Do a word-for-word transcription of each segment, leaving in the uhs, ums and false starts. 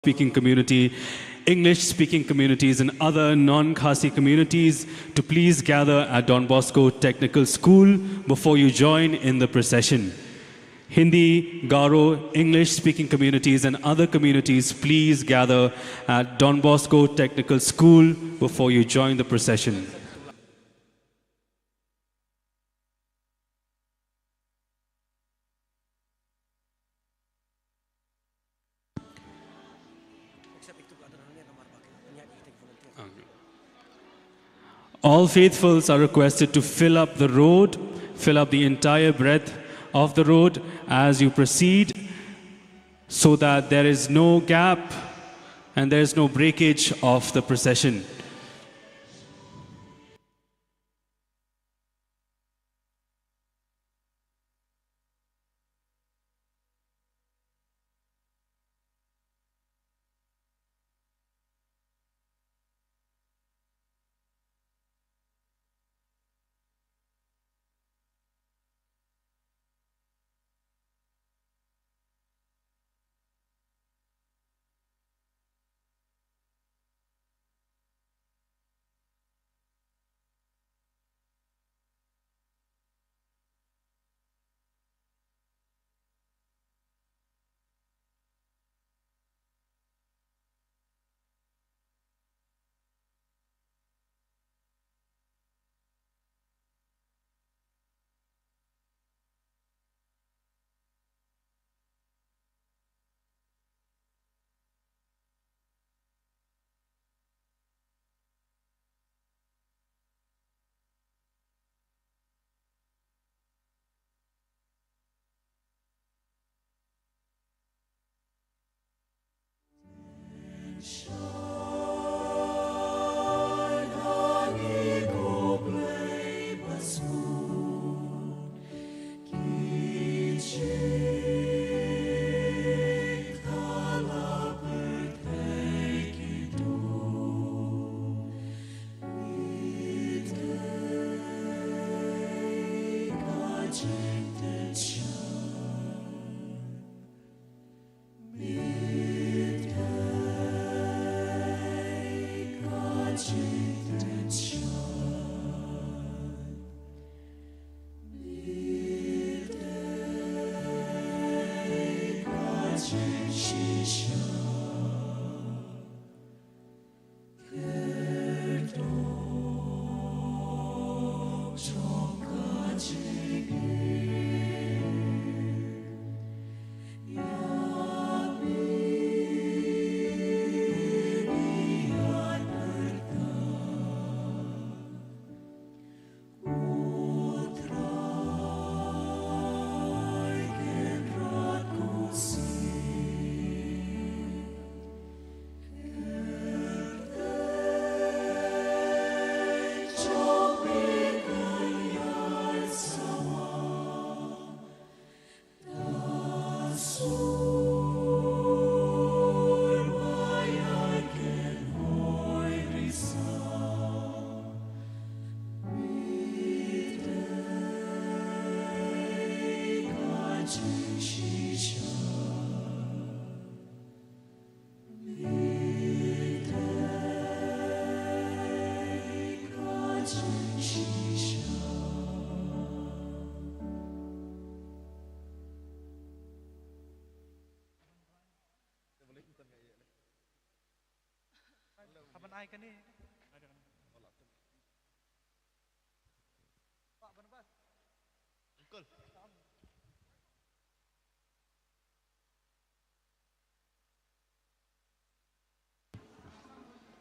speaking community, English speaking communities, and other non Khasi communities to please gather at Don Bosco Technical School before you join in the procession. Hindi, Garo, English speaking communities, and other communities, please gather at Don Bosco Technical School before you join the procession. All faithfuls are requested to fill up the road, fill up the entire breadth of the road as you proceed, so that there is no gap and there is no breakage of the procession.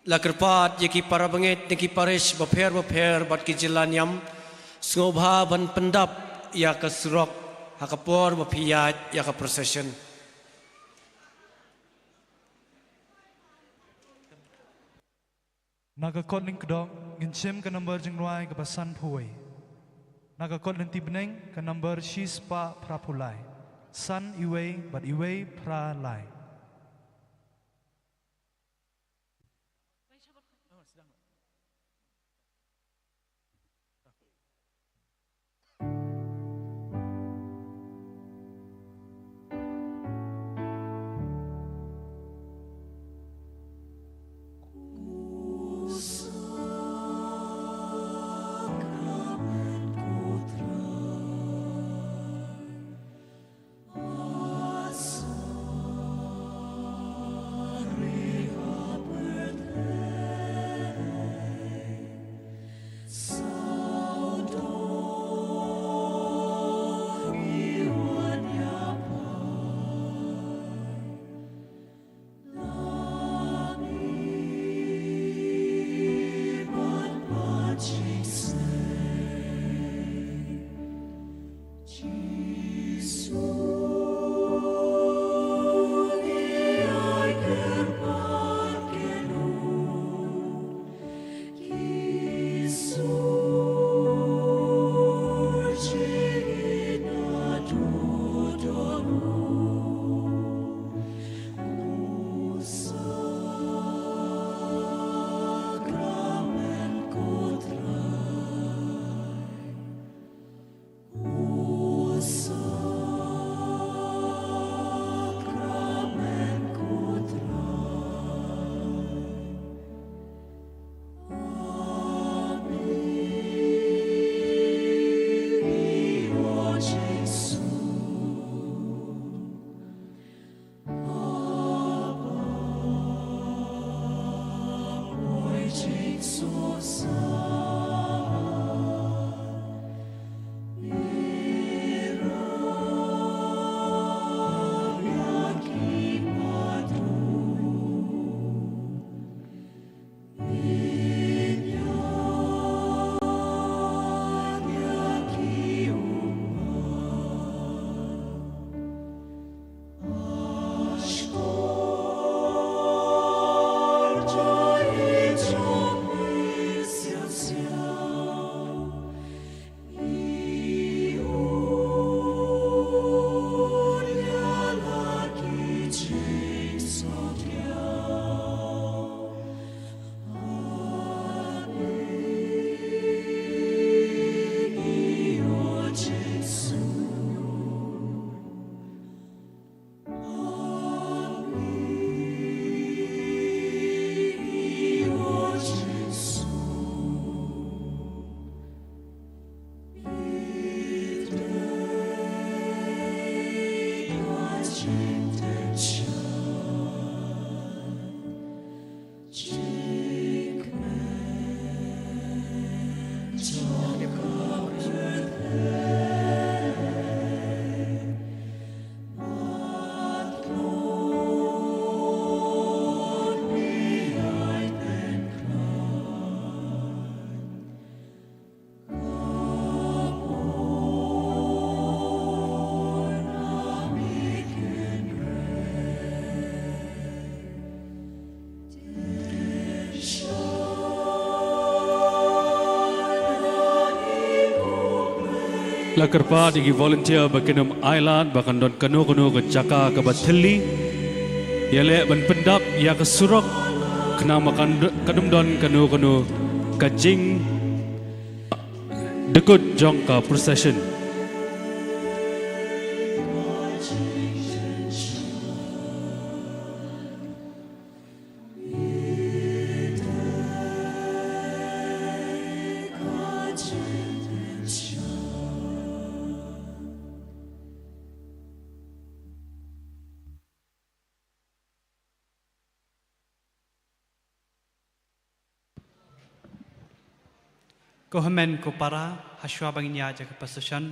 La kyrpad ïa ki para bangeit na ki parish bapher bapher bad ki jylla niam, sngewbha ban pyndap ïa ka surok ha ka por ba phi ïaid ïa ka procession. Na ka kot lyngkdong ngin shim ka number jingrwai kaba sanphew wei. Na ka kot lynti bneng ka number shispah phraphew lai. San iwei bad iwei phra lai. La kyrpad ïa ki volunteer ba kin ym ailad ba kan don kano kano ka jaka kaba thylli. Ïaleh ban pyndap ïa ka surok khnang ba kan, kan ym don kano kano ka jingdkut jong ka procession. Ko hynmen ko para, hashwa ba ngin ïaid ïa ka procession,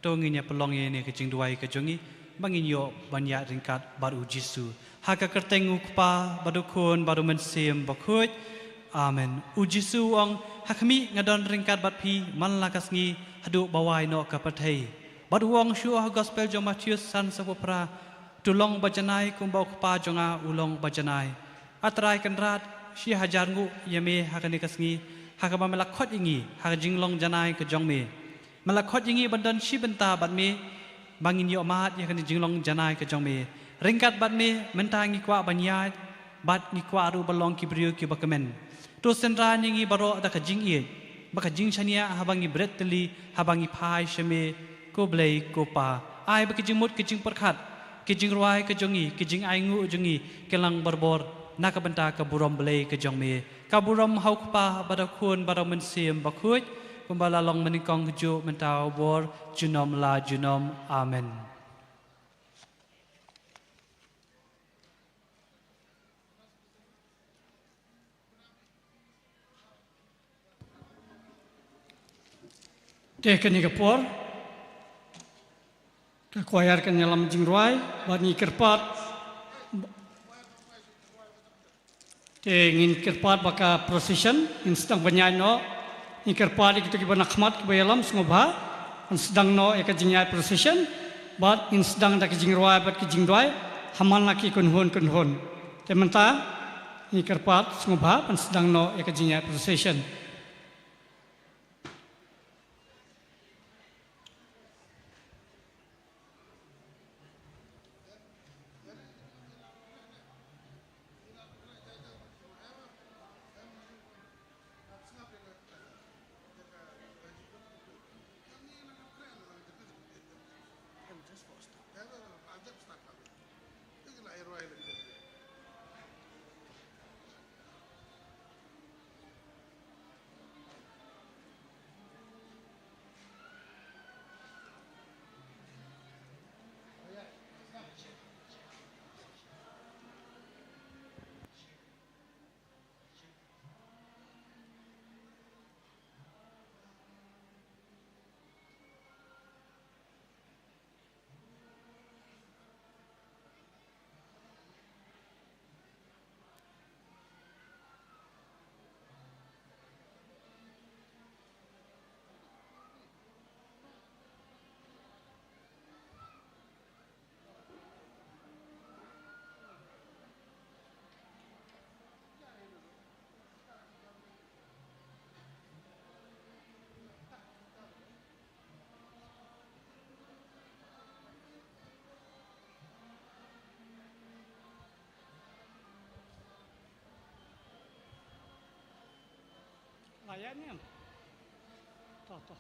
to ngin ïa pynlong ïa ine ka jingduwai ka jong ngi, ba ngin ïoh ban ïaid ryngkat bad U Jisu. Ha ka kyrteng U Kpa, bad U Khun, bad U Mynsiem Bakhuid. Amen. U Jisu u ong, ha khmih nga don ryngkat bad phi, man la ka sngi, haduh ba wai noh ka pyrthei. Bad u ong shuh ha gospel jong Mathaios san, saw phew phra, to long ba janai kumba U Kpa jong nga u long ba janai. A Trai Kynrad, shi hajar nguh ïa me ha kane ka sngi, ha kaba me la khot ïa ngi ha ka jinglong janai ka jong me. Me la khot ïa ngi ban don shi bynta bad me, ba ngin ïoh mad ïa kane jinglong janai ka jong me. Ryngkat bad me, mynta ngi kwah ban ïaid, bad ngi kwah ruh ban long ki briew kiba kmen. To synran ïa ngi baroh da ka jingïeit bad ka jingshaniah haba ngi bret tylli, haba ngi phai sha me, ko Blei ko Pa. Ai ba ki jingmut ki jingpyrkhat, ki jingrwai ka jong ngi, ki jingainguh jong ngi, ki long barabor na ka bynta ka burom Blei ka jong me. Ka burom ha U Kpa, bad ha U Khun, bad ha U Mynsiem Bakhuid, kumba la long mynnyngkong, ha juh, mynta, barabor, junom la junom. Amen. Te kane ka por, ka choir kan ïalam jingrwai, bad ngi kyrpad, te ngin kyrpad ba ka procession ngin sdang ban ïaid noh. Ngi kyrpad ïa kito kiba na khmat kiba ïalam sngewbha ban sdang noh ïa ka jingïaid procession, bad ngin sdang da ka jingrwai bad ka jingduwai ha man la ki kynhun kynhun. Te mynta ngi kyrpad sngewbha ban sdang noh ïa ka jingïaid procession. Layan yan. Toh, toh.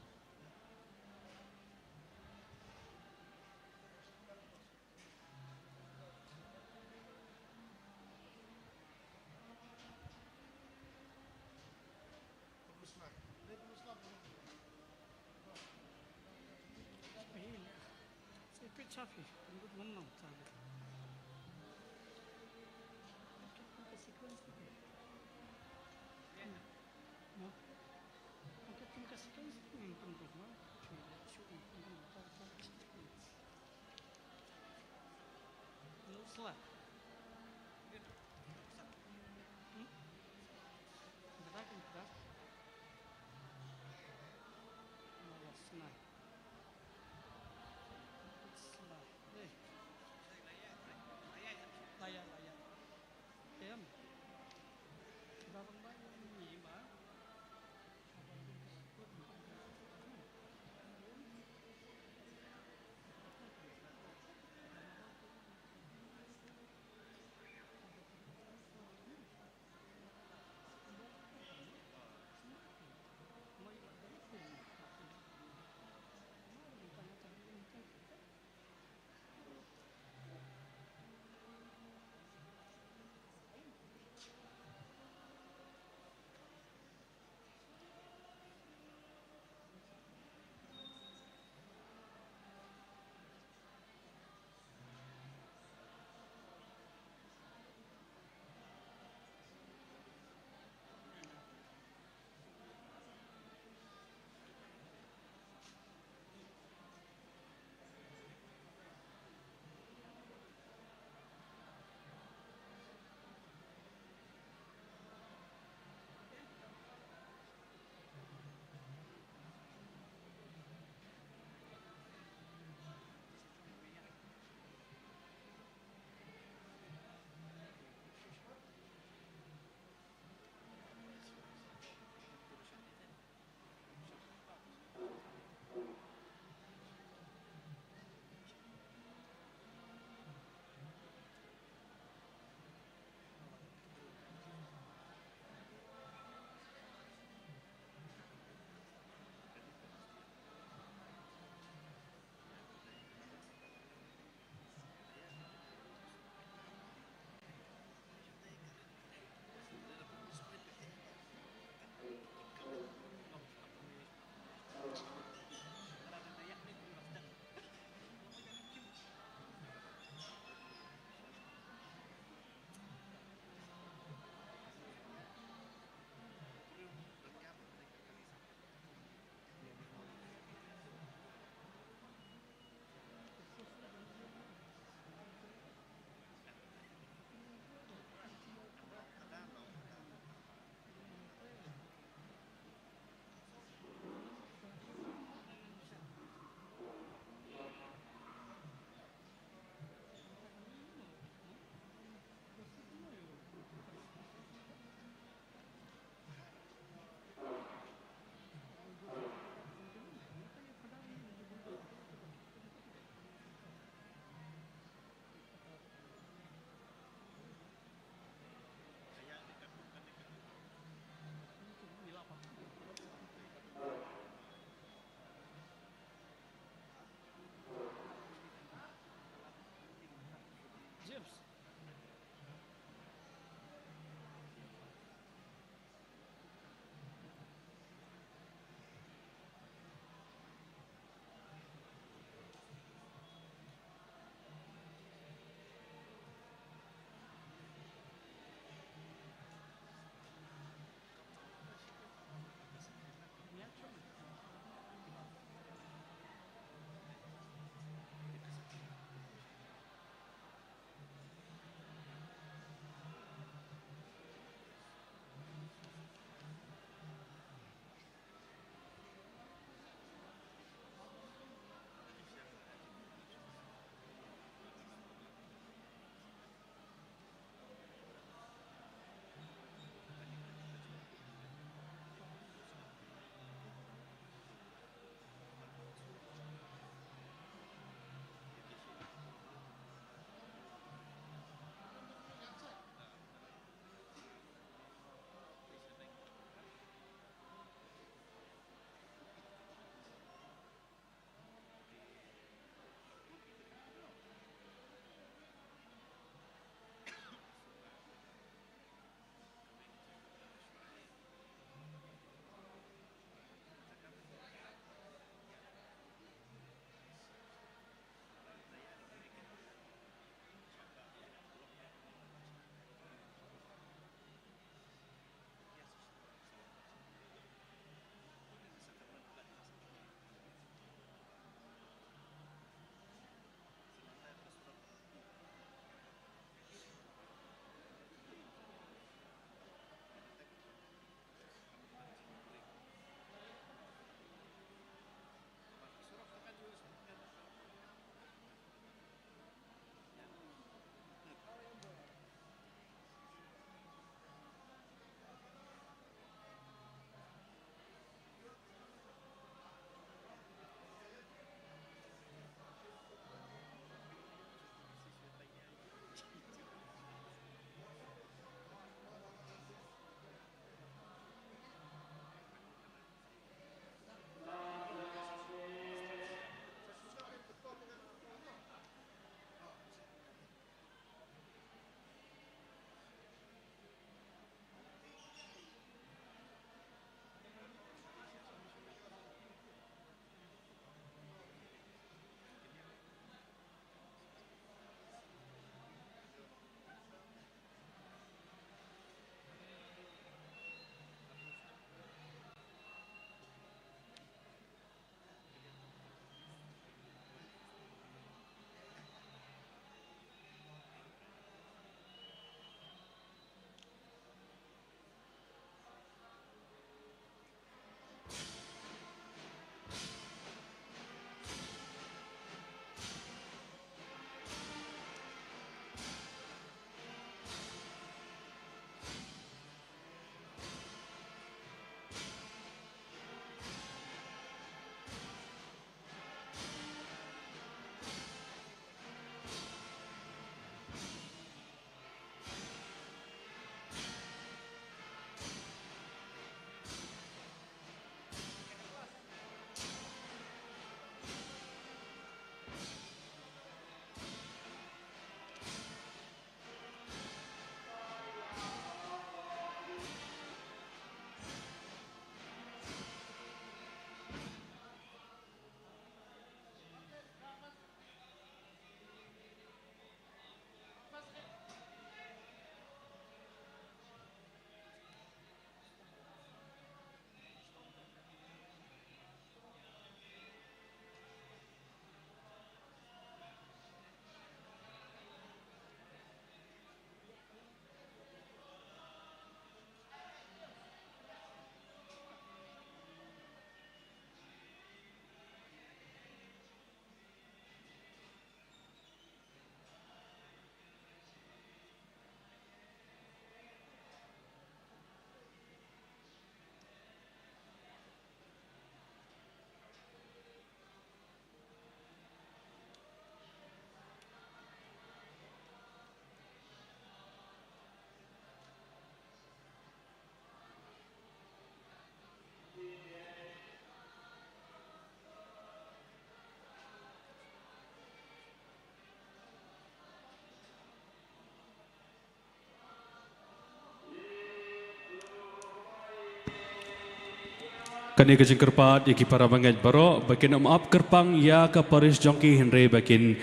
Kane ka jingkyrpad ïa ki para bangeit baroh ba kin ym ap kyrpang ïa ka parish jong ki, hynrei ba kin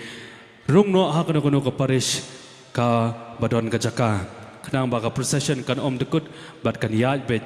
rung noh ha kano kano ka parish kaba don ka jaka, khnang ba ka procession kan ym dkut bad kan ïaid beit.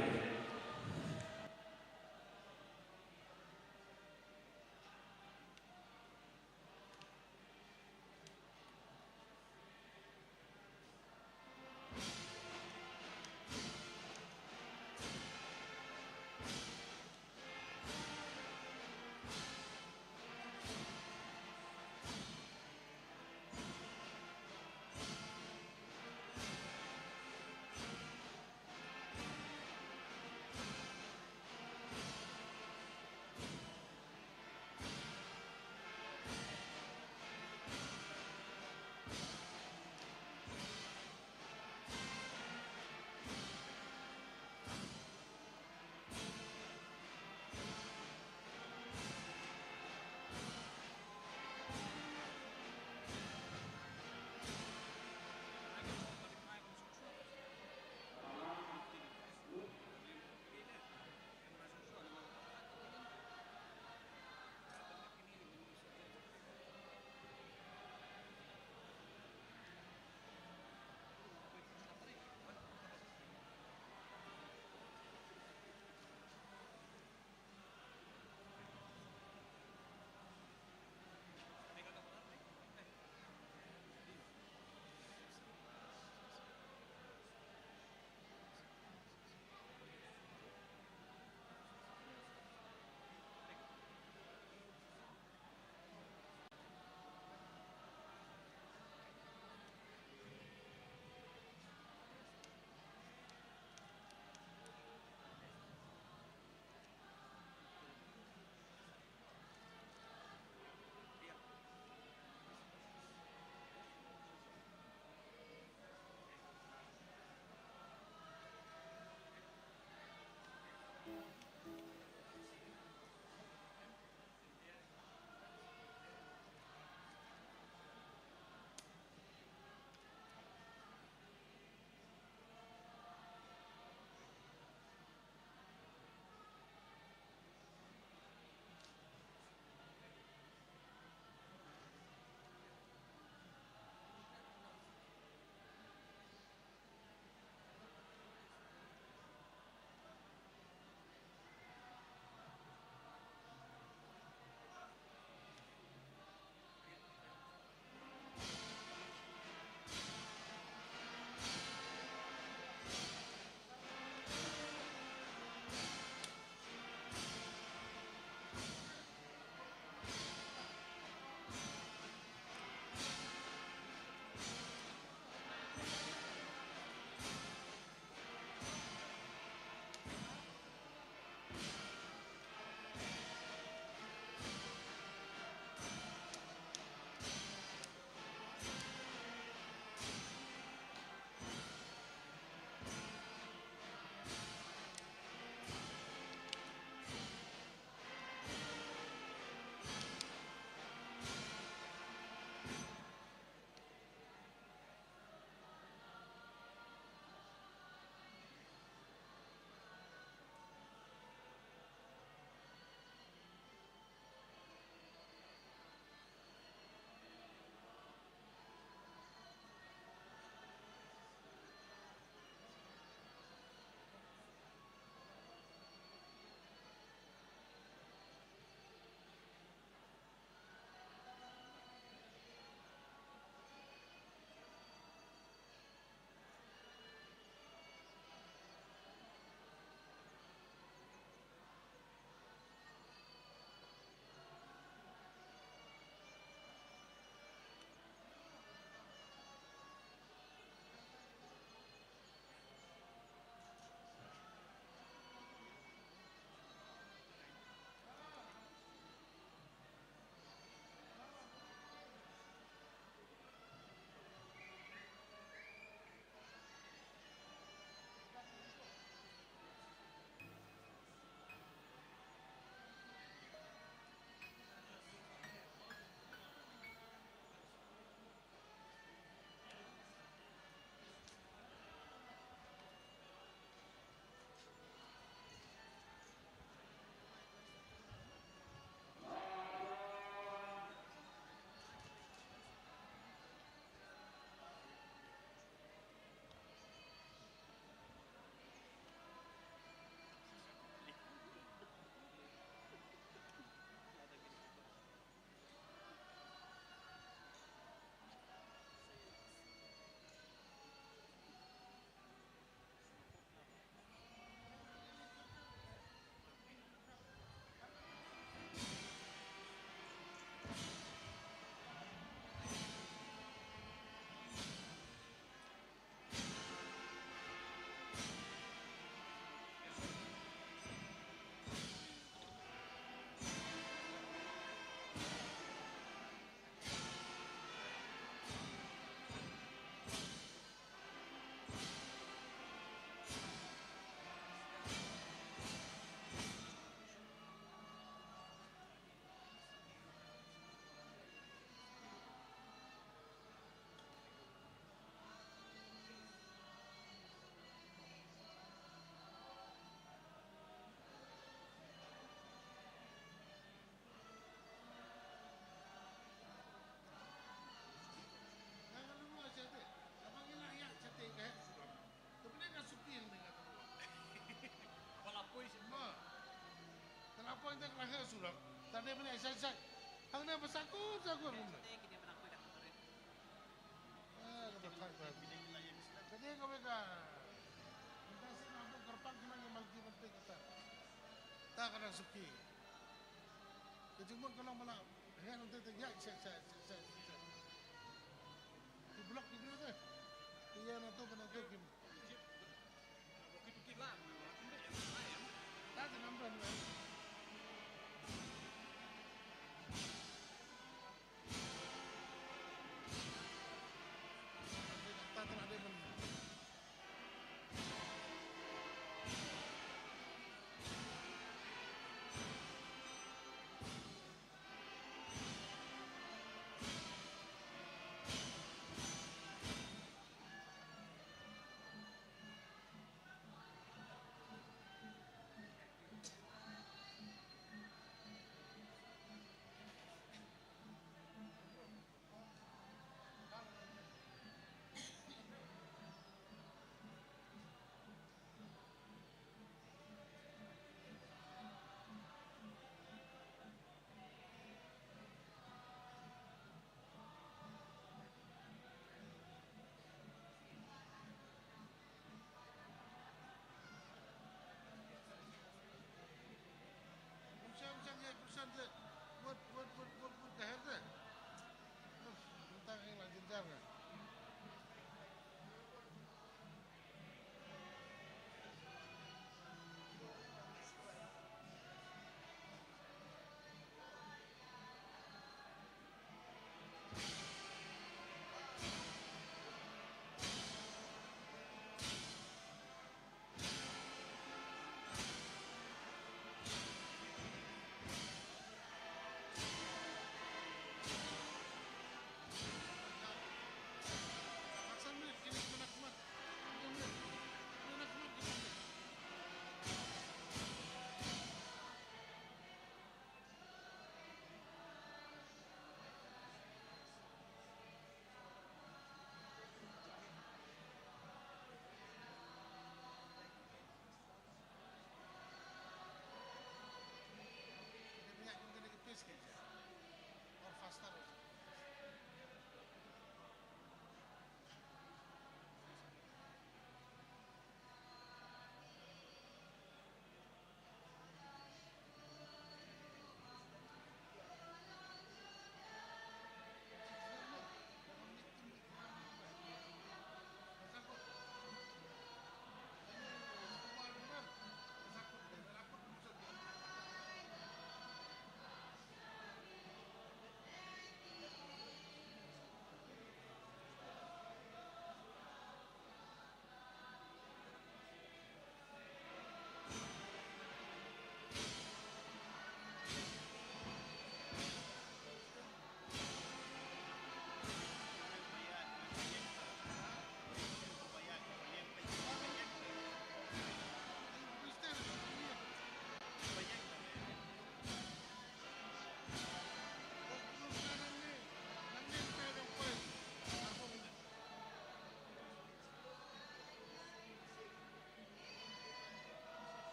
Ka la heh surok. Tang dei ban ïa shai shai. Hangne ba sa kur sa kur. Eh, ka ba thait ba. Ka dei kawei ka. Mynta shisha ba kyrpang ki nang ïa malki ban peit kata. Ta ka dang suki. Ka jingmut ka long ba la heh nangta te ïa shai shai shai shai. Ki block ki briew te. Ki ïa nangto ba nangto ki.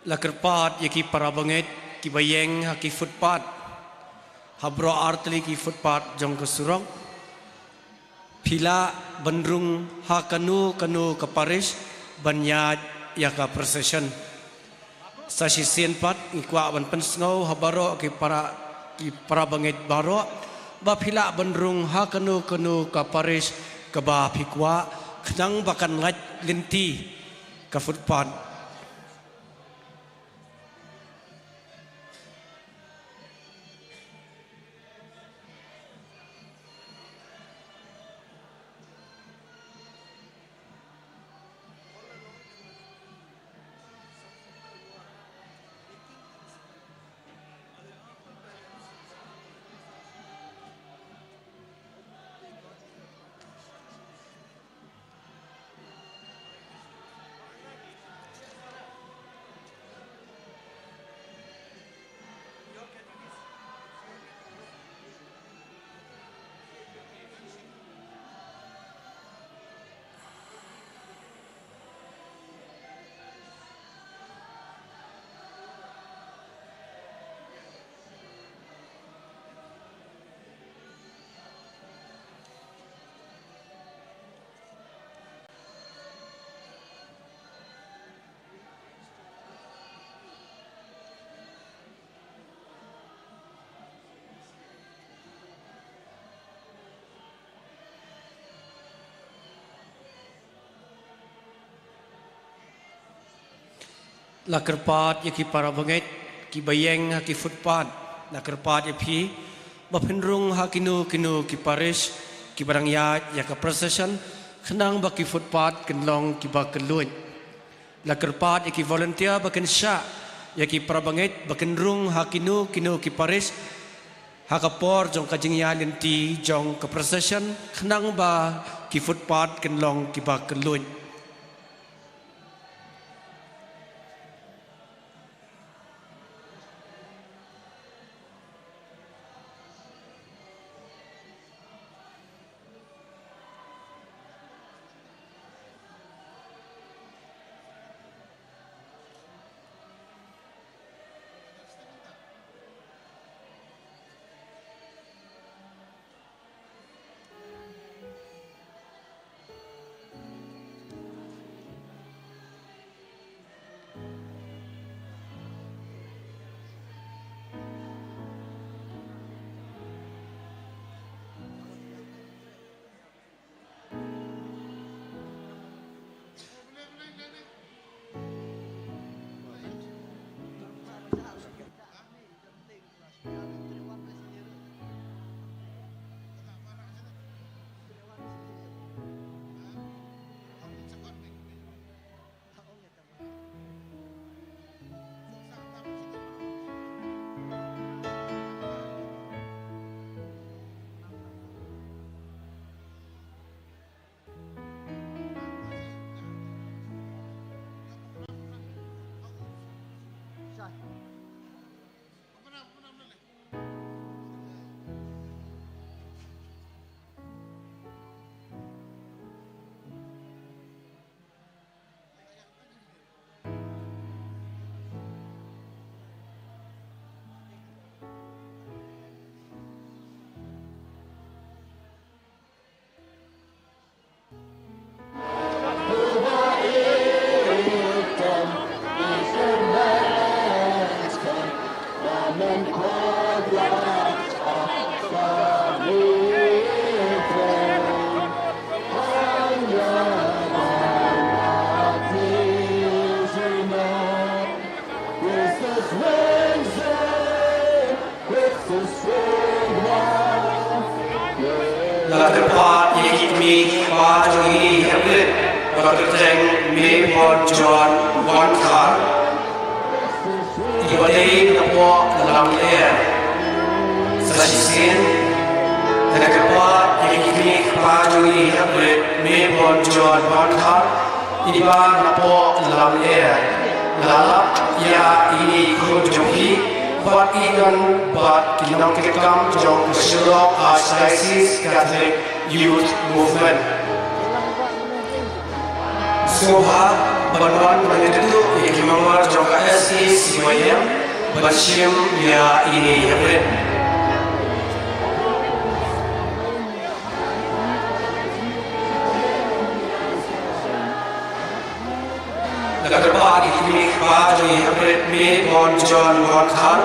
La kyrpad ïa ki para bangeit kiba ïeng ha ki footpath, ha baroh artylli ki footpath jong ka surok. Phi lah ban rung ha kano kano ka parish ban ïaid ïa ka procession. Sa shisien pat ngi kwah ban pynsngew ha baroh ki para, ki para bangeit baroh ba phi lah ban rung ha kano kano ka parish kaba phi kwah, khnang ba kan lait lynti ka footpath. La kyrpad ïa ki para bangeit kiba ïeng ha ki footpath, la kyrpad ïa phi ba phin rung ha kino kino ki parish kiba dang ïaid ïa ka procession, khnang ba ki footpath kin long kiba kylluid. La kyrpad ïa ki volunteer ba kin shah ïa ki para bangeit ba kin rung ha kino kino ki parish ha ka por jong ka jingïaid lynti jong ka procession, khnang ba ki footpath kin long kiba kylluid. La kyrpad ïa ki kmie ki kpa jong ngi hapdeng ba kyrteng Mebon John Wankhar. Iba dei na poh Langeh. Sa shisien la kyrpad ïa ki kmie ki kpa jong ngi hapdeng Mebon John Wankhar. Iba na poh Langeh. La lap ïa ine i khun jong phi bad i don bad ki nongkitkam jong ka Shillong Archdiocese Catholic Youth Movement. Sngewbha ban wan ban ïathuh ïa ki member jong ka S A C Y M ban shim ïa ine i hapdeng. La kyrpad ïa ki kmie ki kpa jong i hapdeng, Mary Bonjoy Borkhar,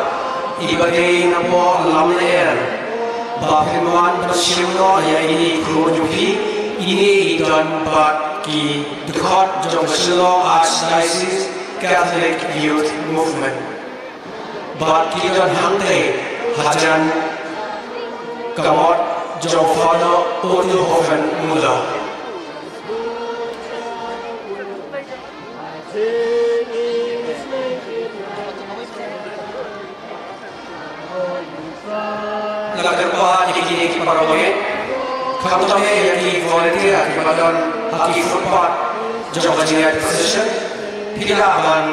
iba dei na poh Lamler, ba phin wan ban shim noh ïa ine i khun jong phi. Ine i don bad ki dkhot jong ka Shillong Archdiocese Catholic Youth Movement. Bad ki don hangtei hajan ka mot jong Father Otto Hoffen Müller. La kyrpad ïa kine ki para bangeit, khamtam ïa ki volunteer kiba don ha ki footpath jong ka jingïaid procession, phi lah ban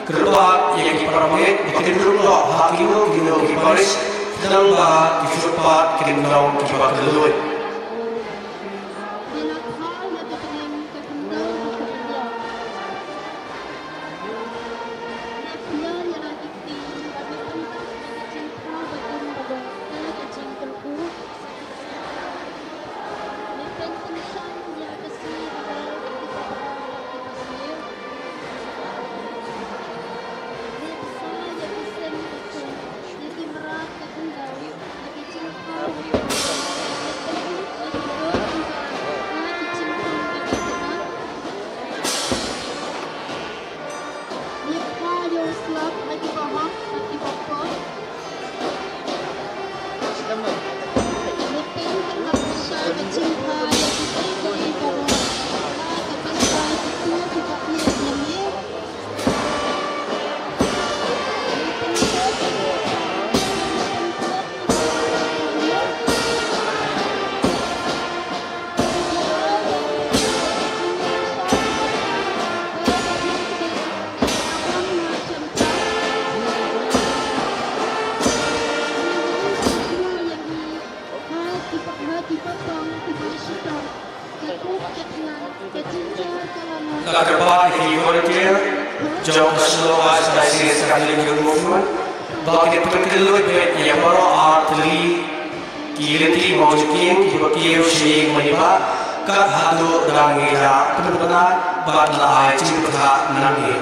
kyrpad ïa ki para bangeit ba kin duh noh ha kino kino ki parish, khnang ba ki footpath kin long kiba kylluid. La kyrpad ïa ki volunteer jong ka Shillong Archdiocese Catholic Youth Movement ba kin pynkylluid beit ïa baroh ar tylli ki lynti mawjynjar kiba kiew sha ïing mane ba kat haduh dang ïa pynbna bad la ai jingpyrta nangne.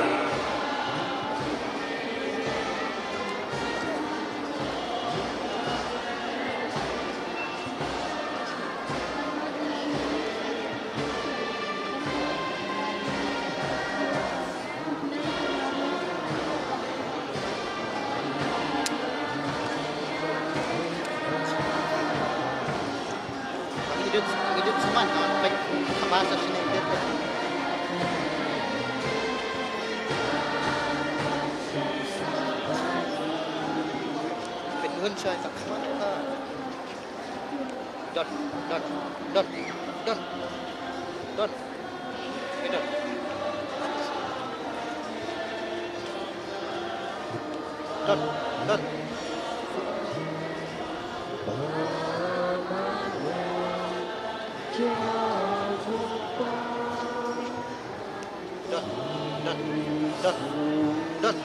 Don, don, don, don. Don. Hey, don. Don, don. Don, don, don, don.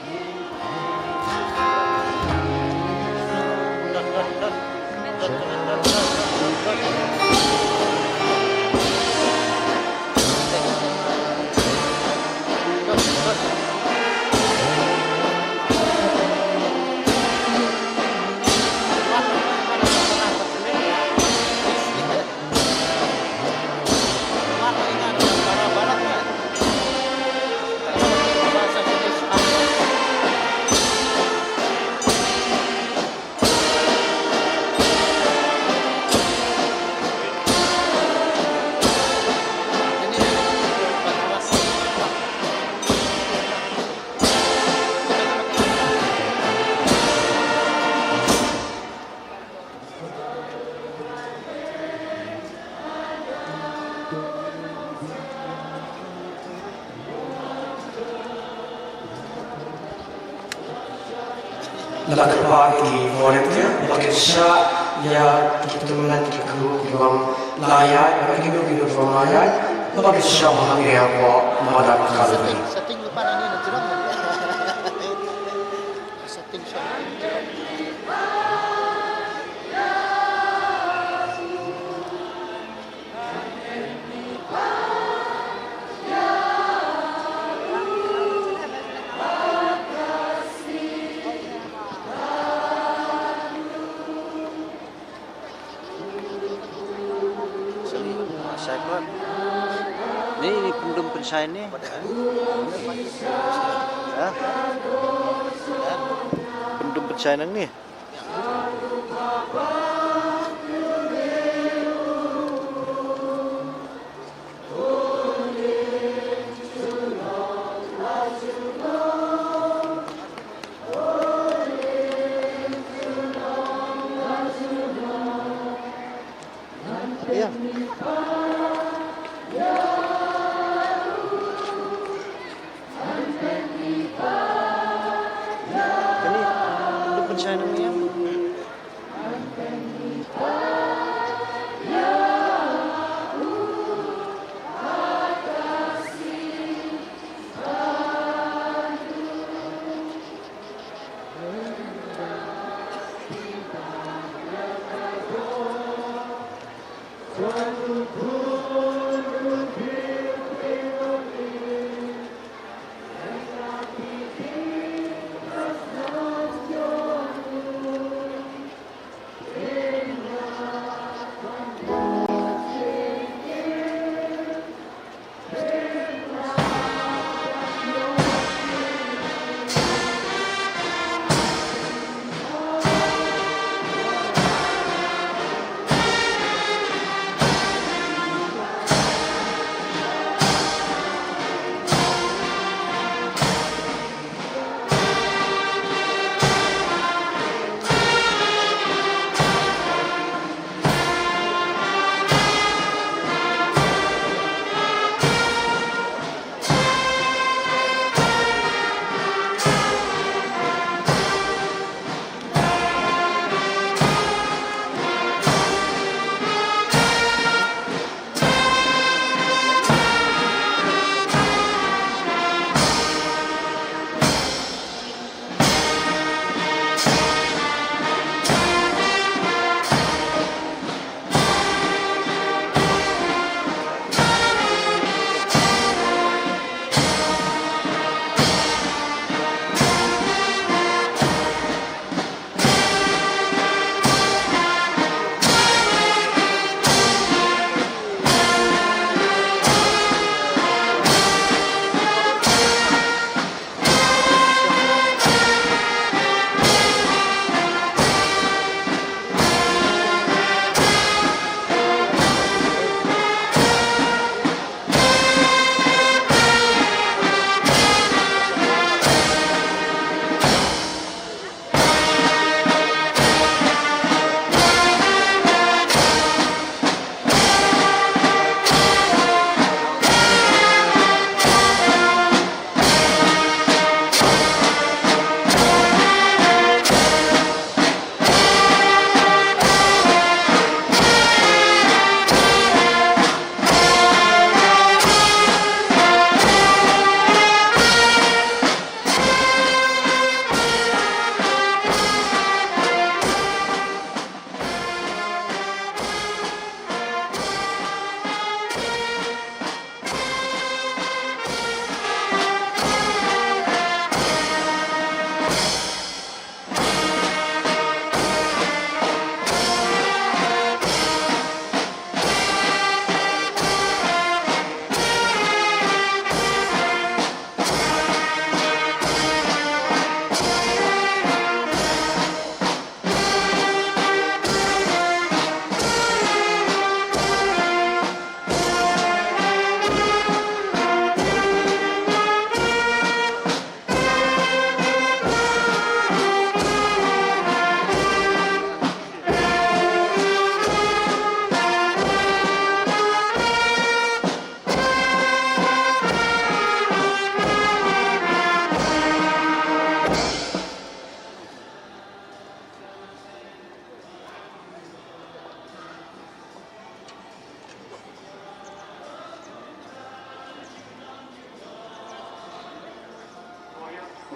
Don, don, don. Don, don, don, don. Don, don, don. La kyrpad ïa ki volunteer ba kin shah ïa ki tymmen ki kru ki bym la ïaid, ba kino kino ki bym la ïaid, ba kin shah hangne hapoh Madan Calvary. Setting, setting lypa nangne na jrong. Ni, ni pyndum pynshai ni. Ha? Pyndum pynshai nangne. Ïa. Kane, duk pynshai nangne ïa.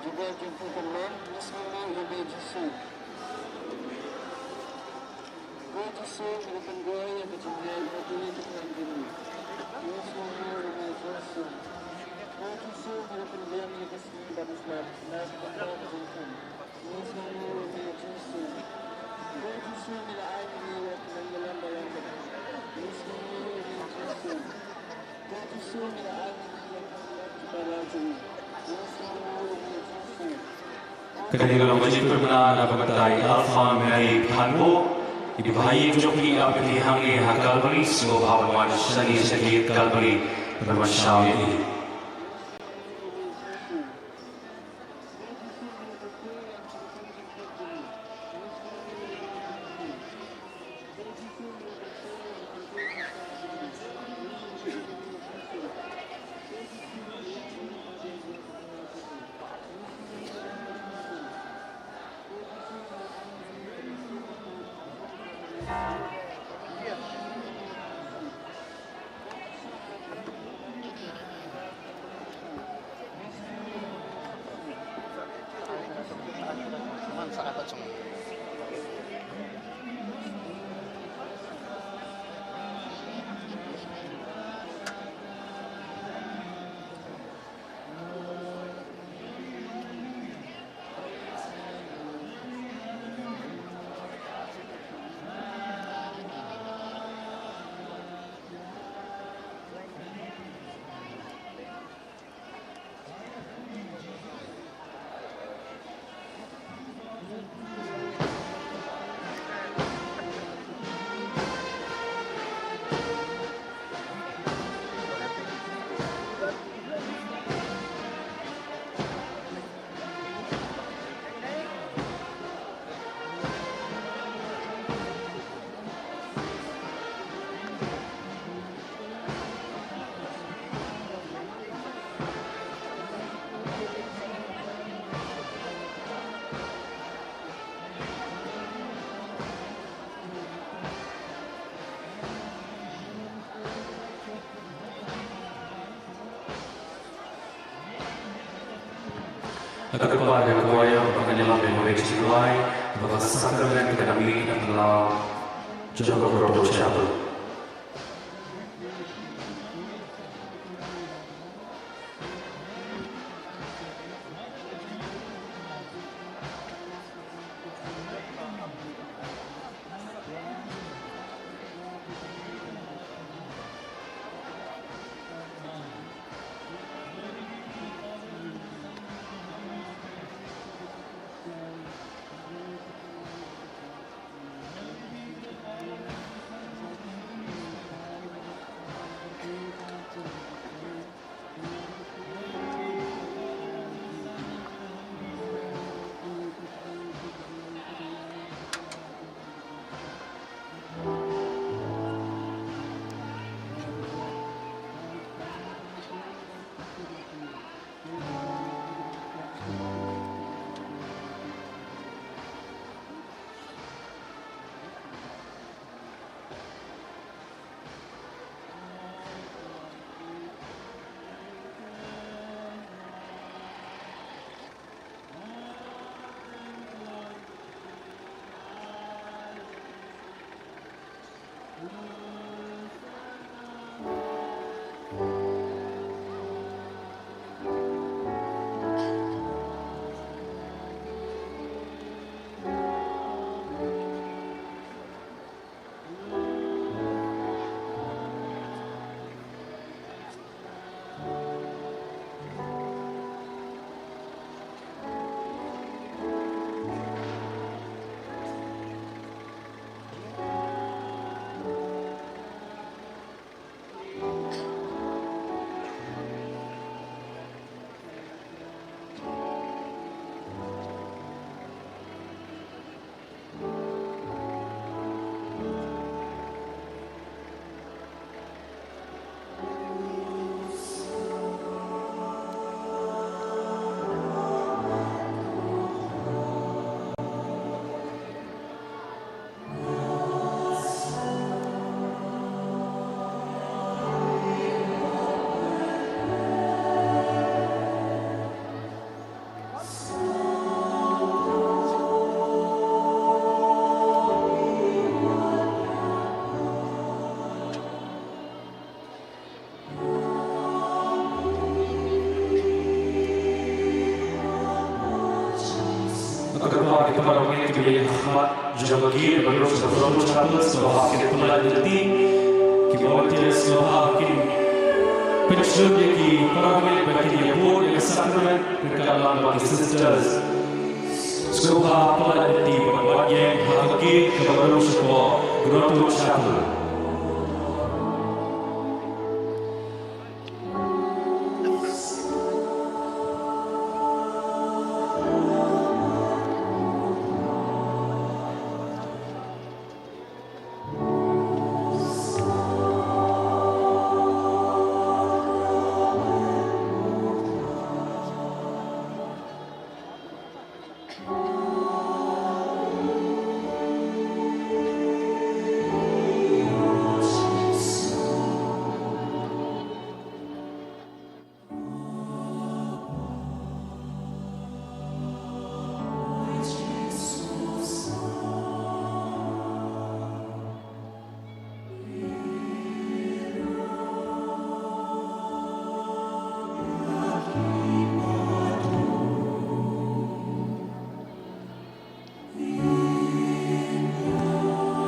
Jubab jumpa kembali, Miss Mimi Ruby Jisoo. Ko Jisoo, mira pynroi ïa ka jingïaid haduh ïa ka thaiñ jong ngi. Miss Mimi Ruby Jisoo. Ko Jisoo, mira pynroi ïa ka sngi bad u slap na ka bynta ka jingthmu. Miss Mimi Ruby Jisoo. Ko Jisoo, mira ai ïa ngi ïa ka nongïalam ba ïaid. Miss Mimi Ruby Jisoo. Kane ka long ka jingpynbna na ka bynta i Alpha Mary Phanbo. I bhai jong phi ap ïa phi hangne ha Kalbari, sngewbha ban wan shane sha ka ïing Kalbari ban wan shaw ïa i. Ka kyrpad ïa ka choir ba kan ïalam ïa ka Baptism, ba ka sakrament ka dang mih na ka law jong ka Grotto Chapel. Ka kyrpad ïa ki para bangeit kiba ïeng ha khmat jong ka gate ba ïaroh sha ka Grotto Chapel, sngewbha kin pynlait lynti. Ki volunteers sngewbha kin pynshlur ïa ki para bangeit ba kin ïa bud ïa ka sakrament ryngkat lang bad ki sisters. Sngewbha pyllait lynti bad wad ïeng ha ka gate kaba rung shapoh Grotto Chapel.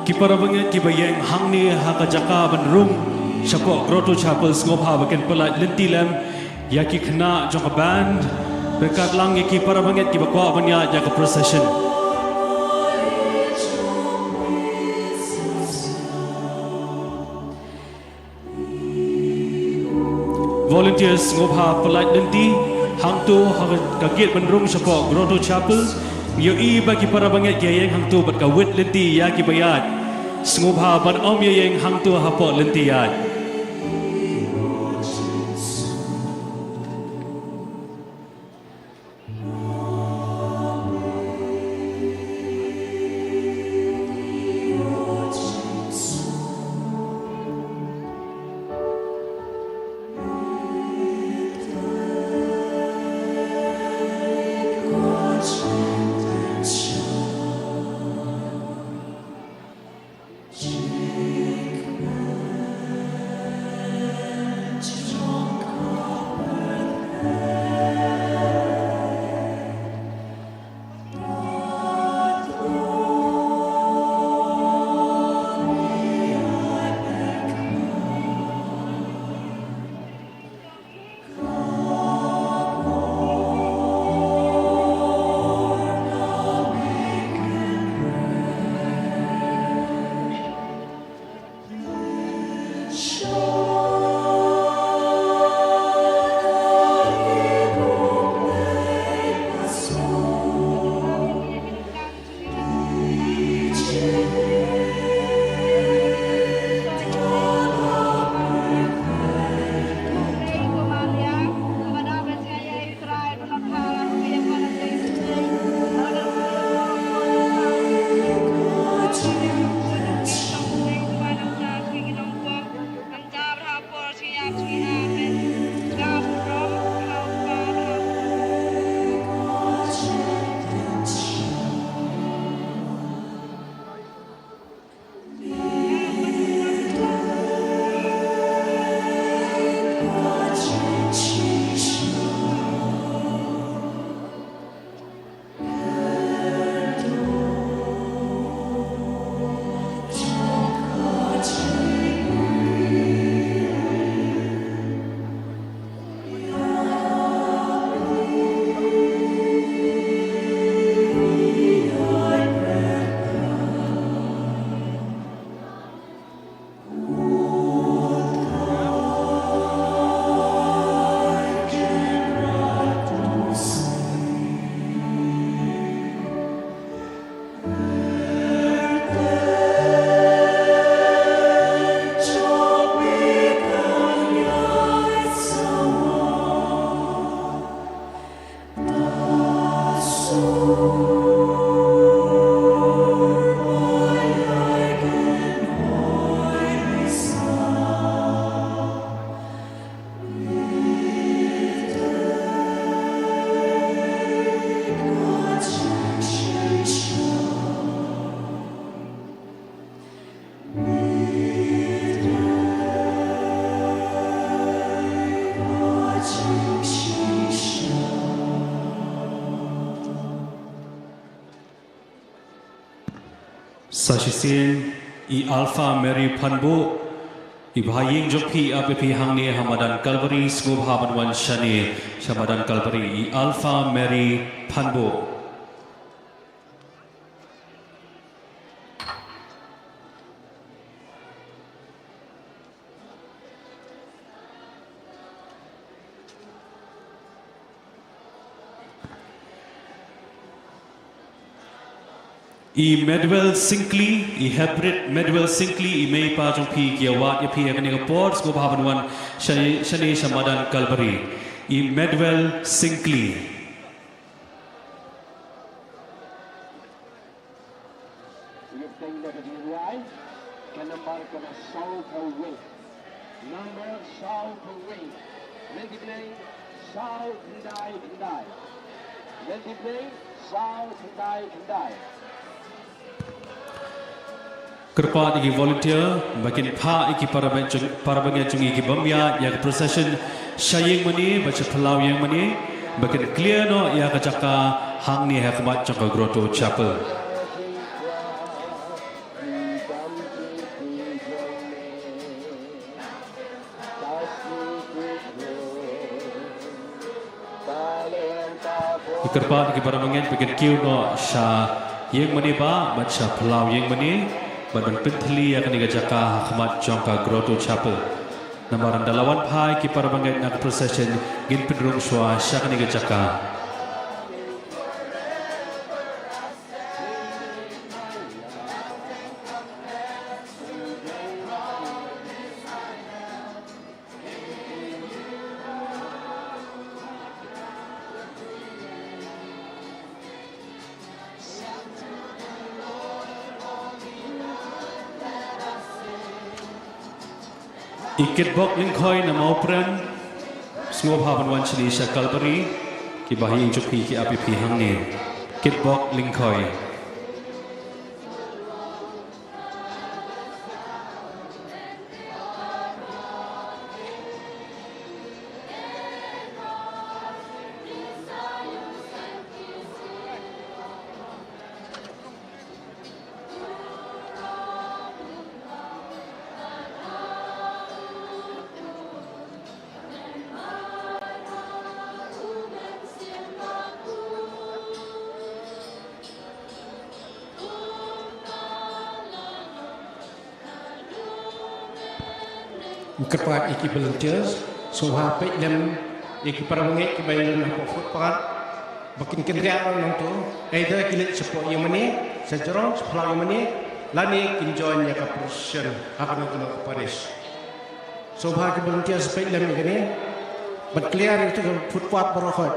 Ki para bangeit kiba ïeng hangne ha ka jaka ban rung shapoh Grotto Chapel, sngewbha ba kin pyllait lynti lem ïa ki khynnah jong ka band, ryngkat lang ïa ki para bangeit kiba kwah ban ïaid ïa ka procession. Volunteers, sngewbha pyllait lynti hangto ha ka gate ban rung shapoh Grotto Chapel. Ngi ïohi ba ki para bangeit ki ïeng hangto bad ka wit lynti ïa kiba ïaid. Sngewbha ban ym ïeng hangto hapoh lynti ïaid. Sa shisien i Alpha Mary Phanbuh, i bha ïing jong phi ap ïa phi hangne ha madan Calvary, sngewbha ban wan shane sha madan Calvary, i Alpha Mary Phanbuh. I Medwell Singkli, i heprit Medwell Singkli, i mei pa jong phi ki ïa wad ïa phi ha kane ka por, sngewbha ban wan shane, shane sha madan Kalbari. I Medwell Singkli. Ka nambar ka na saw phew wei. Number saw phew wei. Lynti Blei saw khyndai khyndai. Lynti Blei saw khyndai khyndai. Kyrpad ïa ki volunteer ba kin phah ïa ki para bangeit jong, para bangeit jong ngi ki bym ïaid ïa ka procession sha ïing mane bad sha phyllaw ïing mane, ba kin clear noh ïa ka jaka hangne ha khmat jong ka Grotto Chapel. Ngi kyrpad ïa ki para bangeit ba kin kiew noh sha ïing mane ba, bad sha phyllaw ïing mane, bad ban pynthylli ïa kane ka jaka ha khmat jong ka Grotto Chapel. Namar ynda la wan phai ki para bangeit na ka procession, ngin pynrung shuwa sha kane ka jaka. I Kitbok Lyngkhoi na Mawprem, sngewbha ban wan shane sha Kalbari, ki bahaïing jong phi ki ap ïa phi hangne. Kitbok Lyngkhoi. Kyrpad ïa ki volunteers, sngewbha peit lem ïa ki para bangeit kiba ïalam hapoh footpath ba kin kynriah noh nangto, either ki leit shapoh ïing mane, sha jrong, sha phyllaw ïing mane, lane kin join ïa ka procession ha kano kano ka parish. Sngewbha ki volunteers peit lem ïa kane ban clear ïa ka footpath baroh khoit.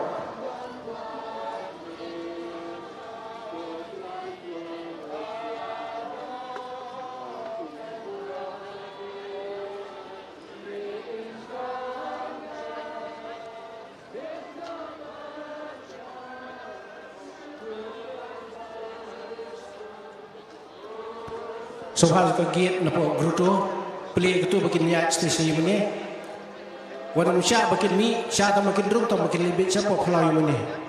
Sngewbha ka gate napoh grotto, plie katto ba kin ïaid sha ïing mane. Wat nym shah ba kin mih, shah tang ba kin rung, tang ba kin leit beit shapoh phyllaw ïing mane.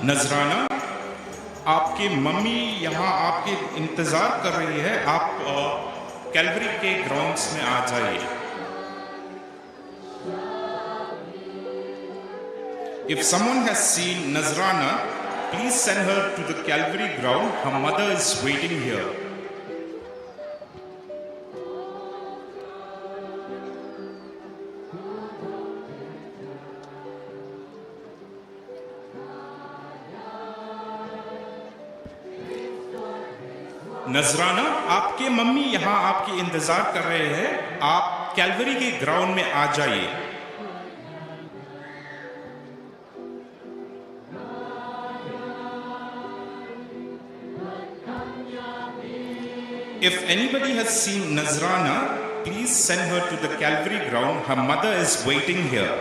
नजराना, आपकी मम्मी यहाँ आपके इंतजार कर रही है, आप कैलवरी के ग्राउंड्स में आ जाइए। If someone has seen Nazrana, please send her to the Calvary ground. Her mother is waiting here. नजराना, आपके मम्मी यहाँ आपकी इंतजार कर रहे हैं, आप कैलवरी के ग्राउंड में आ जाइए। If anybody has seen Nazrana, please send her to the Calvary ground. Her mother is waiting here.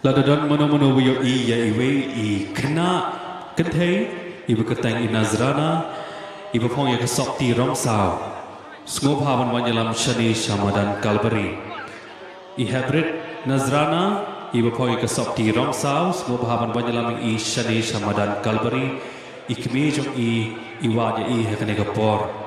Lada don mano mano ba ïohi ïa iwei i khynnah kynthei iba kyrteng i Nazrana iba phong ïa ka sopti rong saw, sngewbha ban wan ïalam shane sha madan Kalbari. I heprit Nazrana iba phong ïa ka sopti rong saw, sngewbha ban wan ïalam i shane sha madan Kalbari. I kmie jong i i wad ïa i ha kane ka por.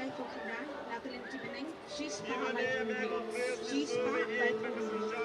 Lai Kokhirai, la ka lynti bneng, shispah lai phew hynriew. Shispah lai phew hynriew.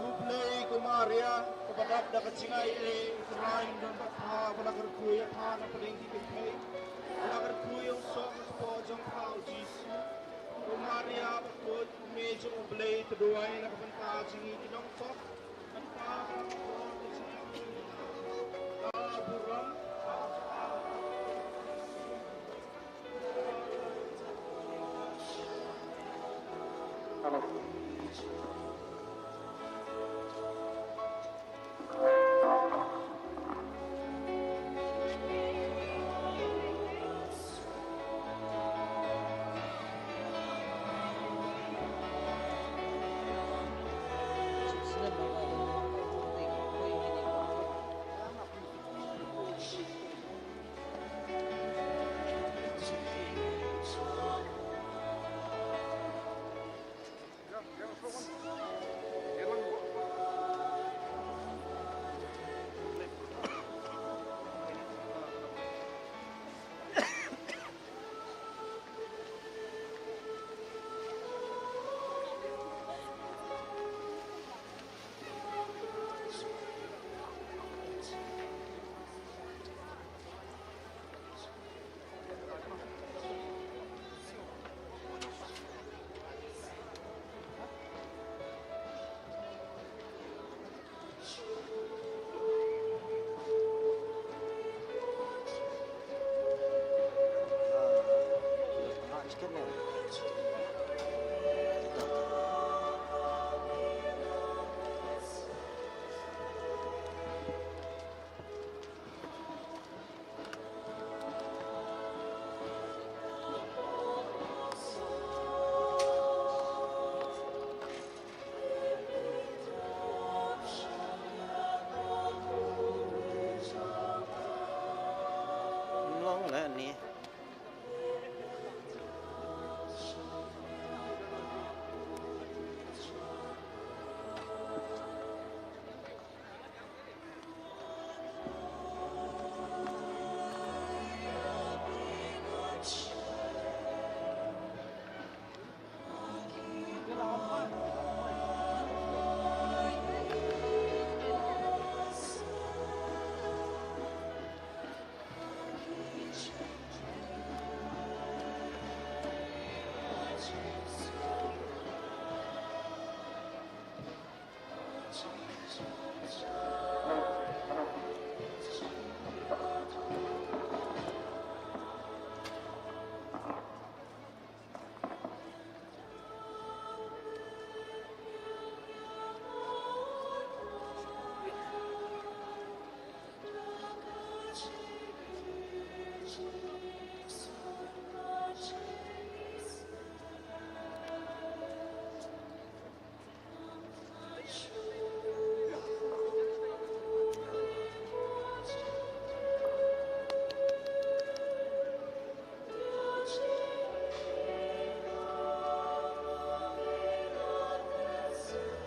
Khublei ko Maria, kaba dap da ka jingaiei, U Trai un don bad pha, ba la kyrkhu ïa pha na pdeng ki kynthei, ba la kyrkhu ïa u soh ka kpoh jong pha u Jisu. Ko Maria bakhuid, Ko Mei jong U Blei, to duwai na ka bynta jong ngi ki nongpop, mynta bad ha ka por ka jingïap. Ka burom.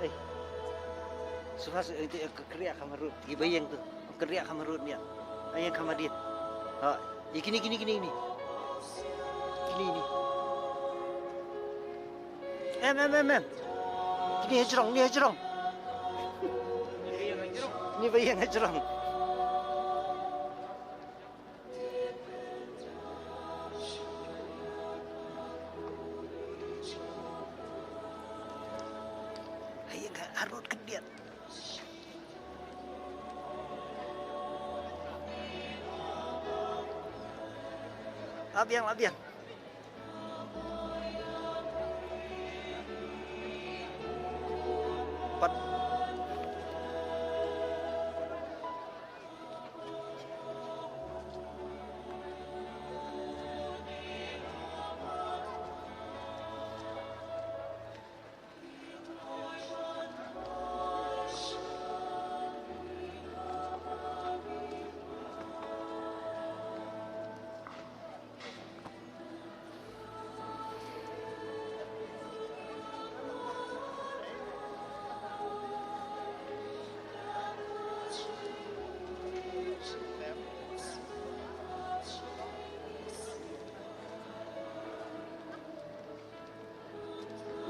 Ei. Suba su, eh, ka kriah ka marut. Ki ba ïeng tu. Ka kriah ka marut nia. Ai ïeng ka madit. Ha, i kini, kini, kini, kini. Kini, kini. Em, em, em, em. Kini hajrong, ni hajrong. Ni ba ïeng hajrong. Ai ïeng ha rud khyndiat. La biang, la biang. Pat.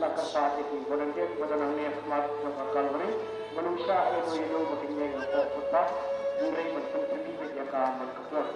La kyrpad ïa ki volunteer ba don hangne ha khmat jong ka Calvary ban ym shah ïa u ïa u ba kin ïeng hapoh footpath, hynrei ban pyntreikam ïa ka man ka por.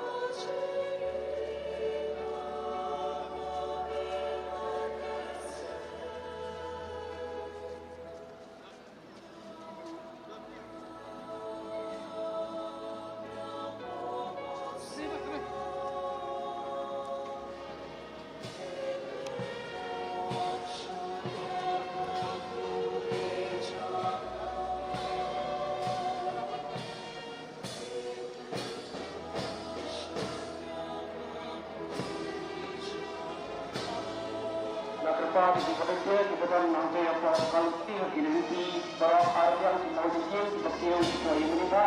La kyrpad ïa ki volunteer kiba don hangtei hapoh Calvary ha ki lynti baroh, arliang ki mawjynjar kiba kiew sha ïing mane ba,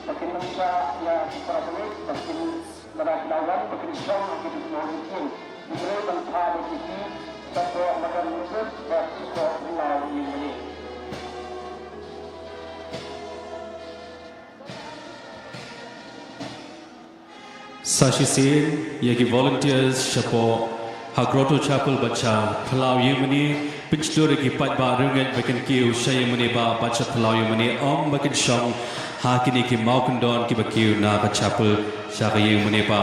ba kin ym shah ïa ki para bangeit, ba kin, lada ki la wan ba kin shong ha ki mawjynjar. Hynrei ban phah beit ïa ki shapoh madan Moses bad shapoh phyllaw ïing mane. Sa shisien ïa ki volunteers shapoh ha Grotto Chapel bad sha phyllaw ïing mane, pynshlur ïa ki paidbah riewngeit ba kin kiew sha ïing mane ba bad sha phyllaw ïing mane, ym ba kin shong ha kine ki mawkyndon kiba kiew na ka chapel sha ka ïing mane ba.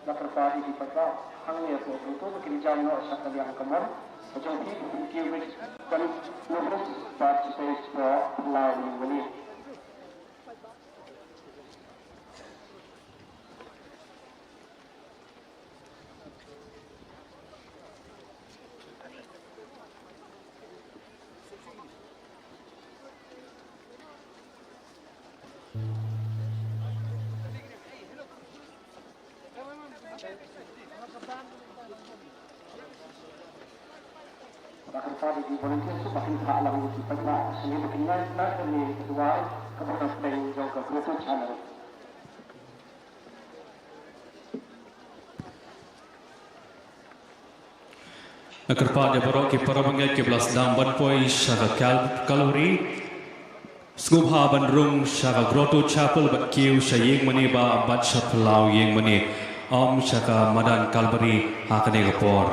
La kyrpad ïa ki paidbah hangne hapoh Bluetooth ba kin jam noh sha ka liang kamon. Ka jong phi ba phin kiew beit ban leh beit bad sha ka phyllaw ïing mane. Ba kan sa di volunteer su ba kan sa lang di paidbah sini ba kan ngai na kani kedua ka ba kan peng jong ka Bluetooth channel. Na kyrpad ïa baroh ki para bangeit kiba la sdang ban poi sha ka Cal-, Calvary. Sngewbha ban rung sha ka Grotto Chapel bad kiew sha ïing mane ba bad sha phyllaw ïing mane. Ym sha ka madan Calvary ha kane ka por.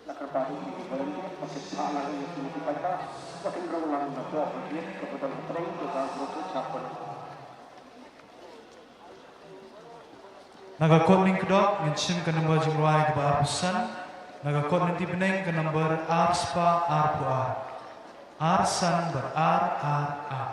La kyrpad ïa ki volunteer ba kin phah lang ïa ki paidbah ba kin rung lang na poh ka gate kaba don hapdeng jong ka Grotto Chapel. Na ka kot Lyngdoh ngin shim ka nombar jingrwai kaba arphew san, na ka kot Lynti Bneng ka nombar ar spah arphew ar. Ar san bad ar ar ar.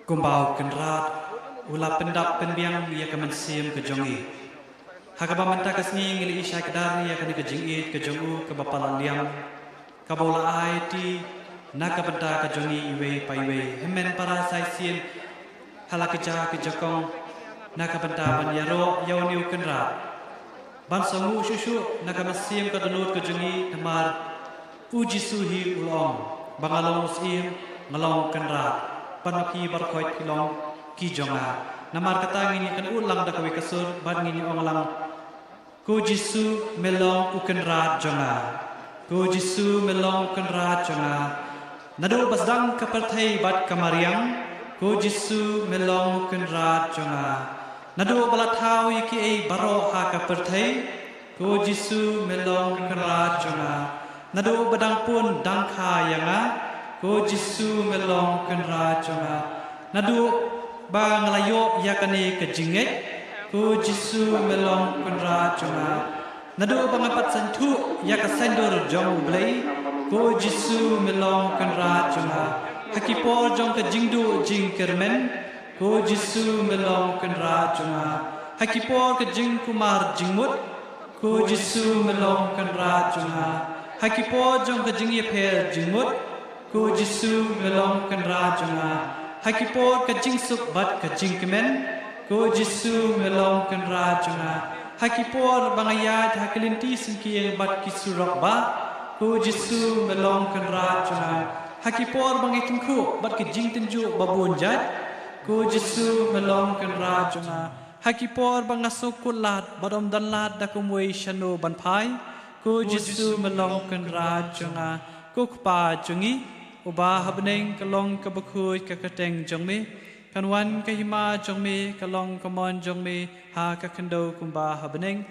Kumba u Kynrad u la pyndap pynbiang ïa ka mynsiem ka jong ngi, ha kaba mynta ka sngi ngi la ïa shai kdar ïa kane ka jingïeit ka jong u kaba palat liang, kaba u la aiti na ka bynta ka jong ngi iwei pa iwei. Hynmen para sa shisien ha la ka jaka ka jaka na ka bynta ban ïaroh ïa une u Kynrad ban sngewnguh shuh shuh na ka mynsiem ka dohnud ka jong ngi, namar u Jisu hi u la ong ba nga long u syiem, nga long u Kynrad, bad ma phi baroh khoit phi long ki jong nga. Namar kata ngin ïakynduh lang da kawei ka sur bad ngin ïa ong lang: Ko Jisu, me long u Kynrad jong nga. Ko Jisu, me long u Kynrad jong nga. Naduh ba sdang ka pyrthei bad ka mariang, ko Jisu, me long u Kynrad jong nga. Naduh ba la thaw ïa kiei baroh ha ka pyrthei, ko Jisu, me long u Kynrad jong nga. Naduh ba dang pun dang kha ïa nga, ko Jisu, me long u Kynrad jong nga. Naduh ba nga la ïoh ïa kane ka jingngeit, ko Jisu, me long u Kynrad jong nga. Naduh ba nga pat sngewthuh ïa ka saiñdur jong U Blei, ko Jisu, me long u Kynrad jong nga. Ha ki por jong ka jingduh jingkyrmen, ko Jisu, me long u Kynrad jong nga. Ha ki por ka jingkumar jingmut, ko Jisu, me long u Kynrad jong nga. Ha ki por jong ka jingïapher jingmut, ko Jisu, me long u Kynrad jong nga. Ha ki por ka jingsuk bad ka jingkmen, ko Jisu, me long u Kynrad jong nga. Ha ki por ba nga ïaid ha ki lynti syngkien bad ki surok bah, ko Jisu, me long u Kynrad jong nga. Ha ki por ba nga tyngkhuh bad ki jingtynjuh ba bun jait, ko Jisu, me long u Kynrad jong nga. Ha ki por ba nga sngewkhuslad bad ym don lad da kumwei shano ban phai, ko Jisu, me long u Kynrad jong nga. Ko Kpa jong ngi uba ha bneng, ka long kaba khuid ka kyrteng jong me. Kan wan ka hima jong me, ka long ka mon jong me ha ka khyndew kumba ha bneng.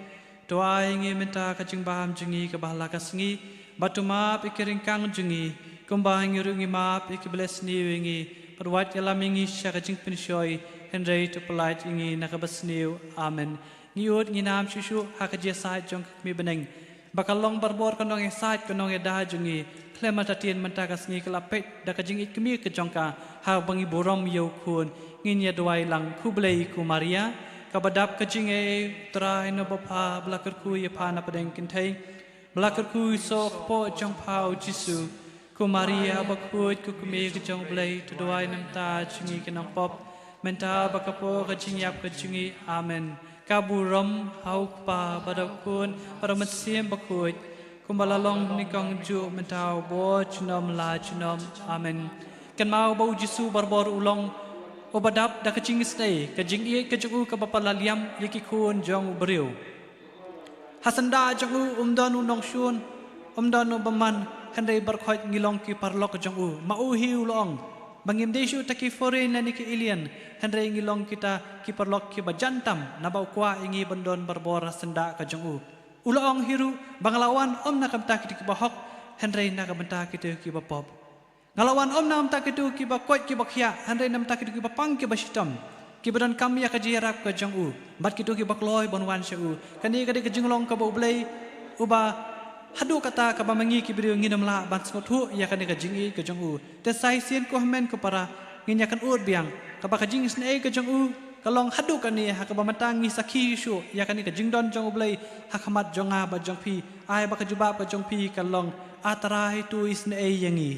To ai ïa ngi mynta ka jingbam jong ngi kaba ha la ka sngi, bad to map ïa ki ryngkang jong ngi, kumba ngi ruh ngi map ïa kiba leh sniew ïa ngi, bad wat ïalam ïa ngi sha ka jingpynshoi, hynrei to pyllait ïa ngi na kaba sniew. Amen. Ngi ud ngi nam shuh shuh ha ka jingïasaid jong ka Kmie bneng, ba ka long barabor ka nongïasaid ka nongïada jong ngi. Khlem artatien mynta ka sngi ka la peit da ka jingïeit kmie ka jong ka, haba ngi burom ïa u Khun. Ngin ïa duwai lang. Khublei ko Maria, Kaba dap ka jingaiei, U Trai, na bapha, ba la kyrkhu ïa pha na pdeng kynthei, ba la kyrkhu ïa u soh kpoh jong pha, U Jisu. Ko Maria bakhuid, ko kmie ka jong U Blei, to duwai namar jong ngi ki nongpop, mynta bad ha ka por ka jingïap ka jong ngi. Amen. Ka burom ha U Kpa bad ha U Khun bad ha U Mynsiem Bakhuid, kumba la long nyngkong, juh, mynta, bad junom la junom. Amen. Kynmaw ba U Jisu barabor u long uba dap da ka jingisynei, ka jingïeit ka jong u kaba pynlait ïa ki khun jong u briew. Ha syndah jong u ym don u nongshun, ym don u bymman, hynrei baroh ngi long ki paralok jong u. Ma u hi u la ong ba ngim dei shuh kita ki foreign lane ki alien, hynrei ngi long kita ki paralok kiba jan tam, naba u kwah ïa ngi ban don barabor ha syndah ka jong u. U la ong hi ruh ba nga la wan ym na ka bynta kito kiba hok, hynrei na ka bynta kito kiba pop. Nga la wan ym na ka bynta kito kiba koit kiba khiah, hynrei na ka bynta kito kiba pang kiba shitom, kiba donkam ïa ka jingïarap ka jong u, bad kito kiba kloi ban wan sha u. Kane ka dei ka jinglong kaba U Blei uba haduh katta, kaba ma ngi ki briew ngin ym lah ban sngewthuh ïa kane ka jingïeit ka jong u. Te sa shisien, ko hynmen ko para, ngin ïa kynud biang kaba ka jingisynei ka jong u ka long haduh kane, ha kaba mynta ngi sakhi shuh ïa kane ka jingdon jong U Blei ha khmat jong nga bad jong phi. Ai ba ka jubab ka jong phi kan long: A Trai, to isynei ïa ngi.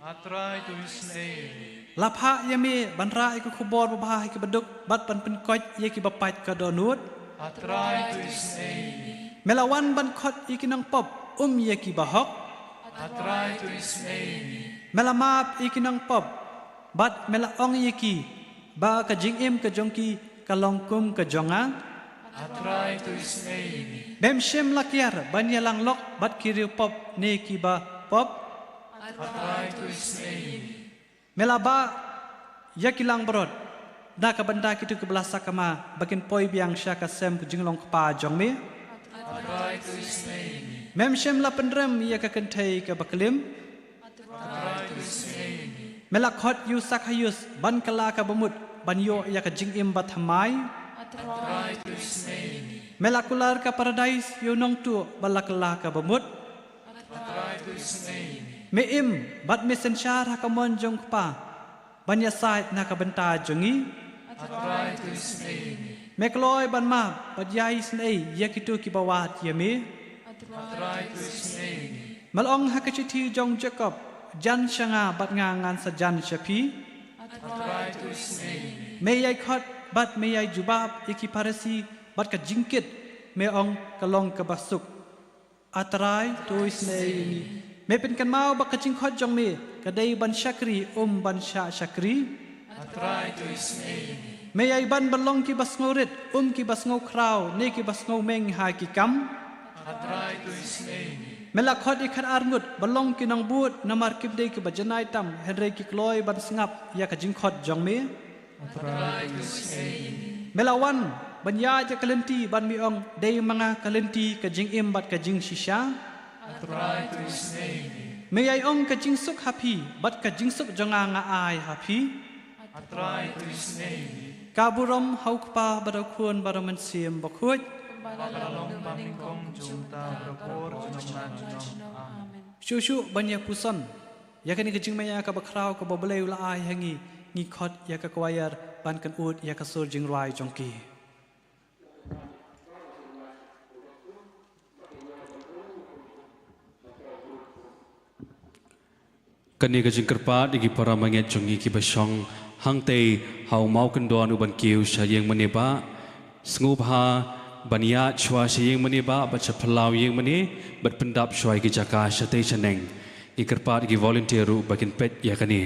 A Trai, to isynei ïa ngi. La phah ïa me ban rah ïa ka khubor babha ha kiba duk, bad ban pynkoit ïa kiba pait ka dohnud. A Trai, to isynei ïa ngi. Me la wan ban khot ïa ki nongpop, ym ïa kiba hok. A Trai, to isynei ïa ngi. Me la map ïa ki nongpop, bad me la ong ïa ki ba ka jingim ka jong ki ka long kum ka jong nga. A Trai, to isynei ïa ngi. Mem shym la kiar ban ïalang lok bad ki riewpop ne kiba pop. A Trai, to isynei ïa ngi. Me la bah ïa ki langbrot na ka bynta kito kiba la sakma, ba kin poi biang sha ka sem ka jinglong kpa jong me. A Trai, to isynei ïa ngi. Mem shym la pynrem ïa ka kynthei kaba klim. A Trai, to isynei ïa ngi. Me la khot ïa u Sakhaius ban kylla kaba mut ban ïoh ïa ka jingim bathymmai. A Trai, to isynei ïa ngi. Me la kular ka paradais ïa u nongtuh ba la kylla kaba mut. A Trai, to isynei ïa ngi. Me im bad me synshar ha ka mon jong u Kpa ban ïasaid na ka bynta jong ngi. A Trai, to isynei ïa ngi. Me kloi ban map bad ïai isynei ïa kito kiba wad ïa me. A Trai, to isynei ïa ngi. Me la ong ha ka shithi jong u Jakob: Jan sha nga bad nga ngan sa jan sha phi. A Trai, to isynei ïa ngi. Me ïai khot bad me ïai jubab ïa ki Pharisi, bad ka jingkit me ong ka long kaba suk. A Trai, to isynei ïa ngi. Me pynkynmaw ba ka jingkhot jong me ka dei ban shakri, ym ban shah shakri. A Trai, to isynei ïa ngi. Me ïai ban ban long kiba sngewrit, ym kiba sngewkhraw ne kiba sngewmeng ha ki kam. A Trai, to isynei ïa ngi. Me la khot ïa ki khatar ngut ban long ki nongbud, namar kim dei kiba janai tam, hynrei ki kloi ban sngap ïa ka jingkhot jong me. A Trai, to isynei ïa ngi. Me la wan ban ïaid ïa ka lynti, bad me ong: Dei ma nga ka lynti, ka jingim bad ka jingshisha. A Trai, to isynei ïa ngi. Me ïai ong: Ka jingsuk ha phi, bad ka jingsuk jong nga nga ai ha phi. A Trai, to isynei ïa ngi. Ka burom ha u Kpa bad ha u Khun bad ha u Mynsiem Bakhuid. Kumba la long mynnyngkong, junom, bad ha ka por junom la junom. Amen. Shuh shuh ban ïa puson ïa kane ka jingmaïa kaba khraw kaba U Blei u la ai ha ngi, ngi khot ïa ka choir ban kynud ïa ka sur jingrwai jong ki. Kane ka jingkyrpad ïa ki para bangeit jong ngi kiba shong hangtei ha u mawkyndon u ban kiew sha ïing mane bah. Sngewbha ban ïaid shuwa sha ïing mane bah, bad sha phyllaw ïing mane, bad pyndap shuwa ïa ki jaka shatei shaneng. Ngi kyrpad ïa ki volunteer ruh ba kin peit ïa kane.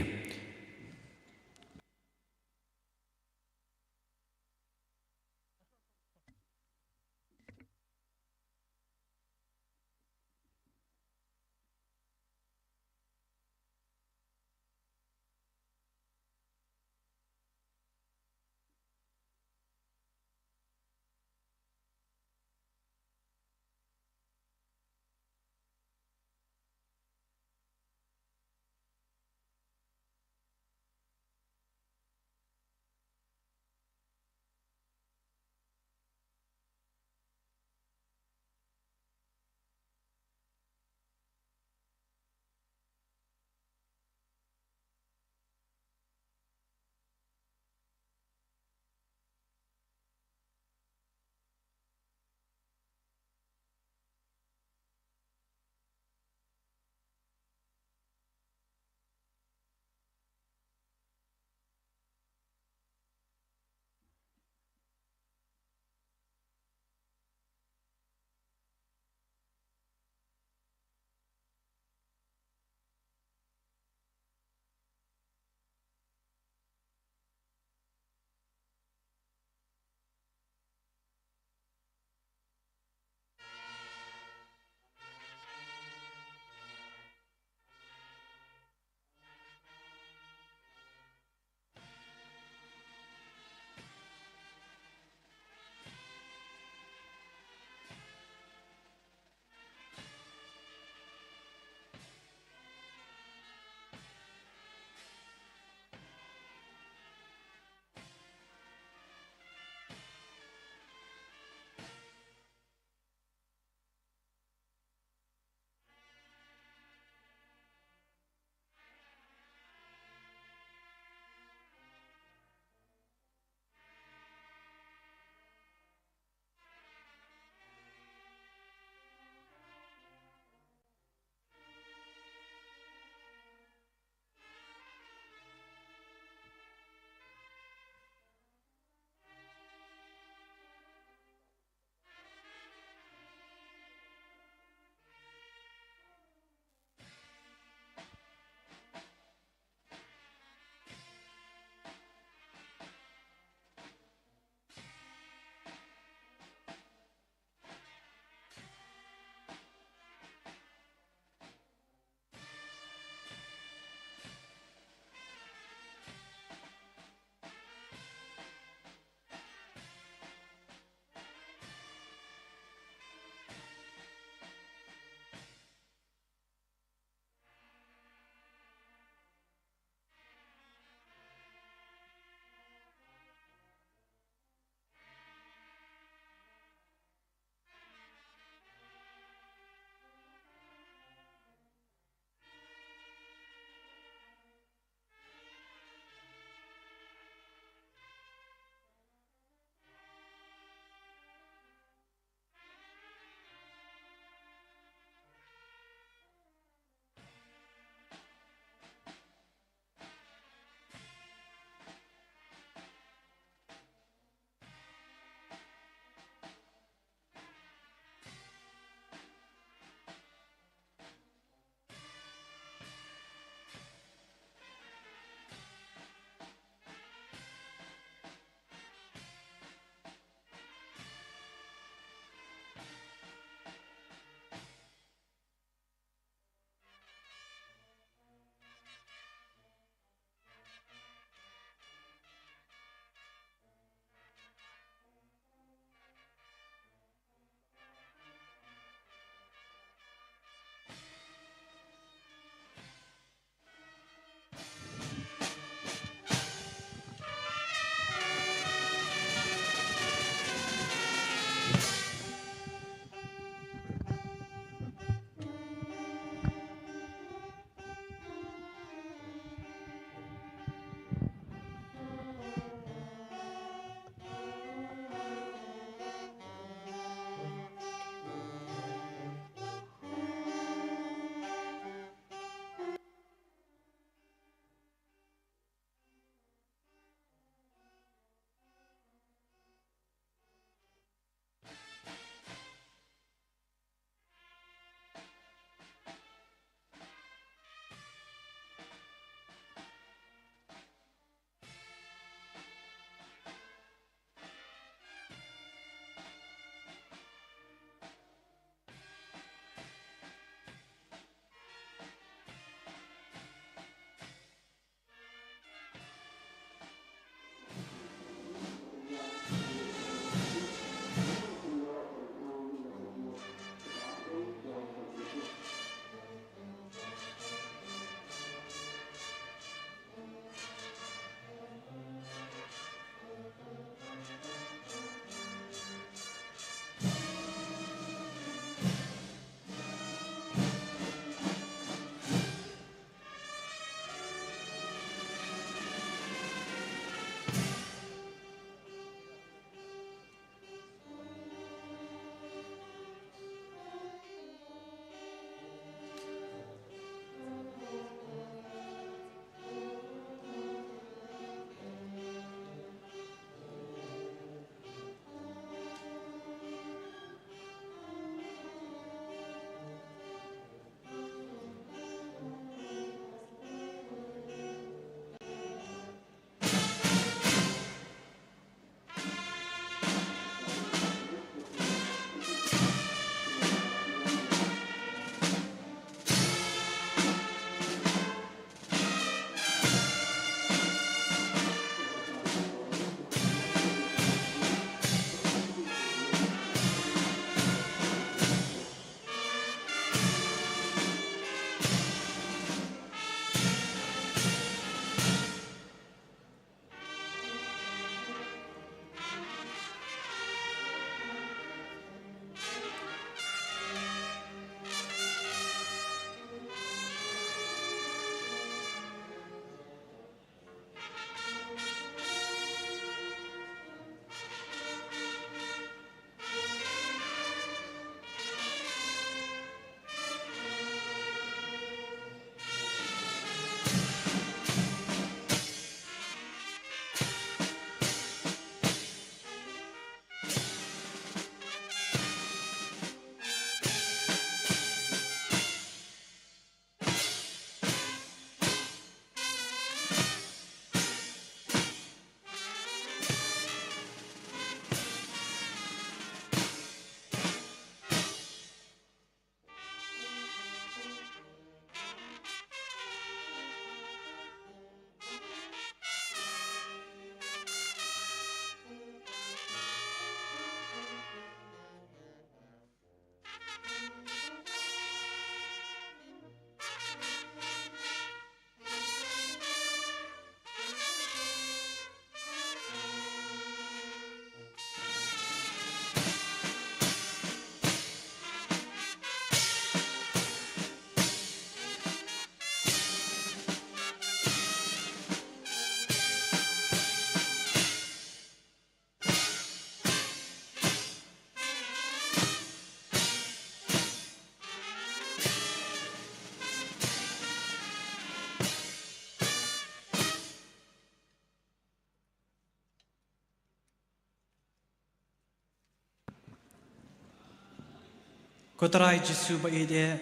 Ko Trai Jisu ba ïeit,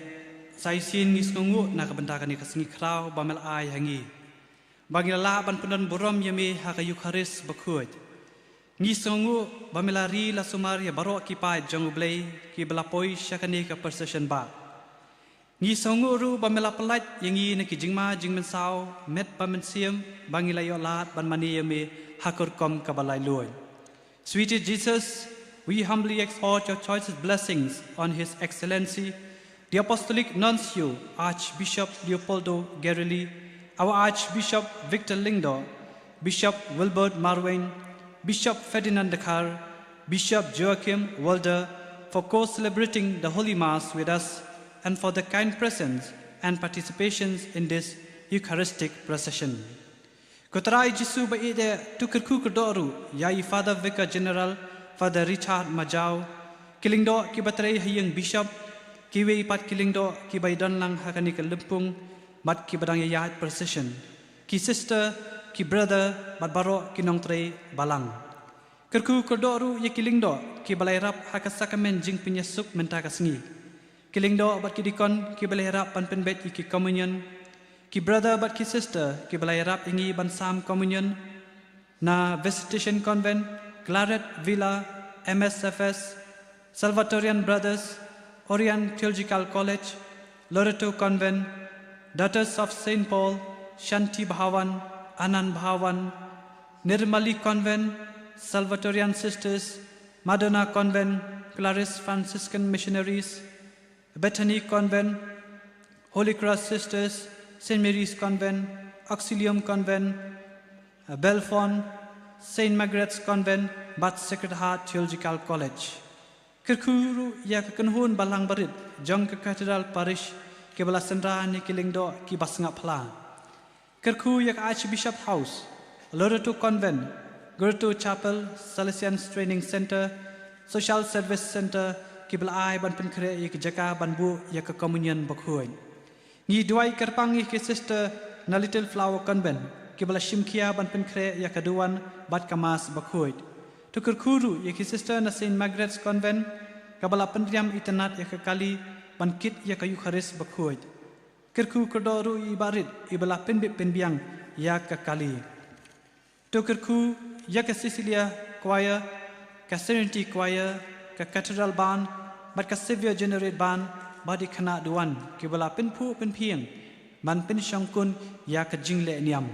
sa shisien ngi sngewnguh na ka bynta kane ka sngi khraw ba me la ai ha ngi, ba ngi la lah ban pyndon burom ïa me ha ka Eukharist bakhuid. Ngi sngewnguh ba me la ri la sumar ïa baroh ki paid jong U Blei kiba la poi sha kane ka procession ba. Ngi sngewnguh ruh ba me la pyllait ïa ngi na ki jingma jingmynsaw met bad mynsiem ba ngi la ïoh lad ban mane ïa me ha ka rukom kaba laitluid. Sweet Jesus, we humbly exhort your choicest blessings on His Excellency, the Apostolic Nuncio, Archbishop Leopoldo Guerelli, our Archbishop Victor Lyngdoh, Bishop Wilbert Marwein, Bishop Ferdinand Dkhar, Bishop Joachim Walder, for co-celebrating the Holy Mass with us and for the kind presence and participations in this Eucharistic procession. Ko Trai Jisu ba ïeit, to kyrkhu kyrdoh ruh ïa i Father Vicar General, Father Richard Majaw, ki lyngdoh kiba trei ha ïing Bishop, kiwei pat ki lyngdoh kiba ïadon lang ha kane ka lympung bad kiba dang ïaid procession, ki sister, ki brother bad baroh ki nongtrei balang. Kyrkhu kyrdoh ruh ïa ki lyngdoh kiba la ïarap ha ka sakramen jingpynïasuk mynta ka sngi. Ki lyngdoh bad ki dikon kiba la ïarap ban pynbeit ïa ki communion. Ki brother bad ki sister kiba la ïarap ïa ngi ban sam communion na Visitation Convent, Claret Villa, M S F S, Salvatorian Brothers, Orian Theological College, Loreto Convent, Daughters of Saint Paul, Shanti Bhawan, Anand Bhawan, Nirmali Convent, Salvatorian Sisters, Madonna Convent, Clarice Franciscan Missionaries, Bethany Convent, Holy Cross Sisters, Saint Mary's Convent, Auxilium Convent, Belfont, Saint Margaret's Convent bad Sacred Heart Theological College. Kyrkhu ruh ïa ka kynhun balang barit jong ka Cathedral Parish kiba la synran ïa ki lyngdoh kiba sngap phla. Kyrkhu ïa ka Archbishop House, Loreto Convent, Loreto Chapel, Salesians Training Centre, Social Service Centre kiba la ai ban pynkhreh ïa ki jaka ban buh ïa ka communion bakhuid. Ngi duwai kyrpang ïa ki sister na Little Flower Convent kiba la shim khia ban pynkhreh ïa ka duwan bad ka Mass bakhuid. To kyrkhu ruh ïa ki sister na Saint Margaret's Convent kaba la pynriam itynnad ïa ka kali ban kit ïa ka Eukharist bakhuid. Kyrkhu kyrdoh ruh ïa i Bah Rit iba la pynbit pynbiang ïa ka kali. To kyrkhu ïa ka Cecilia Choir, ka Serenity Choir, ka Cathedral Band bad ka Saviour Generate Band bad i khynnah duwan kiba la pynphuh pynphieng ban pynshongkun ïa ka jingleh niam.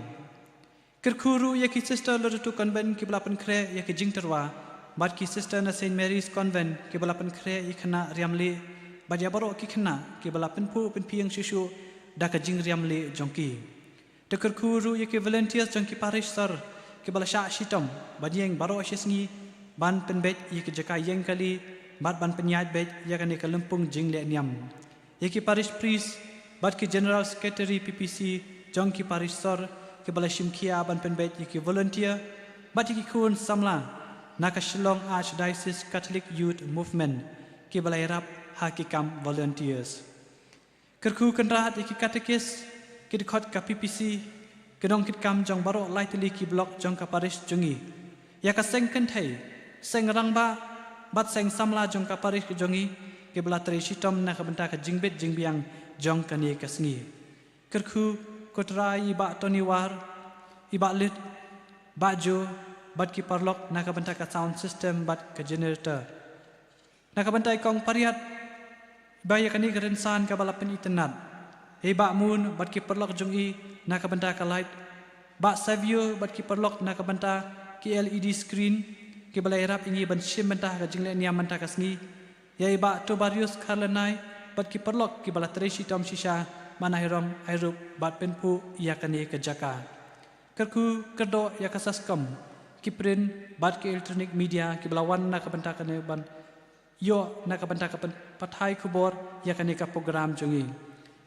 Kyrkhu ruh ïa ki sister Loreto Convent kiba la pynkhreh ïa ki jingtyrwa bad ki sister na Saint Mary's Convent kiba la pynkhreh ïa ki khynnah riamlieh bad ïa baroh ki khynnah kiba la pynphuh pynphieng shuh shuh da ka jingriamlieh jong ki. To kyrkhu ruh ïa ki volunteers jong ki parish sor kiba la shah shitom ban ïeng baroh shi sngi ban pynbeit ïa ki jaka ïeng kali bad ban pynïaid beit ïa kane ka lympung jingleh niam. Ïa ki parish priest bad ki general secretary P P C jong ki parish sor kiba la shim khia ban pynbeit ïa ki volunteer bad ïa ki khun samla na ka Shillong Archdiocese Catholic Youth Movement kiba la ïarap ha ki kam volunteers. Kyrkhu kynrad ïa ki katekist, ki dkhot ka P P C, ki nongkitkam jong baroh lai tylli ki block jong ka parish jong ngi. Ïa ka seng kynthei, seng rangbah bad seng samla jong ka parish jong ngi kiba la trei shitom na ka bynta ka jingbit jingbiang jong kane ka sngi. Kyrkhu ko Trai ïa i Bah Tony War, i Bah Lit, Bah Jo bad ki paralok na ka bynta ka sound system bad ka generator. Na ka bynta i Kong Pariat, ba ïa kane ka rynsan kaba la pynitynnad. Ïa i Bah Moon bad ki paralok jong i na ka bynta ka light. Bah Savio bad ki paralok na ka bynta ki L E D screen kiba la ïarap ïa ngi ban shim bynta ha ka jingleh niam mynta ka sngi. Ïa i Bah Tobarius Kharlanai bad ki paralok kiba la trei shitom shisha man ai rong ai rup bad pynphuh ïa kane ka jaka. Kyrkhu kyrdoh ïa ka SASCOM, ki print bad ki electronic media kiba la wan na ka bynta kane ban ïoh na ka bynta ka pyn-, pathai khubor ïa kane ka program jong ngi.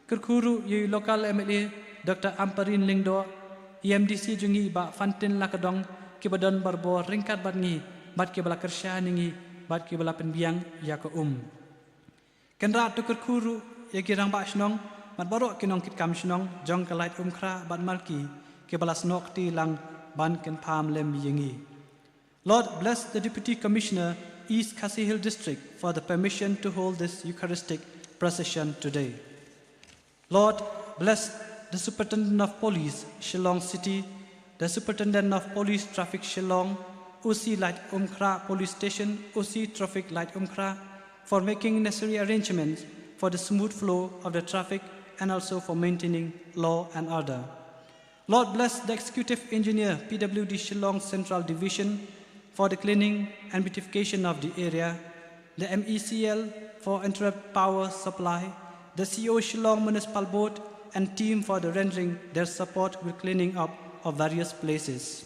Kyrkhu ruh ïa i local M L A Doctor Ampareen Lyngdoh, i M D C jong ngi Bah Fantin Lakadong kiba don barabor ryngkat bad ngi bad kiba la kyrshan ïa ngi bad kiba la pynbiang ïa ka um. Kynrad to kyrkhu ruh ïa ki rangbah shnong bad baroh ki nongkitkam shnong jong ka Laitumkhrah bad Malki kiba la snoh kti lang ban kynpham lem ïa ngi. Lord, bless the Deputy Commissioner East Khasi Hills District for the permission to hold this Eucharistic procession today. Lord, bless the Superintendent of Police, Shillong City, the Superintendent of Police, Traffic, Shillong, O C Laitumkhrah Police Station, O C Traffic Laitumkhrah, for making necessary arrangements for the smooth flow of the traffic and also for maintaining law and order. Lord, bless the Executive Engineer, P W D Shillong Central Division, for the cleaning and beautification of the area, the M E C L for interrupt power supply, the C O Shillong Municipal Board and team for the rendering their support with cleaning up of various places.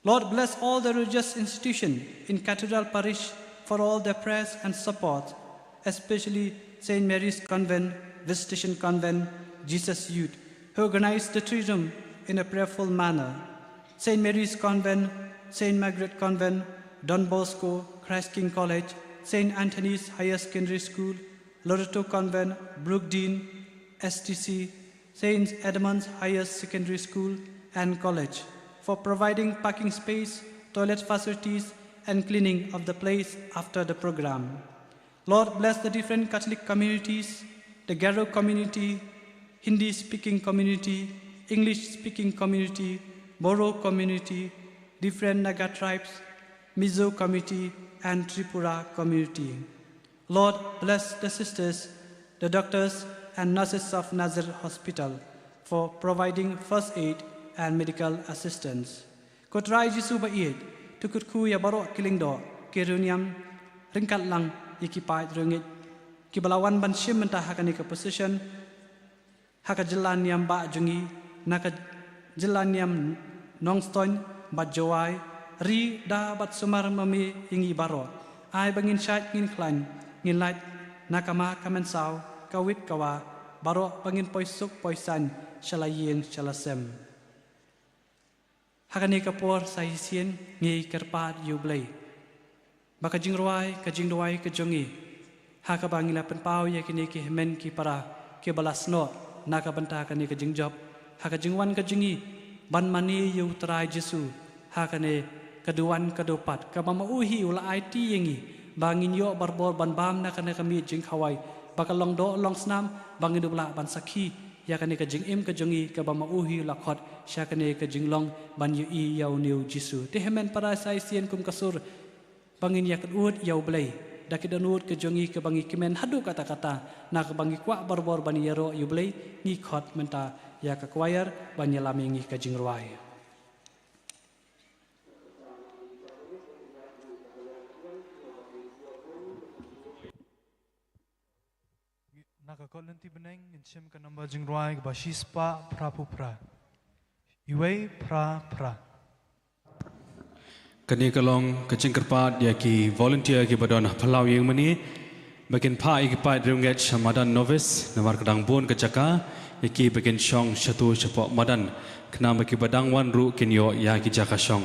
Lord, bless all the religious institution in Cathedral Parish for all their prayers and support, especially Saint Mary's Convent, Visitation Convent, Jesus Youth, who organized the Triduum in a prayerful manner. Saint Mary's Convent, Saint Margaret Convent, Don Bosco, Christ King College, Saint Anthony's Higher Secondary School, Loreto Convent, Brookdean, S T C, Saint Edmund's Higher Secondary School and College for providing parking space, toilet facilities, and cleaning of the place after the program. Lord, bless the different Catholic communities, the Garo community, Hindi speaking community, English speaking community, Boro community, different Naga tribes, Mizo community, and Tripura community. Lord, bless the sisters, the doctors, and nurses of Nazareth Hospital for providing first aid and medical assistance. Ko Trai Jisu ba ïeit, to kyrkhu ïa baroh ki lyngdoh, ki riewniam, ryngkat lang ïa ki paid riewngeit, kiba la wan ban shim bynta ha kane ka procession, ha ka jylla niam bah jong ngi, na ka jylla niam Nongstoiñ bad Jowai, ri da bad sumar ma me ïa ngi baroh. Ai ba ngin shait ngin khlaiñ, ngin lait na ka ma ka mynsaw, ka wit ka wah, baroh ba ngin poi suk poi saiñ, sha la ïing sha la sem. Ha kane ka por sa shisien ngi kyrpad ïa U Blei ba ka jingrwai, ka jingduwai ka jong ngi, ha kaba ngi la pynpaw ïa kine ki hynmen ki para kiba la snoh na ka bynta kane ka jingjop, ha ka jingwan ka jong ngi ban mane ïa U Trai Jisu ha kane ka duwan ka dupat, kaba ma u hi u la aiti ïa ngi ba ngin ïoh barabor ban bam na kane ka miej jingkhawai, ba ka long doh long snam, ba ngin ym lah ban sakhi ïa kane ka jingim ka jong ngi, kaba ma u hi u la khot sha kane ka jinglong ban ïohi ïa une U Jisu. Te hynmen para, sa shisien kum ka sur ba ngin ïa kynnoh ïa U Blei da ki dohnud ka jong ngi kaba ngi kmen haduh katta katta, na kaba ngi kwah barabor ban ïaroh ïa U Blei, ngi khot mynta ïa ka choir ban ïalam ïa ngi ka jingrwai. Na ka kot lynti bneng ngin shim ka number jingrwai kaba shispah phra phew phra. Iwei phra phra. Kane ka long ka jingkyrpad ïa ki volunteer kiba don ha phyllaw ïing mane ba kin phah ïa ki paid riewngeit sha madan novice, namar ka dang bun ka jaka ïa ki ba kin shong shato shapoh madan, khnang ba kiba dang wan ruh kin ïoh ïa ki jaka shong.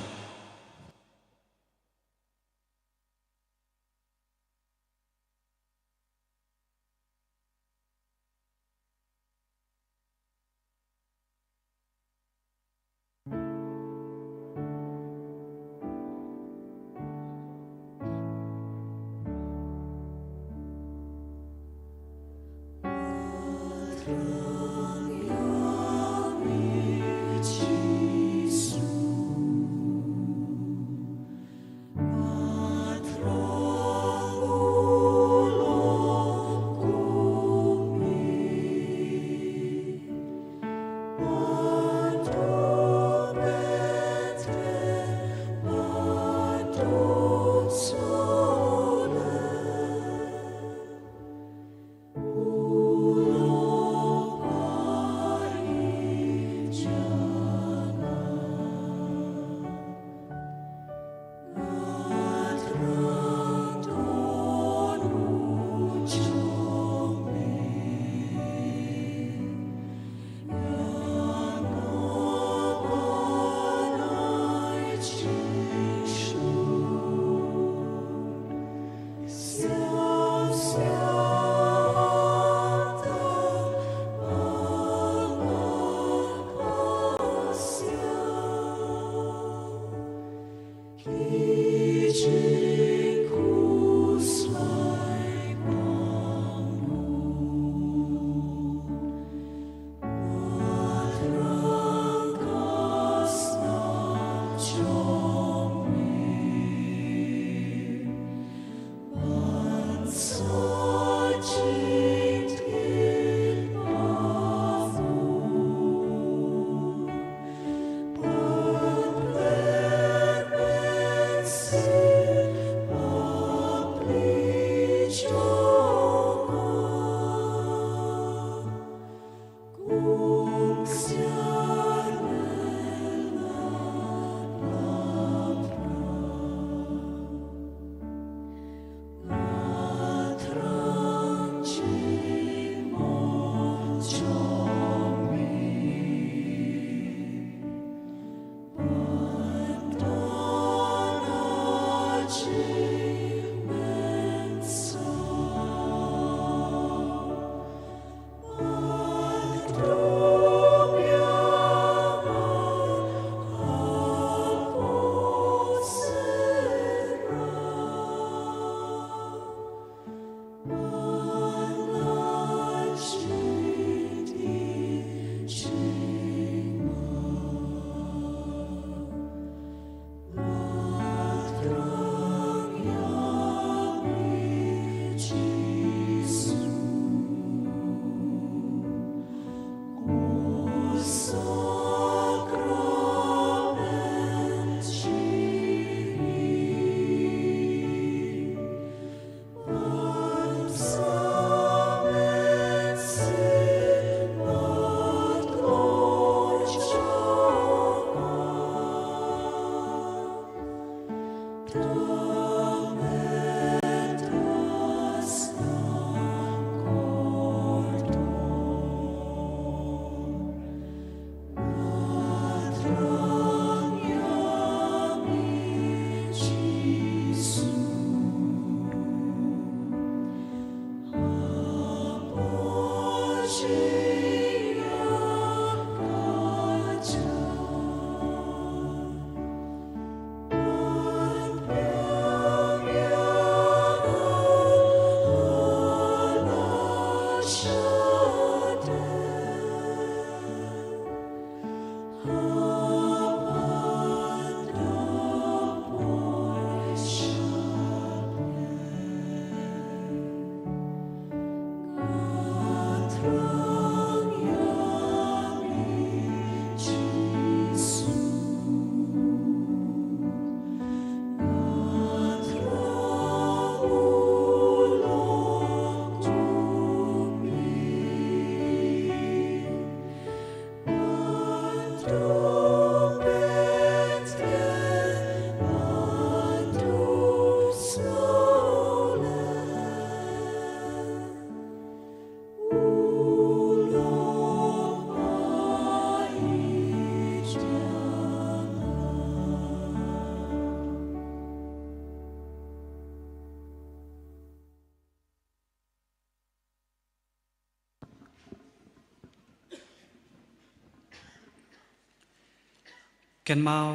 Kynmaw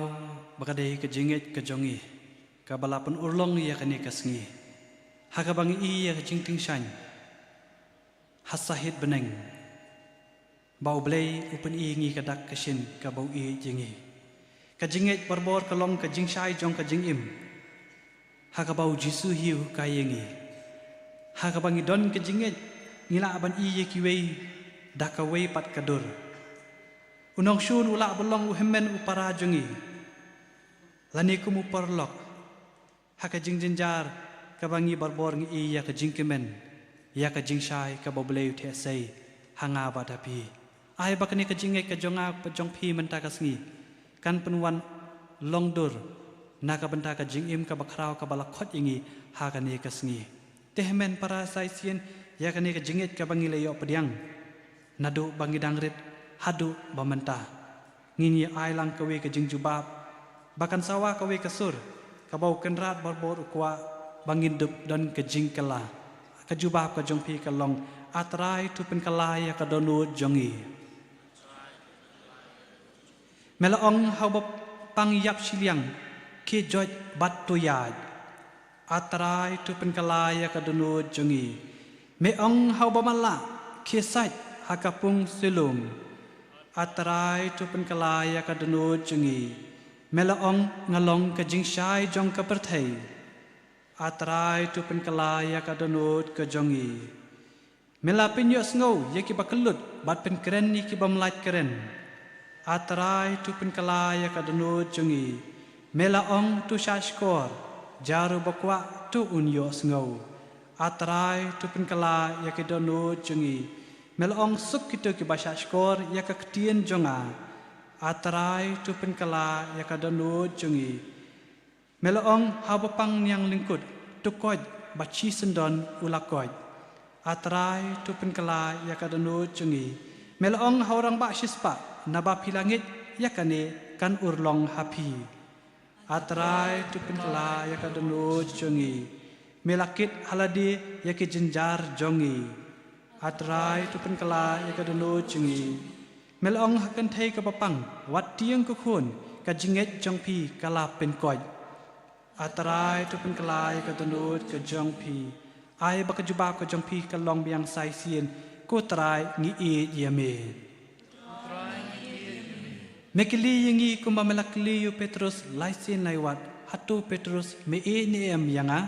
ba ka dei ka jingngeit ka jong ngi kaba la pynurlong ïa kane ka sngi, ha kaba ngi ïohi ïa ka jingtyngshaiñ ha sahit bneng, ba U Blei u pyni ïa ngi ka dak ka shin kaba u ïeit ïa ngi. Ka jingngeit barabor ka long ka jingshai jong ka jingim, ha kaba U Jisu hi u hikai ïa ngi. Ha kaba ngi don ka jingngeit, ngi lah ban ïohi ïa kiwei da kawei pat ka dur. U nongshun u lah ban long u hynmen u para jong ngi, lane kum u paralok. Ha ka jingjynjar kaba ngi barabor ngi ïohi ïa ka jingkmen, ïa ka jingshai kaba U Blei u theh sei ha nga bad ha phi. Ai ba kane ka jingngeit ka jong nga bad jong phi mynta ka sngi kan pynwan long dur na ka bynta ka jingim kaba khraw kaba la khot ïa ngi ha kane ka sngi. Te hynmen para sa shisien, ïa kane ka jingngeit kaba ngi la ïoh pdiang naduh ba ngi dang rit haduh ba mynta, ngin ïa ai lang kawei ka jingjubab ba kan sawa kawei ka sur kaba U Kynrad barabor u kwah ba ngin dup don ka jingkylla. Ka jubab ka jong phi ka long: A Trai, to pynkylla ïa ka dohnud jong ngi. Me la ong ha uba pang ïap shiliang, khie joit bad to ïaid. A Trai, to pynkylla ïa ka dohnud jong ngi. Me ong ha uba matlah, khie sait ha ka pung Siloam. A Trai, to pynkylla ïa ka dohnud jong ngi. Me la ong, nga long ka jingshai jong ka pyrthei. A Trai, to pynkylla ïa ka dohnud ka jong ngi. Me la pynïohsngew ïa kiba kyllut bad pynkren ïa ki bym lait kren. A Trai, to pynkylla ïa ka dohnud jong ngi. Me la ong, to shahshkor, jar uba kwah to un ïohsngew. A Trai, to pynkylla ïa ka dohnud jong ngi. Me la ong, suk kito kiba shahshkor ïa ka ktien jong nga. A Trai, to pynkylla ïa ka dohnud jong ngi. Me la ong ha uba pang niang lyngkut, to koit bad shisyndon u la koit. A Trai, to pynkylla ïa ka dohnud jong ngi. Me la ong ha u rangbah shispah, naba phi la ngeit ïa kane kan urlong ha phi. A Trai, to pynkylla ïa ka dohnud jong ngi. Me la kit ha lade ïa ki jynjar jong ngi. A Trai, to pynkylla ïa ka dohnud jong ngi. Me la ong ha kynthei kaba pang, wat tieng ko khun, ka jingngeit jong phi ka la pynkoit. A Trai, to pynkylla ïa ka dohnud ka jong phi. Ai ba ka jubab ka jong phi ka long biang sa shisien: Ko Trai, ngi ïeit ïa me. Me kylli ïa ngi kumba me la kylli ïa u Petrus lai sien lai wat: Hato Petrus, me ïeit ne em ïa nga?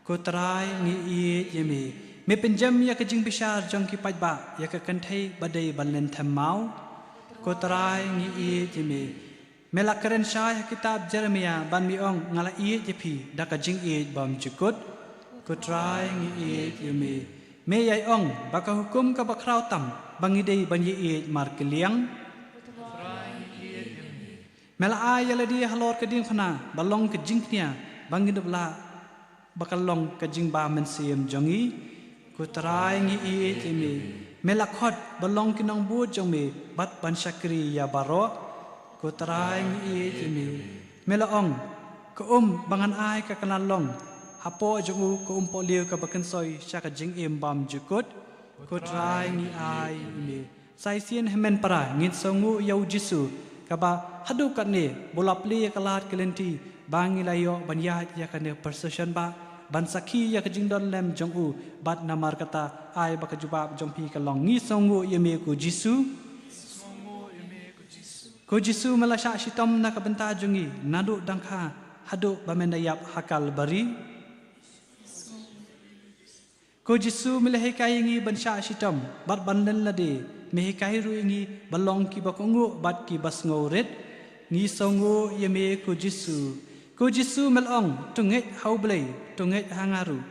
Ko Trai, ngi ïeit ïa me. Me pynjem ïa ka jingbishar jong ki paidbah ïa ka kynthei ba dei ban lynthem maw. Ko Trai, ngi ïeit ïa me. Me la kren shai ha kitab Jeremaïah ban me ong, nga la ïeit ïa phi da ka jingïeit bymjukut. Ko Trai, ngi ïeit ïa me. Me ïai ong ba ka hukum kaba khraw tam ba ngi dei ban ïaieit markylliang. Me la ai ïa lade halor ka diengphna ba long ka jingkñia ba ngin dup lah ba ka long ka jingbamynsiem jong ngi. Ko Trai, ngi ïeit ïa me. Me la khot ba long ki nongbud jong me bad ban shakri ïa baroh. Ko Trai, ngi ïeit ïa me. Me la ong, ka um ba ngan ai ka kan long hapoh jong u ka umpohliew kaba kynsoi sha ka jingim bymjukut. Ko Trai, ngi ai ïa me. Sa shisien hynmen para ngin sngewnguh ïa u Jisu, kaba haduh katne ba u la plie ïa ka lad ka lynti ba ngi la ïoh ban ïaid ïa kane ka procession ba ban sakhi ïa ka jingdon lem jong u. Bad namar kata, ai ba ka jubab jong phi ka long, ngi sngewnguh ïa me ko Jisu. Ko Jisu, me la shah shitom na ka bynta jong ngi naduh dang kha haduh ba men da ïap ha Kalbari. Ko Jisu, me la hikai ïa ngi ban shah shitom bad ban len lade. Me hikai ruh ïa ngi ban long kiba kohnguh bad kiba sngewrit. Ngi sngewnguh ïa me ko Jisu. Ko Jisu, me la ong, to ngeit ha U Blei, to ngeit ha nga ruh.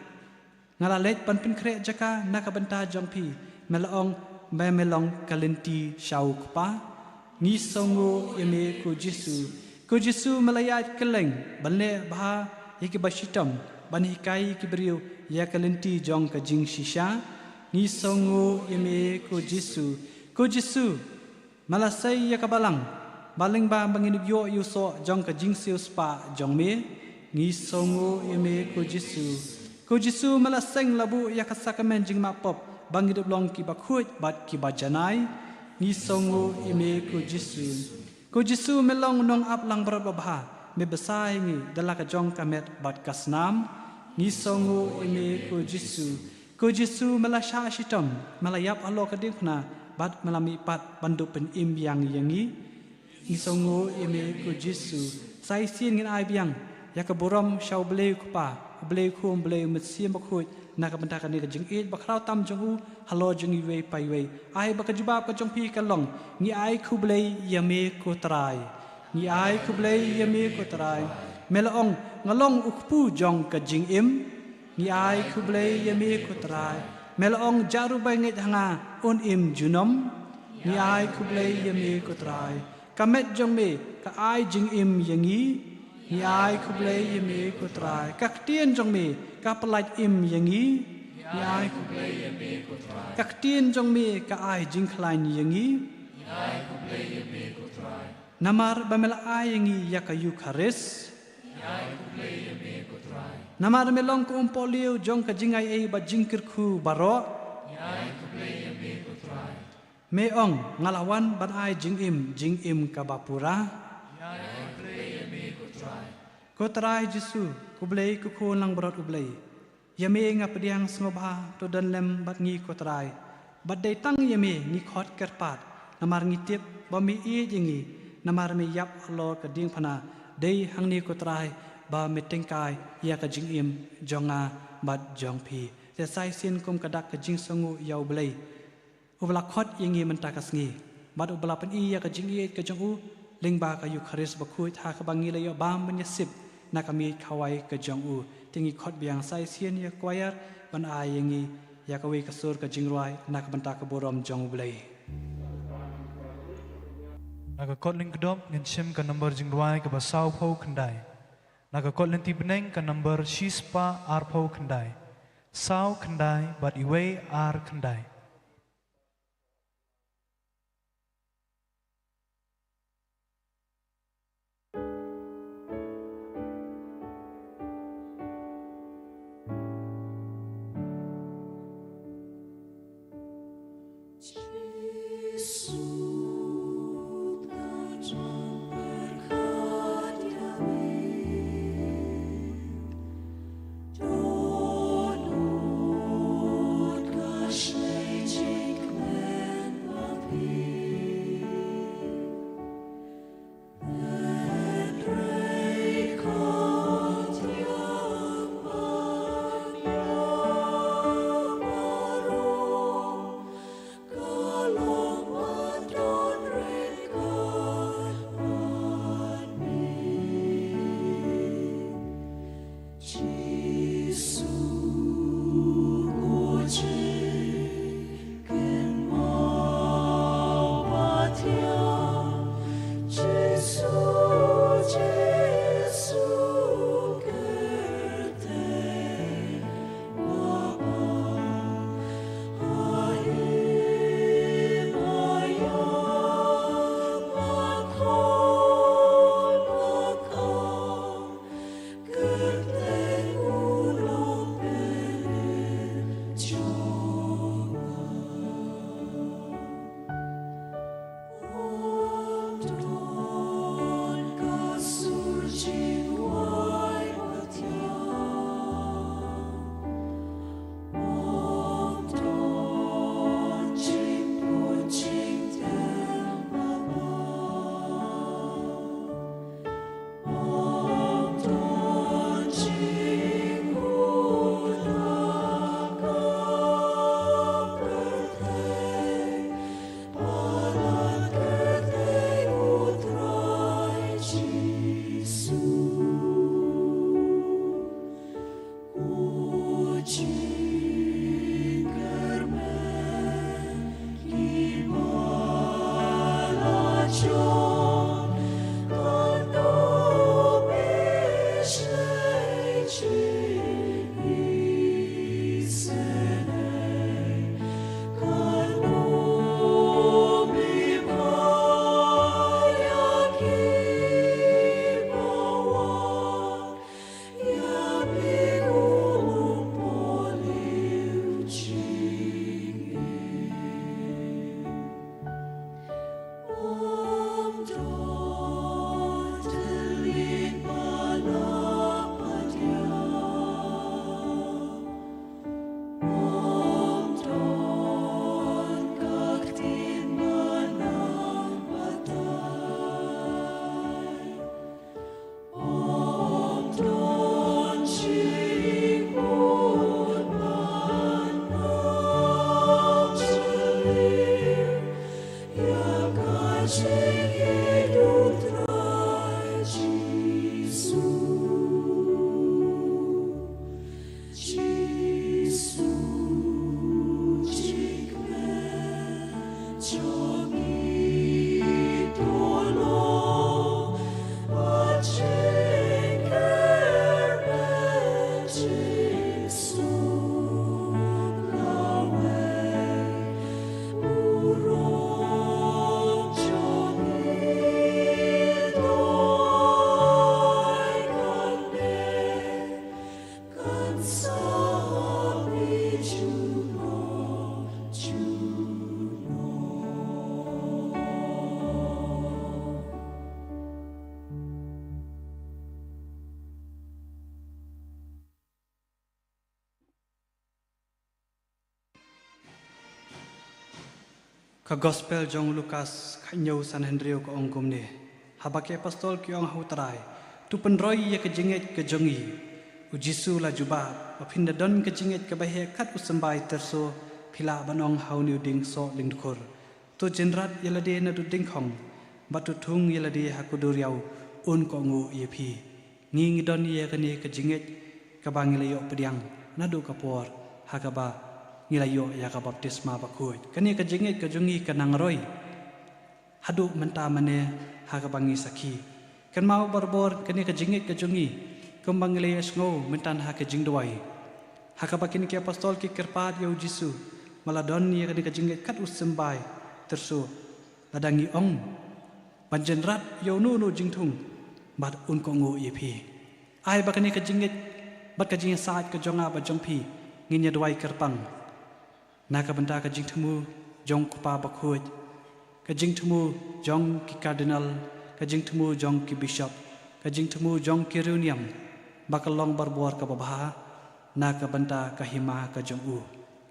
Nga la leit ban pynkhreh jaka na ka bynta jong phi. Me la ong ba me long ka lynti sha u Kpa. Ngi sngewnguh ïa me ko Jisu. Ko Jisu, me la ïaid kylleng ban leh bha ïa kiba shitom, ban hikai ïa ki briew ïa ka lynti jong ka jingshisha. Ngi sngewnguh ïa me ko Jisu. Ko Jisu, me la sei ïa ka balang ba lyngba ba ngin ïoh ïa u soh jong ka jingsiewspah jong me. Ngi sngewnguh ïa me ko Jisu. Ko Jisu, me la seng la buh ïa ka sakramen jingmap pop ba ngin ïoh long kiba khuid bad kiba janai. Ngi sngewnguh ïa me ko Jisu. Ko Jisu, me long nongap langbrot babha, me bsa ïa ngi da la ka jong ka met bad ka snam. Ngi sngewnguh ïa me ko Jisu. Ko Jisu, me la shah shitom, me la ïap halor ka diengphna bad me la mihpat ban dup pynim biang ïa ngi. Ngi sngewnguh ïa me ko Jisu. Sa shisien ngin ai biang ïa ka burom sha U Blei u Kpa, U Blei u Khun, U Blei u Mynsiem Bakhuid, na ka bynta kane ka jingïeit ba khraw tam jong u halor jong ngi iwei pa iwei. Ai ba ka jubab ka jong phi ka long, ngi ai khublei ïa me ko Trai. Ngi ai khublei ïa me ko Trai. Me la ong, nga long u kpu jong ka jingim. Ngi ai khublei ïa me ko Trai. Me la ong, ja ruh ba ngeit ha nga un im junom. Ngi ai khublei ïa me ko Trai. Ka met jong me ka ai jingim ïa ngi. Ngi ai khublei ïa me ko Trai. Ka ktien jong me ka pyllait im ïa ngi. Ngi ai khublei ïa me ko Trai. Ka ktien jong me ka ai jingkhlaiñ ïa ngi. Ngi ai khublei ïa me ko Trai. Namar ba me la ai ïa ngi ïa ka Eukharist. Ngi ai khublei ïa me ko Trai. Namar me long ka umpohliew jong ka jingaiei bad jingkyrkhu baroh. Ngi ai khublei ïa me ko Trai. Me ong, nga la wan ban ai jingim, jingim kaba pura. Ngi ai khublei ïa me ko Trai. Ko Trai Jisu, ko Blei ko Khun langbrot U Blei. Ïa me nga pdiang sngewbha, to don lem bad ngi ko Trai. Bad dei tang ïa me ngi khot kyrpad, namar ngi tip ba me ïeit ïa ngi, namar me ïap halor ka diengphna. Dei hangne ko Trai ba me tyngkai ïa ka jingim jong nga bad jong phi. Te sa shisien kum ka dak ka jingsngewnguh ïa U Blei, uba la khot ïa ngi mynta ka sngi bad uba la pyni ïa ka jingïeit ka jong u lyngba ka Eukharist bakhuid, ha kaba ngi la ïoh bam ban ïasip na ka miej khawai ka jong u. Te ngi khot biang sa shisien ïa ka choir ban ai ïa ngi ïa kawei ka sur ka jingrwai na ka bynta ka burom jong U Blei. Na ka kot Lyngkdop ngin shim ka number jingrwai kaba sawphew khyndai. Na ka kot Lynti Bneng ka number shispah arphew khyndai. Saw khyndai bad iwei ar khyndai. Ka Gospel jong u Lukas khathynñiew sanhynriew ka ong kumne: Haba ki apostol ki ong ha u Trai: To pynroi ïa ka jingngeit ka jong ngi, u Jisu u la jubab: Ba phin da don ka jingngeit kaba heh kat u symbai tyrso, phi lah ban ong ha une u dieng soh lyngdkhur: To jynrat ïa lade naduh dyngkhong, bad to thung ïa lade ha ka duriaw, un kohnguh ïa phi. Ngi ngi don ïa kane ka jingngeit kaba ngi la ïoh pdiang naduh ka por ha kaba ngi la ïoh ïa ka baptisma bakhuid. Kane ka jingngeit ka jong ngi ka nang roi haduh mynta mane ha kaba ngi sakhi. Kynmaw barabor, kane ka jingngeit ka jong ngi, kumba ngi la ïohsngew mynta ha ka jingduwai, ha kaba kine ki apostol ki kyrpad ïa u Jisu: Ma la don ïa kane ka jingngeit kat u symbai tyrso, lada ngi ong ban jynrat ïa uno uno jingthung, bad un kohnguh ïa phi. Ai ba kane ka jingngeit bad ka jingïasaid ka jong nga bad jong phi ngin ïa duwai kyrpang na ka bynta ka jingthmu jong u Kpa bakhuid, ka jingthmu jong ki kardinal, ka jingthmu jong ki bishop, ka jingthmu jong ki riewniam, ba kan long barabor kaba bha na ka bynta ka hima ka jong u.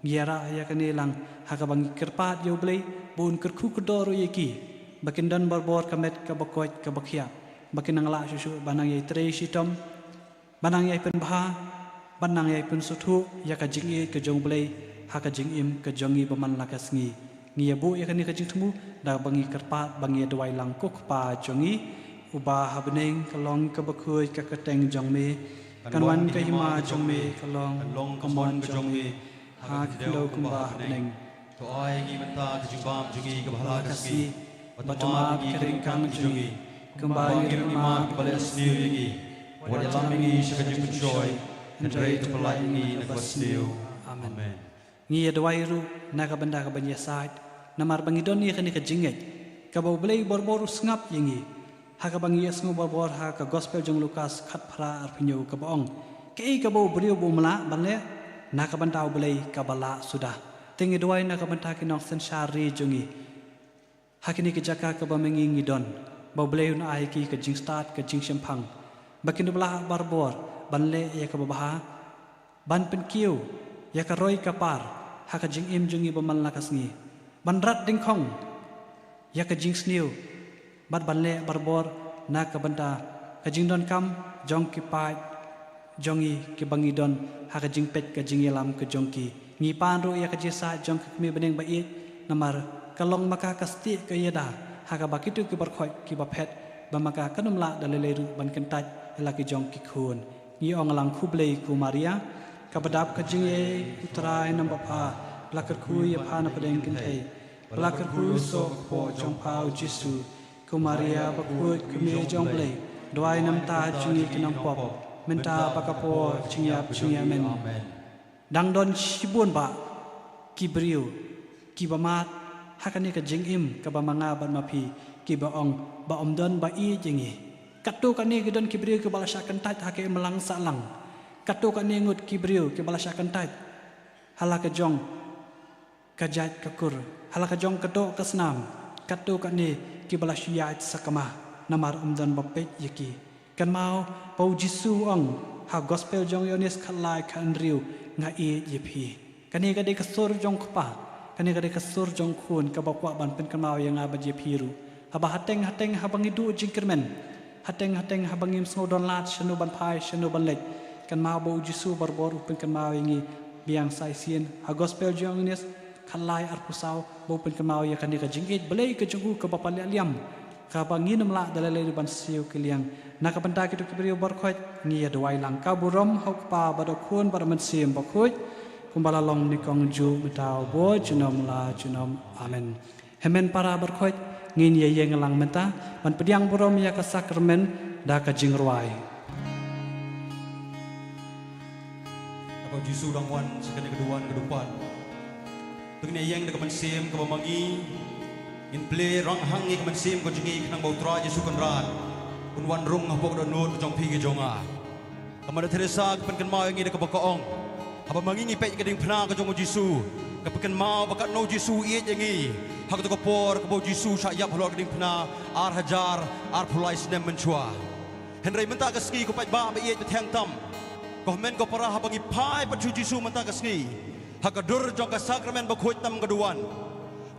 Ngi ïarah ïa kane lang ha kaba ngi kyrpad ïa u Blei ba un kyrkhu kordor ïa ki, ba kin don barabor ka met kaba koit kaba khiah, ba kin nang lah shuh shuh ban nang ïai trei shitom, ban nang ïai pynbha, ban nang ïai pynsngewthuh ïa ka jingïeit ka jong u Blei ha ka jingim ka jong ngi ba man la ka sngi. Ngi ïa buh ïa kane ka jingthmu da ba ngi kyrpad, ba ngi ïa duwai lang: Ko Kpa jong ngi uba ha bneng, ka long kaba khuid ka kyrteng jong me, kan wan ka hima jong me, ka long ka mon jong me ha ka khyndew kumba ha bneng. To ai ngi mynta ka jingbam jong ngi kaba ha la ka sngi, bad to map ïa ki ryngkang jong ngi, kumba ngi ruh ngi map ïa kiba leh sniew ïa ngi. Wat ïalam ïa ngi sha ka jingpynshoi, hynrei to pyllait ïa ngi na kaba sniew. Amen. Ngi ïa duwai ruh na ka bynta ka ban ïasaid, namar ba ngi don ïa kane ka jingngeit kaba u Blei barabor u sngap ïa ngi. Ha kaba ngi ïohsngew barabor ha ka Gospel jong u Lukas khatphra arphew hynñiew kaba ong: Kaei kaba u briew ba um lah ban leh na ka bynta u Blei kaba lah suda? Te ngi duwai na ka bynta ki nongsynshar ri jong ngi ha kine ki jaka kaba ma ngi ngi don, ba u Blei un ai ki ka jingstad ka jingshemphang, ba kin ïa lah barabor ban leh ïa kaba bha, ban pynkiew ïa ka roi ka par ha ka jingim jong ngi ba man la ka sngi, ban rat dyngkhong ïa ka jingsniew, bad ban leh barabor na ka bynta ka jingdonkam jong ki paid jong ngi kiba ngi don ha ka jingpeit ka jingïalam ka jong ki. Ngi pan ruh ïa ka jingïasaid jong ka Kmie bneng ba ïeit, namar ka long ma ka ka stieh ka ïada ha kaba kito ki baroh kiba phet, ba ma ka kan ym lah da lei lei ruh ban kyntait ïa la ki jong ki khun. Ngi ong lang: Khublei ko Maria, kaba dap ka jingaiei, u Trai u namba pha, la kyrkhu ïa pha na pdeng kynthei, ba la kyrkhu ïa u soh kpoh jong pha u Jisu. Ko Maria bakhuid, Kmie jong u Blei, duwai namar jong ngi ki nongpop, mynta bad ka por jingïap jong ngi. Amen. Dang don shibun bah ki briew kiba mad ha kane ka jingim kaba ma nga bad ma phi, kiba ong ba ym don ba ïeit ïa ngi. Katto katne ki don ki briew kiba la shah kyntait ha ka imlang sahlang. Katto katne ngut ki briew kiba la shah kyntait ha la ka jong ka jait ka kur, ha la ka jong ka doh ka snam. Katto katne kiba la shu ïaid sakma, namar ym don ba peit ïa ki. Kynmaw ba u Jisu u ong ha Gospel jong u Ïoannis khatlai khathynriew: Nga ïeit ïa phi. Kane ka dei ka sur jong u Kpa, kane ka dei ka sur jong u Khun kaba kwah ban pynkynmaw ïa nga bad ïa phi ruh. Haba hateng hateng haba ngi duh jingkyrmen, hateng hateng haba ngim sngew don lad shano ban phai shano ban leit, kynmaw ba u Jisu barabor u pynkynmaw ïa ngi biang sa shisien. Ha Gospel jong u Ïoannis khatlai arphew saw, ba u pynkynmaw ïa kane ka jingïeit Blei ka jong u kaba paliah liam, kaba ngin ym lah da lei lei ban siew kylliang. Na ka bynta kito ki briew baroh ngi ïa duwai lang. Ka burom ha u Kpa bad u Khun bad u Mynsiem Bakhuid, kumba la long nyngkong, juh, mynta, bad junom la junom. Amen. Hynmen para baroh, ngin ïa ïeng lang mynta ban pdiang burom ïa ka sakramen da ka jingrwai. Haba u Jisu u dang wan sha kane ka duwan ka dupan, to ngin ïeng da ka mynsiem kaba ma ngi. Ngin plie ranghang ïa ka mynsiem ka jong ngi khnang ba u Trai Jisu Kynrad un wan rung hapoh ka dohnud ka jong phi ka jong nga. Ka Mother Teresa ka pynkynmaw ïa ngi da kaba ka ong, haba ma ngi ngi peit ïa ka diengphna ka jong u Jisu, ka pynkynmaw ba katno u Jisu u ïeit ïa ngi. Ha kato ka por kaba u Jisu u shah ïap halor ka diengphna, ar hajar arphew lai snem mynshuwa. Hynrei mynta ka sngi, ko paidbah ba ïeit ba thiang tam, ko hynmen ko para, haba ngi phai pat sha u Jisu mynta ka sngi ha ka dur jong ka sakramen bakhuid tam ka duwan,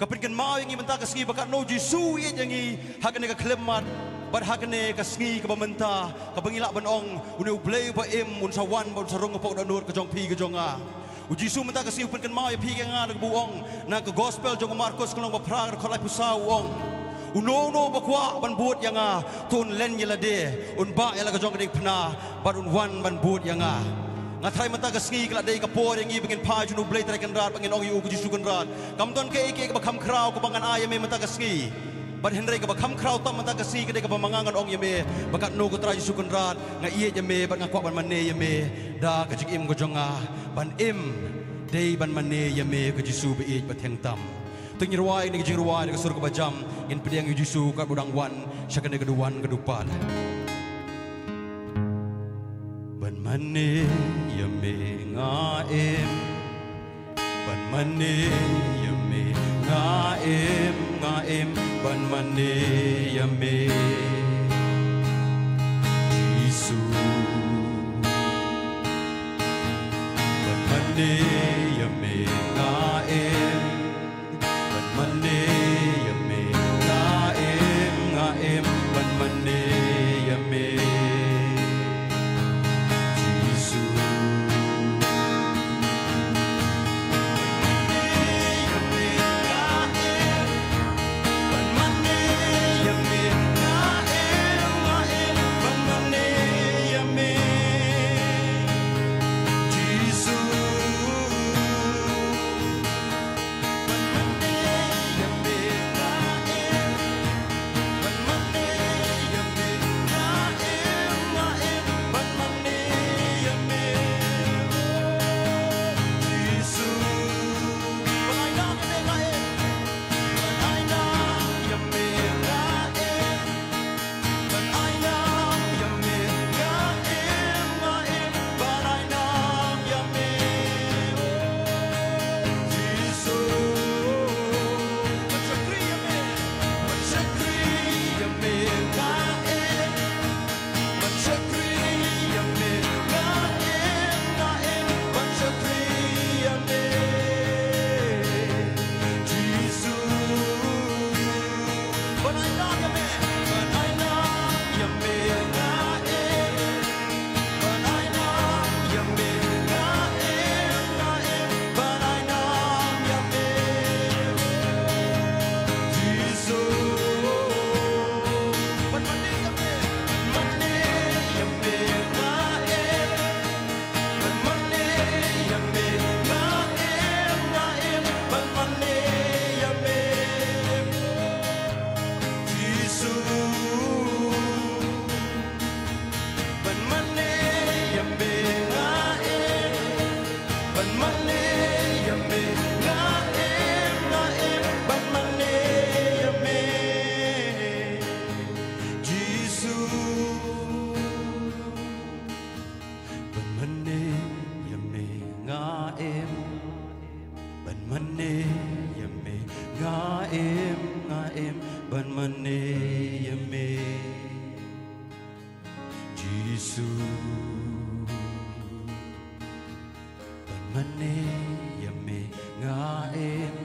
Ka pynkynmaw ïa ngi mynta ka sngi ba katno u Jisu u ïeit ïa ngi ha kane ka khyllipmat bad ha kane ka sngi kaba mynta, kaba ngi lah ban ong une u Blei uba im un sa wan bad un sa rung hapoh dohnud ka jong phi ka jong nga. U Jisu mynta ka sngi u pynkynmaw ïa phi ïa nga da kaba u ong na ka gospel jong u Markos ka lynnong ba phra ka dkhot laiphew saw, u ong, uno uno uba kwah ban bud ïa nga to un len ïa lade, un bah ïa la ka jong ka diengphna bad un wan ban bud ïa nga. Nga tharai mynta ka sngi ka la dei ka por ïa ngi ba ngin phai sha une u Blei Trai Kynrad, ba ngin ong ïa u ko Jisu Kynrad, kam don kaei kaei kaba kham khraw kaba ngan ai ïa me mynta ka sngi. Bad hynrei kaba kham khraw tam mynta ka sngi ka dei kaba ma nga ngan ong ïa me ba katno ko Trai Jisu Kynrad, nga ïeit ïa me bad nga kwah ban mane ïa me da ka jingim ka jong nga. Ban im dei ban mane ïa me ko Jisu ba ïeit ba thiang tam. To ngin rwai ïa kane ka jingrwai da ka sur kaba jam, ngin pdiang ïa u Jisu katba u dang wan sha kane ka duwan ka dupad. Ban mane ïa me nga im, ban mane ïa me nga im, nga im, ban mane ïa me Jisu. Ban mane ïa me nga im, ban mane ïa me nga im, nga im, ban mane ïa me Jisu. Ban mane ïa me nga im, ban mane ïa me nga im, nga im, ban mane ïa me Jisu. Ban mane ïa me nga im,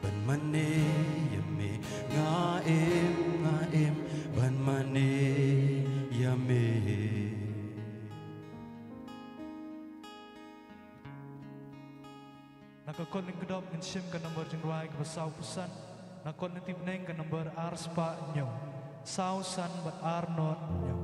ban mane ïa me nga im, nga im, ban mane ïa me. Na ka kot lyngkdop ngin shim ka nombor jingrwai kaba saw phew san, na kot lynti bneng ka nombor ar spah hynñiew, saw san bad ar nod hynñiew.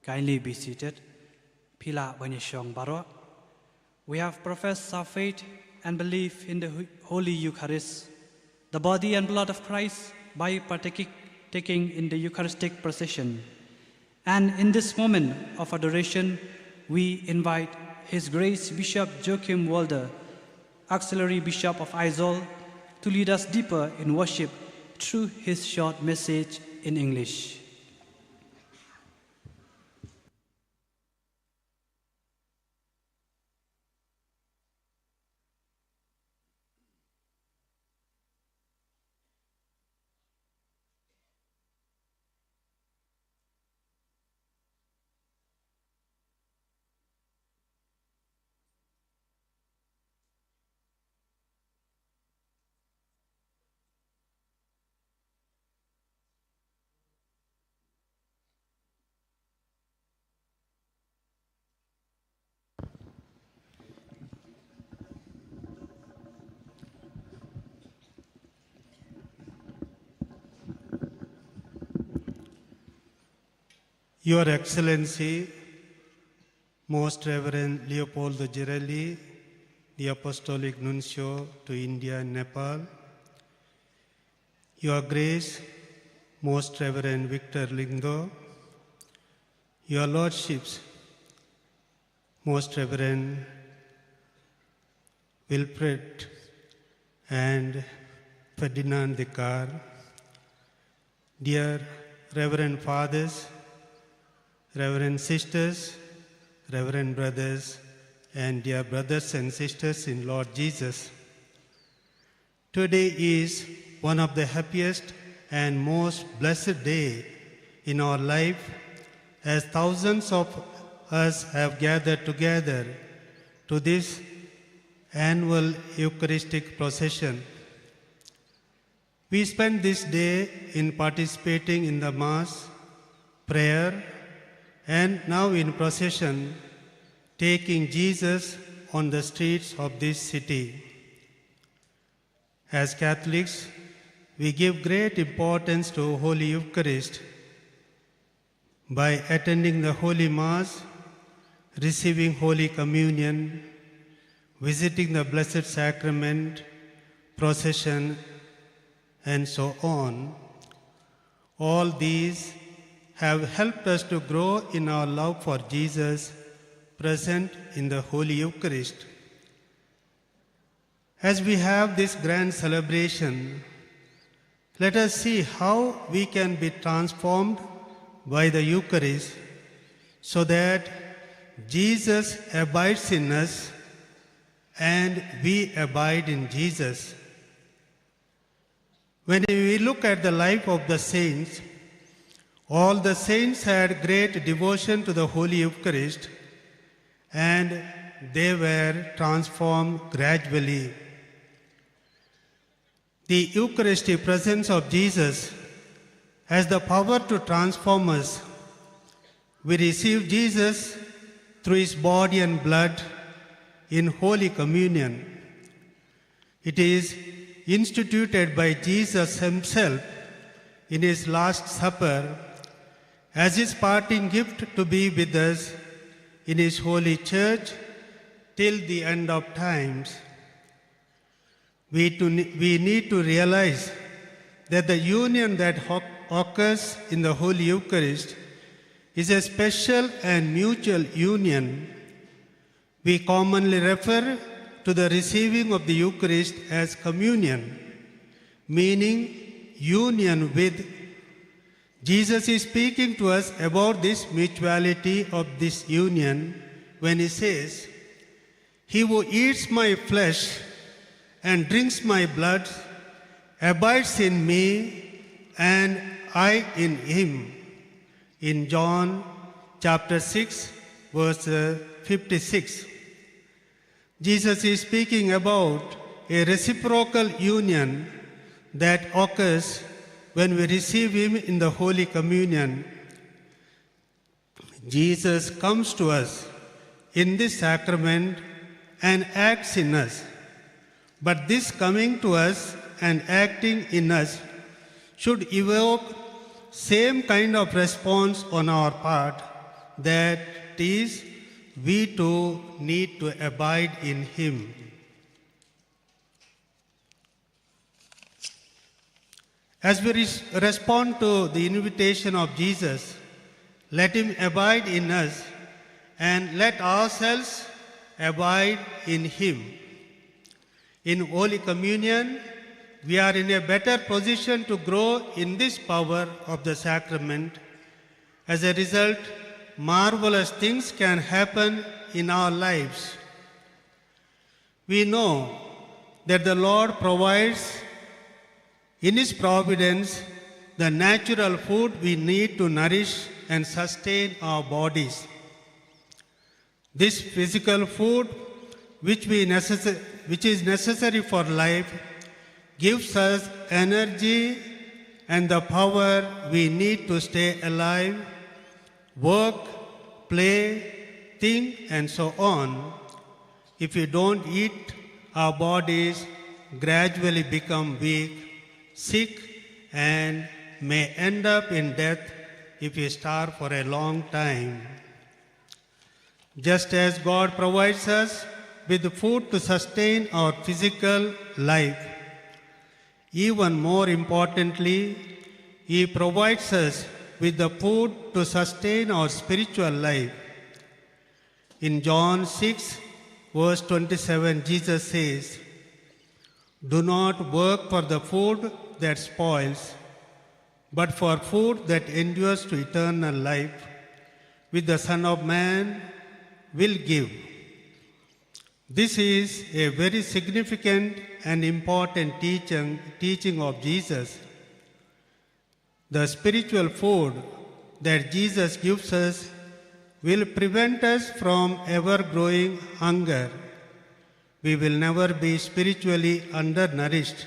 Kindly be seated. Phi lah ban ïashong baroh. We have professed our faith and belief in the Ho- Holy Eucharist, the body and blood of Christ, by partaking in the Eucharistic procession. And in this moment of adoration, we invite His Grace Bishop Joachim Walder, Auxiliary Bishop of Aizawl, to lead us deeper in worship through his short message in English. Your Excellency, Most Reverend Leopoldo Girelli, the Apostolic Nuncio to India and Nepal, Your Grace, Most Reverend Victor Lyngdoh, Your Lordships, Most Reverend Wilfred and Ferdinand Dikar, dear Reverend Fathers, Reverend Sisters, Reverend Brothers, and dear brothers and sisters in Lord Jesus. Today is one of the happiest and most blessed day in our life, as thousands of us have gathered together to this annual Eucharistic procession. We spend this day in participating in the Mass, prayer, and now in procession, taking Jesus on the streets of this city. As Catholics, we give great importance to Holy Eucharist by attending the Holy Mass, receiving Holy Communion, visiting the Blessed Sacrament, procession, and so on. All these have helped us to grow in our love for Jesus present in the Holy Eucharist. As we have this grand celebration, let us see how we can be transformed by the Eucharist so that Jesus abides in us and we abide in Jesus. When we look at the life of the saints, all the saints had great devotion to the Holy Eucharist and they were transformed gradually. The Eucharistic presence of Jesus has the power to transform us. We receive Jesus through his body and blood in Holy Communion. It is instituted by Jesus himself in his Last Supper as his parting gift to be with us in his holy church till the end of times. We, to, we need to realize that the union that ho- occurs in the Holy Eucharist is a special and mutual union. We commonly refer to the receiving of the Eucharist as communion, meaning union with. Jesus is speaking to us about this mutuality of this union when he says, "He who eats my flesh and drinks my blood abides in me and I in him." In John chapter six, verse uh, fifty-six. Jesus is speaking about a reciprocal union that occurs when we receive him in the Holy Communion. Jesus comes to us in this sacrament and acts in us. But this coming to us and acting in us should evoke same kind of response on our part, that is, we too need to abide in Him. As we res- respond to the invitation of Jesus, let Him abide in us and let ourselves abide in Him. In Holy Communion, we are in a better position to grow in this power of the sacrament. As a result, marvelous things can happen in our lives. We know that the Lord provides in His providence the natural food we need to nourish and sustain our bodies. This physical food, which, we necess- which is necessary for life, gives us energy and the power we need to stay alive, work, play, think, and so on. If we don't eat, our bodies gradually become weak, sick, and may end up in death if we starve for a long time. Just as God provides us with food to sustain our physical life, even more importantly, He provides us with the food to sustain our spiritual life. In John six, verse twenty-seven, Jesus says, "Do not work for the food that spoils, but for food that endures to eternal life, which the Son of Man will give." This is a very significant and important teaching, teaching of Jesus. The spiritual food that Jesus gives us will prevent us from ever growing hunger. We will never be spiritually undernourished.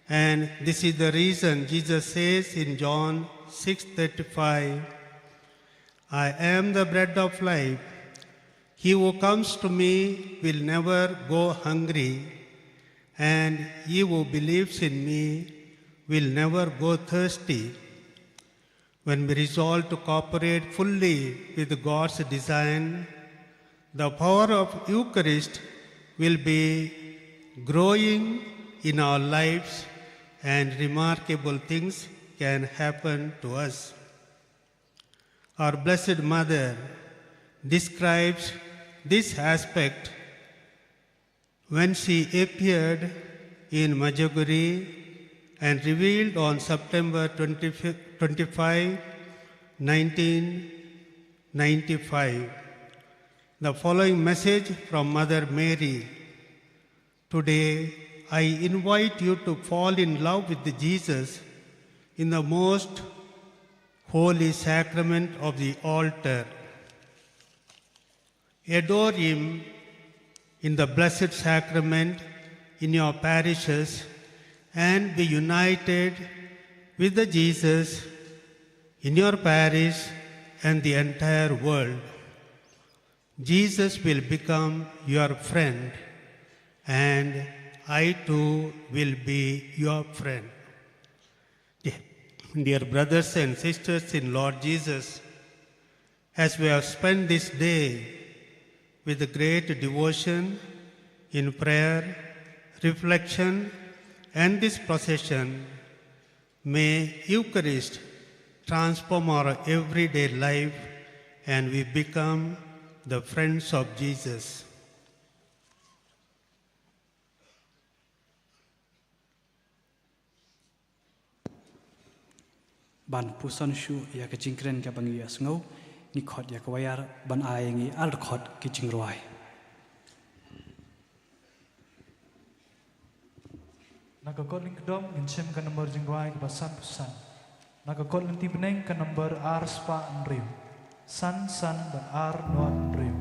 And this is the reason Jesus says in John six thirty-five, "I am the bread of life. He who comes to me will never go hungry, and he who believes in me will never go thirsty." When we resolve to cooperate fully with God's design, the power of Eucharist will be growing in our lives and remarkable things can happen to us. Our Blessed Mother describes this aspect when she appeared in Medjugorje and revealed on September twenty, twenty-five, nineteen ninety-five, the following message from Mother Mary. Today, I invite you to fall in love with Jesus in the most holy sacrament of the altar. Adore Him in the Blessed Sacrament in your parishes and be united with the Jesus in your parish and the entire world. Jesus will become your friend, and I too will be your friend. Dear brothers and sisters in Lord Jesus, as we have spent this day with great devotion in prayer, reflection, and this procession, may Eucharist transform our everyday life and we become the friends of Jesus. Ban puson shuh ïa ka jingkren kaba ngi ïa sngew, ngi khot ïa ka wayar ban ai ngi ar khot ki jingrwai. Na ka kot lyngkdom ngin shem ka number jingrwai kaba san phew san. Na ka kot lynti bneng ka number ar spah hynriew. San san bad ar nod hynriew.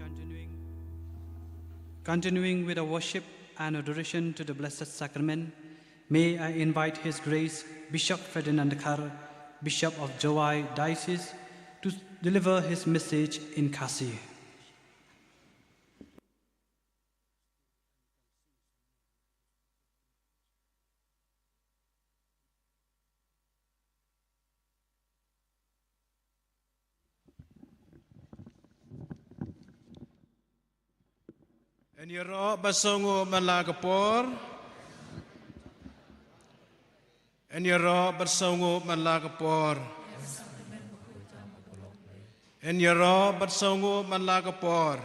Continuing, continuing with our worship and adoration to the Blessed Sacrament, may I invite His Grace Bishop Ferdinand Dkhar, Bishop of Jowai Diocese, to deliver his message in Khasi. Yn ïaroh bad sngewnguh man la ka por. Yn ïaroh bad sngewnguh man la ka por. Yn ïaroh bad sngewnguh man la ka por.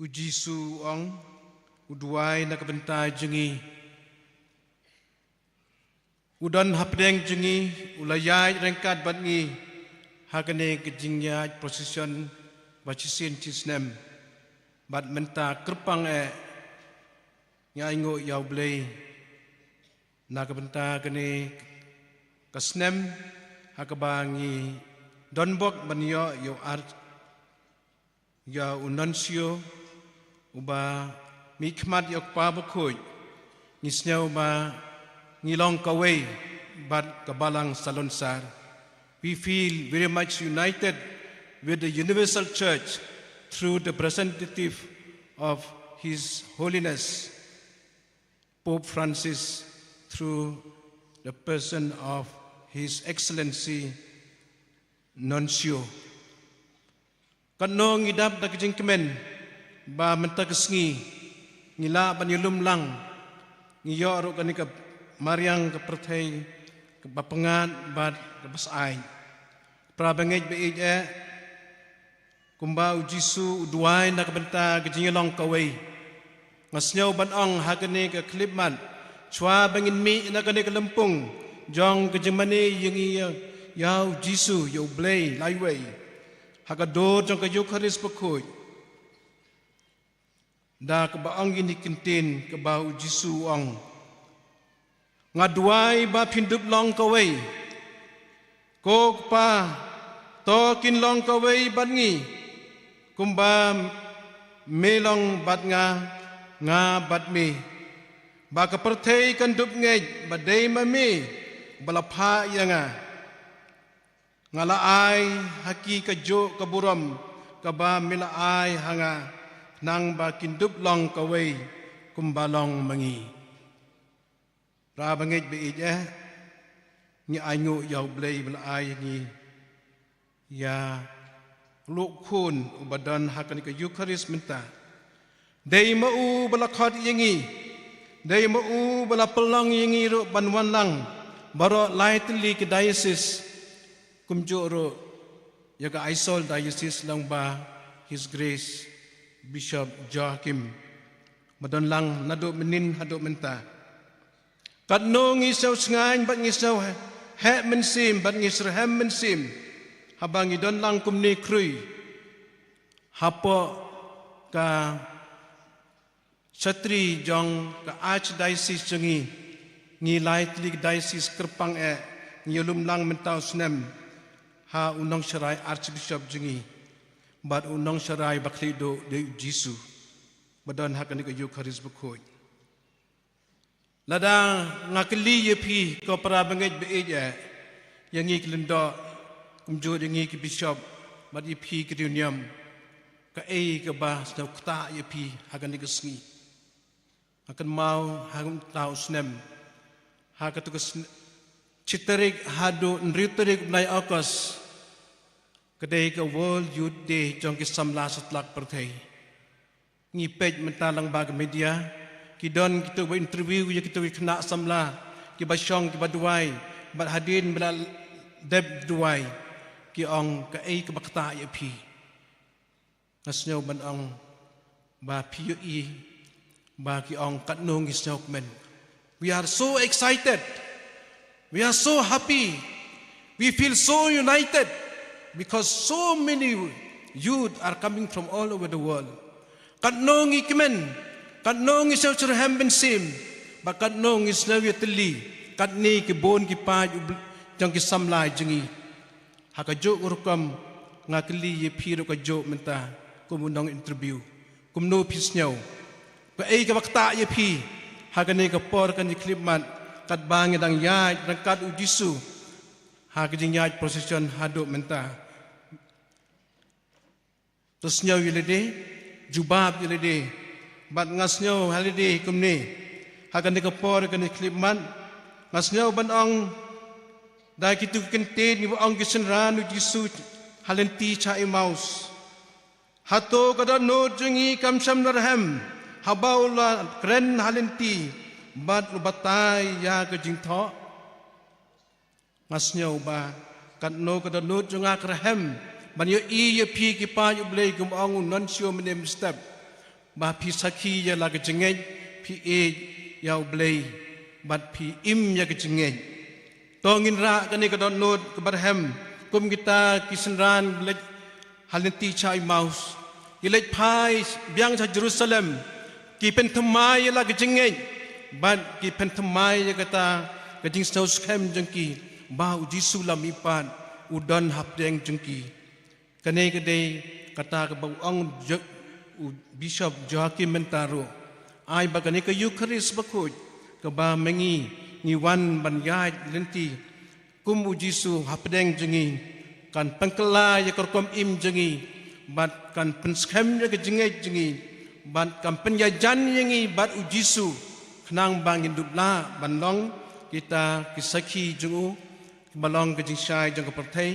U Jisu u ong, u duwai na ka bynta jong ngi. U don hapdeng jong ngi, u la ïaid ryngkat bad ngi ha kane ka jingïaid procession ba shisien shisnem. Bad mynta kyrpang eh, ngi ainguh ïa U Blei na ka bynta kane ka snem ha kaba ngi don bok ban ïoh ïa u ar ïa u nuncio, uba mihkhmat ïa u Kpa Bakhuid. Ngi sngew ba ngi long kawei bad ka Balang Salonsar. We feel very much united with the Universal Church through the representative of His Holiness Pope Francis, through the person of His Excellency Nuncio. Katno ngi dap da ka jingkmen ba mynta ka sngi ngi lah ban ïalum lang, ngi ïoh ruh kane ka mariang ka pyrthei kaba pyngngad bad kaba shai. Para bangeit ba ïeit eh, kumba u Jisu u duwai na ka bynta ka jingïalong kawei, nga sngew ban ong ha kane ka khyllipmat, shuwa ba ngin mih na kane ka lympung jong ka jingmane ïa ngi ïa, ïa u Jisu, ïa U Blei laiwei, ha ka dur jong ka Eukharist bakhuid, da kaba ong ïa kine ki ktien kaba u Jisu u ong, nga duwai ba phin dup long kawei. Ko Kpa, to kin long kawei bad ngi, kumba me long bad nga, nga bad me. Ba ka pyrthei kan dup ngeit ba dei ma me ba la phah ïa nga. Nga la ai ha ki kajuh ka burom kaba me la ai ha nga, khnang ba kin dup long kawei kumba long ma ngi. Para bangeit ba ïeit eh, ngi ainguh ïa U Blei ba la ai ïa ngi ïa u Khun uba don ha kane ka Eukharist mynta. Dei ma u ba la khot ïa ngi, dei ma u ba la pynlong ïa ngi ruh ban wan lang baroh lai tylli ki diocese, kumjuh ruh ïa ka Aisawl Diocese lyngba His Grace Bishop Joachim, ba don lang naduh mynnin haduh mynta. Katno ngi sngewsngaiñ bad ngi sngew heh mynsiem bad ngi syrhem mynsiem haba ngi don lang kumne khrui hapoh ka shatri jong ka Archdiocese jong ngi. Ngi lai tylli ki diocese kyrpang eh, ngi ïalum lang mynta u snem. ha u nongsharai Archbishop jong ngi, bad u nongsharai ba khlieh duh dei u Jisu ba don ha kane ka Eukharist bakhuid. Lada nga kylli ïa phi ko para bangeit ba ïeit eh, ïa ngi ki lyngdoh, kumjuh ïa ngi ki bishop, bad ïa phi ki riewniam, kaei kaba sngewthuh ïa phi ha kane ka sngi? Nga kynmaw ha kata u snem, ha katu ka sn- shi tarik haduh hynriew tarik u bnai August, ka dei ka World Youth Day jong ki samla satlak pyrthei. Ngi peit mynta lyngba ka media, ki don kitu ba interview ïa kitu ki khynnah samla kiba shong kiba duwai, bad hadien ba la dep duwai, ki ong kaei kaba ktah ïa phi. Nga sngew ban ong ba phi ïohi ba ki ong katno ngi sngewkmen. We are so excited. We are so happy. We feel so united because so many youth are coming from all over the world. Katno ngi kmen, katno ngi sngew shitrhem mynsiem, bad katno ngi sngew ïatylli katne ki bun ki paid u bl- jong ki samla jong ngi. Ha kajuh ka rukom nga kylli ïa phi ruh kajuh mynta kum u nong interview. Kumno phi sngew? Kaei kaba ktah ïa phi ha kane ka por kane ka khyllipmat katba ngi dang ïaid ryngkat u Jisu ha ka jingïaid procession haduh mynta? To sngew ïa lade, jubab ïa lade. Bad nga sngew ha lade kumne, ha kane ka por kane ka khyllipmat, nga sngew ban ong da kitu ki kyntien kiba ong ki synran u Jisu ha lynti sha Emmaus. Hato ka dohnud jong ngi kam shym la rhem haba u la kren ha lynti bad u batai ïa ka jingthoh? Nga sngew ba katno ka dohnud jong nga ka rhem ban ïohi ïa phi ki paid u Blei, kum ong u nuncio mynne mynstep, ba phi sakhi ïa la ka jingngeit, phi ïeit ïa u Blei bad phi im ïa ka jingngeit. To ngin rah kane ka dohnud kaba rhem kum kita ki synran ba leit ha lynti sha Emmaus. Ki leit phai biang sha Jerusalem, ki pynthymmai ïa la ka jingngeit bad ki pynthymmai ïa kata ka jingsngew skhem jong ki ba u Jisu la mihpat, u don hapdeng jong ki. Kane ka dei kata kaba u ong Jo- u Bishop Joachim mynta ruh, ai ba kane ka Eukharist bakhuid kaba ma ngi ngi wan ban ïaid lynti kum u Jisu hapdeng jong ngi, kan pynkylla ïa ka rukom im jong ngi bad kan pynskhem ïa ka jingngeit jong ngi bad kan pynïajan ïa ngi bad u Jisu, khnang ba ngin dup lah ban long kita ki sakhi jong u, ba long ka jingshai jong ka pyrthei,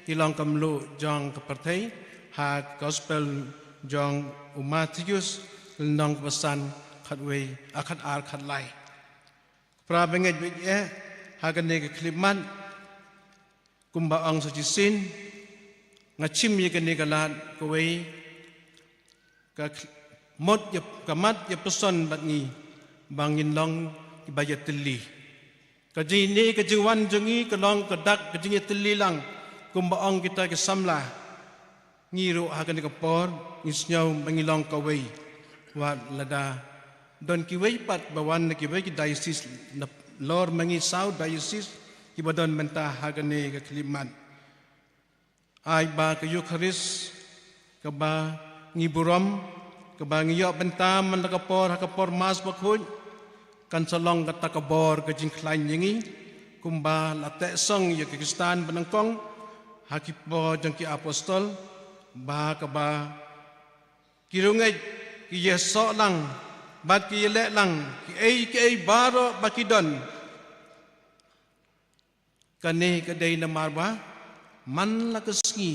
ki long ka mluh jong ka pyrthei, ha ka gospel jong u Mathaios, lynnong kaba san, khatwei, a khatar, khatlai. Para bangeit ba ïeit eh, ha kane ka khyllipmat, kumba ong sa shisien, nga shim ïa kane ka lad kawei, ka kh- mot ïa, ka mat ïa puson bad ngi ba ngin long kiba ïatylli. Ka jingïaid ka jingwan jong ngi ka long ka dak ka jingïatylli lang, kumba ong kita ki samla. Ngi ruh ha kane ka por ngi sngew ba ngi long kawei, wat lada don kiwei pat ba wan na kiwei ki diocese nalor ma ngi saw diocese kiba don mynta ha kane ka khyllipmat. Ai ba ka Eukharist kaba ngi burom, kaba ngi ïoh bynta man la ka por ha ka por Mass bakhuid, kan sa long kata ka bor ka jingkhlaiñ ïa ngi, kumba la teh song ïa ki Khristan ba nyngkong ha ki por jong ki apostol, ba kaba ki riewngeit ki ïasoh lang bad ki ïaleh lang kiei kiei baroh ba ki don. Kane ka dei namar ba man la ka sngi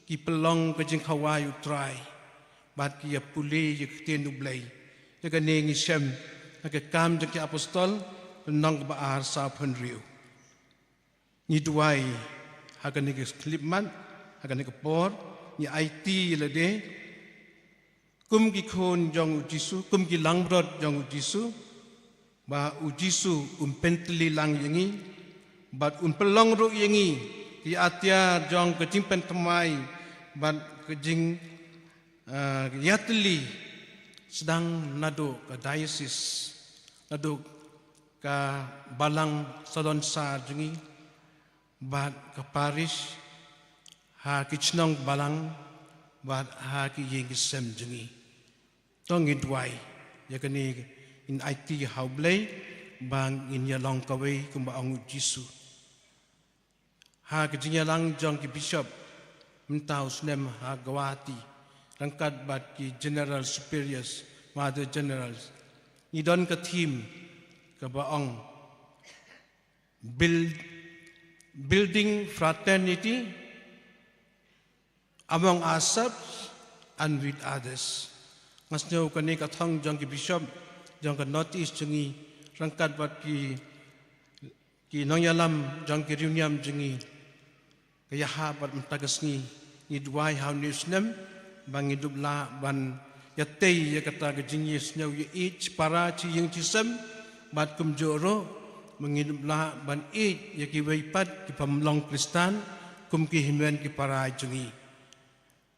ki pynlong ka jingkhawai U Trai bad ki ïa pule ïa ka ktien U Blei. Ïa kane ngi shem ha ka Kam jong ki Apostol, lynnong kaba ar, sawphew hynriew. Ngi duwai ha kane ka khyllipmat, ha kane ka por, ngi aiti ïa lade kum ki khun jong U Jisu, kum ki langbrot jong U Jisu, ba U Jisu un pyntylli lang ïa ngi bad un pynlong ruh ïa ngi ki atiar jong ka jingpynthymmai bad ka jing, ah, ïatylli, sdang naduh ka diocese, naduh ka balang salonsar jong ngi, bad ka parish, ha ki chnong balang bad ha ki ïing ki sem jong ngi. To ngin duwai ïa kane, ngin aiti ha U Blei ba ngin ïalong kawei kumba ong u Jisu. Ha ka jingïalang jong ki bishop mynta u snem ha Guwahati ryngkat bad ki general superiors, mother generals, ngi don ka theme kaba ong build, building fraternity among ourselves and with others. Nga sngew kane ka thong jong ki bishop jong ka North East jong ngi ryngkat bad ki, ki nongïalam jong ki riewniam jong ngi, ka ïaha bad mynta ka sngi ngi duwai ha une u snem ba ngin dup lah ban ïatei ïa kata ka jingïasngew ïeit shipara shi ïing shi sem, bad kumjuh ruh ba ngin dup lah ban ïeit ïa kiwei pat ki pamlong Khristan kum ki hynmen ki para jong ngi.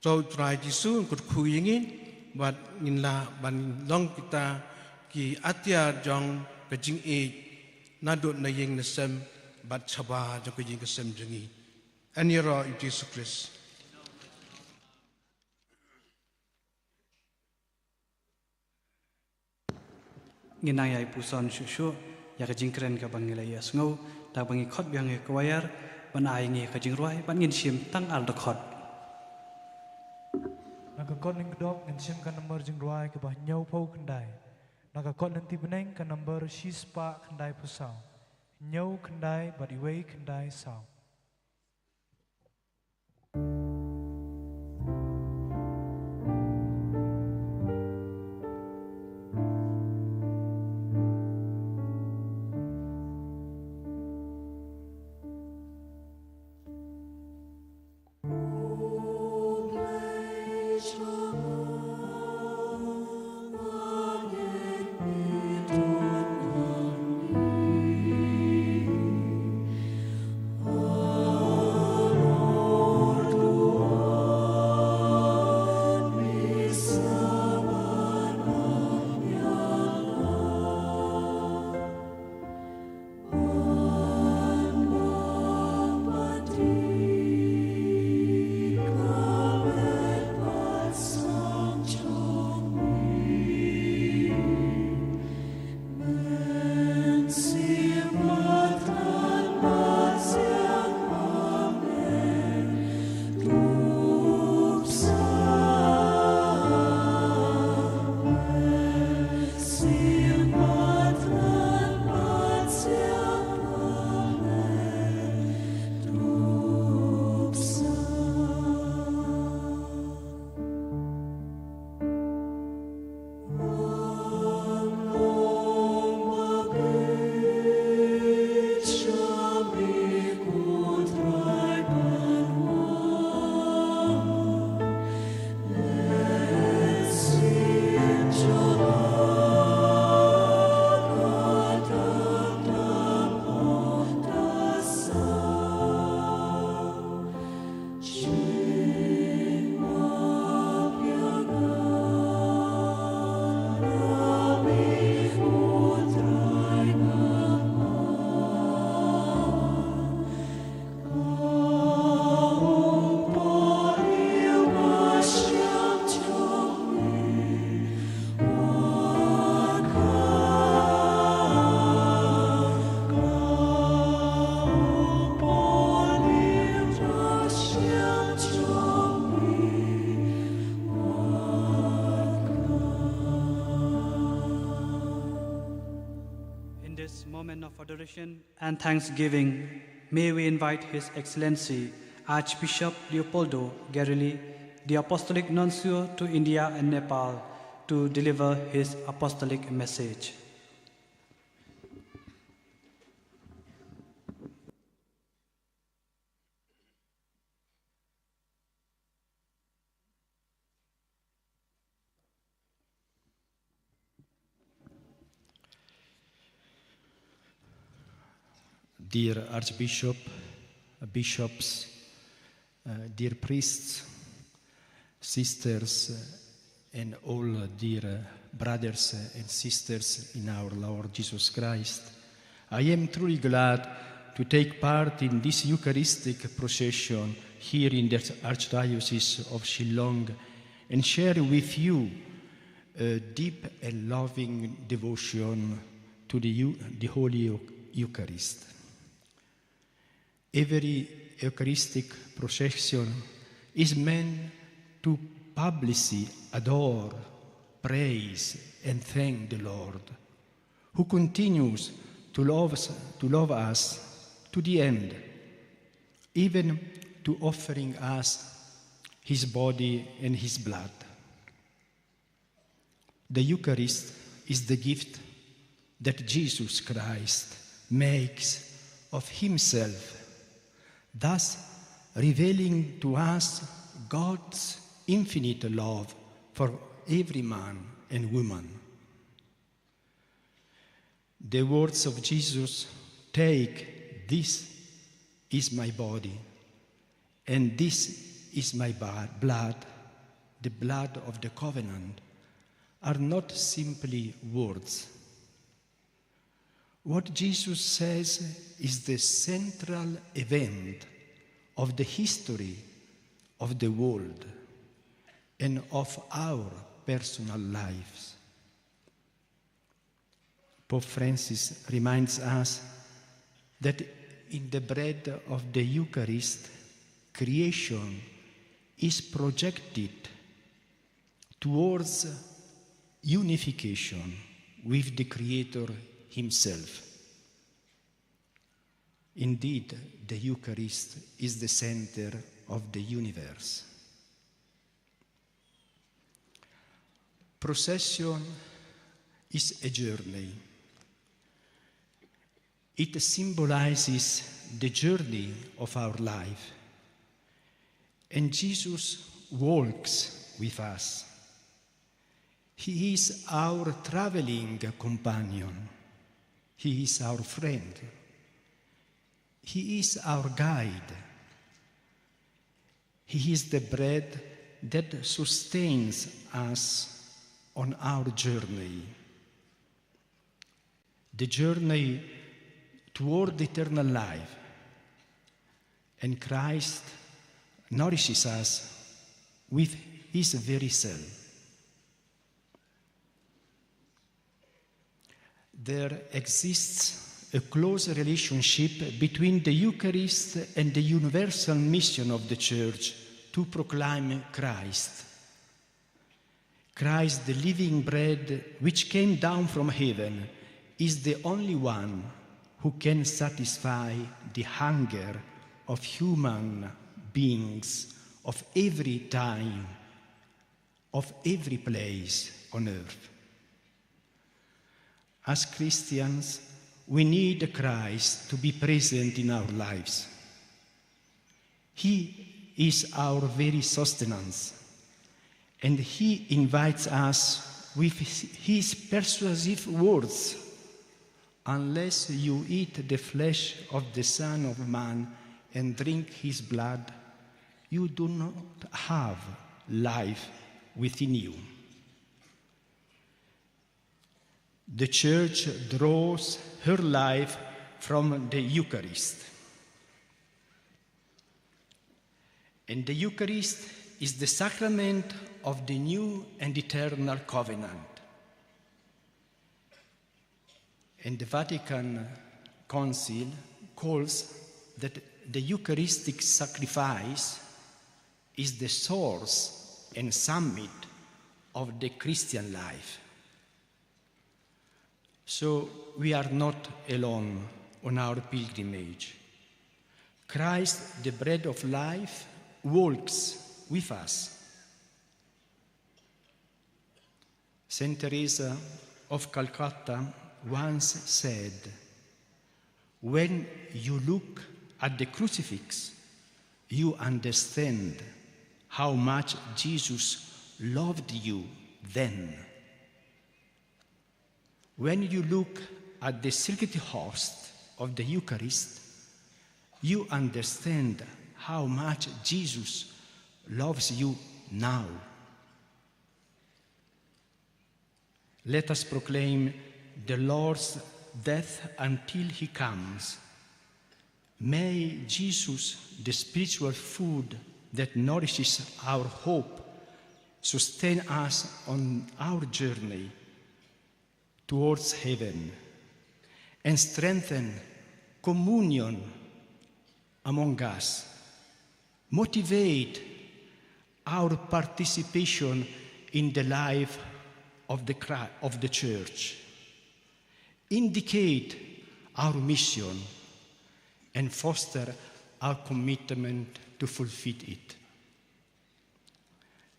To U Trai Jisu un kyrkhu ïa ngi bad ngin lah ban long kita ki atiar jong ka jingïeit naduh na ïing na sem bad shabar jong ka ïing ka sem jong ngi. Ïaroh ïa U Jisu Khrist. Ngin nang ïai puson shuh shuh ïa ka jingkren kaba ngi la ïohsngew da kaba ngi khot biang ïa ka choir ban ai ngi ka jingrwai, bad ngin shim tang ar dkhot. Na ka kot Lyngdoh ngin shim ka number jingrwai kaba hynñiewphew khyndai. Na ka kot Lynti Bneng ka number shispah khyndaiphew saw. Hynñiew khyndai bad iwei khyndai saw. In this moment of adoration and thanksgiving, may we invite His Excellency Archbishop Leopoldo Guerelli, the Apostolic Nuncio to India and Nepal, to deliver his apostolic message. Dear Archbishop, bishops, uh, dear priests, sisters, uh, and all dear, uh, brothers, uh, and sisters in our Lord Jesus Christ, I am truly glad to take part in this Eucharistic procession here in the Archdiocese of Shillong and share with you a deep and loving devotion to the, Eu- the Holy Eu- Eucharist. Every Eucharistic procession is meant to publicly adore, praise, and thank the Lord, who continues to love us, to love us to the end, even to offering us his body and his blood. The Eucharist is the gift that Jesus Christ makes of himself, thus revealing to us God's infinite love for every man and woman. The words of Jesus, "Take, this is my body, and this is my ba- blood, the blood of the covenant," are not simply words. What Jesus says is the central event of the history of the world and of our personal lives. Pope Francis reminds us that in the bread of the Eucharist, creation is projected towards unification with the Creator himself. Indeed, the Eucharist is the center of the universe. Procession is a journey. It symbolizes the journey of our life. And Jesus walks with us. He is our traveling companion. He is our friend. He is our guide. He is the bread that sustains us on our journey. The journey toward eternal life. And Christ nourishes us with his very self. There exists a close relationship between the Eucharist and the universal mission of the Church to proclaim Christ. Christ, the living bread which came down from heaven, is the only one who can satisfy the hunger of human beings of every time, of every place on earth. As Christians, we need Christ to be present in our lives. He is our very sustenance, and he invites us with his persuasive words: "Unless you eat the flesh of the Son of Man and drink his blood, you do not have life within you." The Church draws her life from the Eucharist. And the Eucharist is the sacrament of the new and eternal covenant. And the Vatican Council calls that the Eucharistic sacrifice is the source and summit of the Christian life. So we are not alone on our pilgrimage. Christ, the bread of life, walks with us. Saint Teresa of Calcutta once said, "When you look at the crucifix, you understand how much Jesus loved you then. When you look at the sacred host of the Eucharist, you understand how much Jesus loves you now." Let us proclaim the Lord's death until he comes. May Jesus, the spiritual food that nourishes our hope, sustain us on our journey towards heaven and strengthen communion among us, motivate our participation in the life of the, Chri- of the church, indicate our mission, and foster our commitment to fulfill it.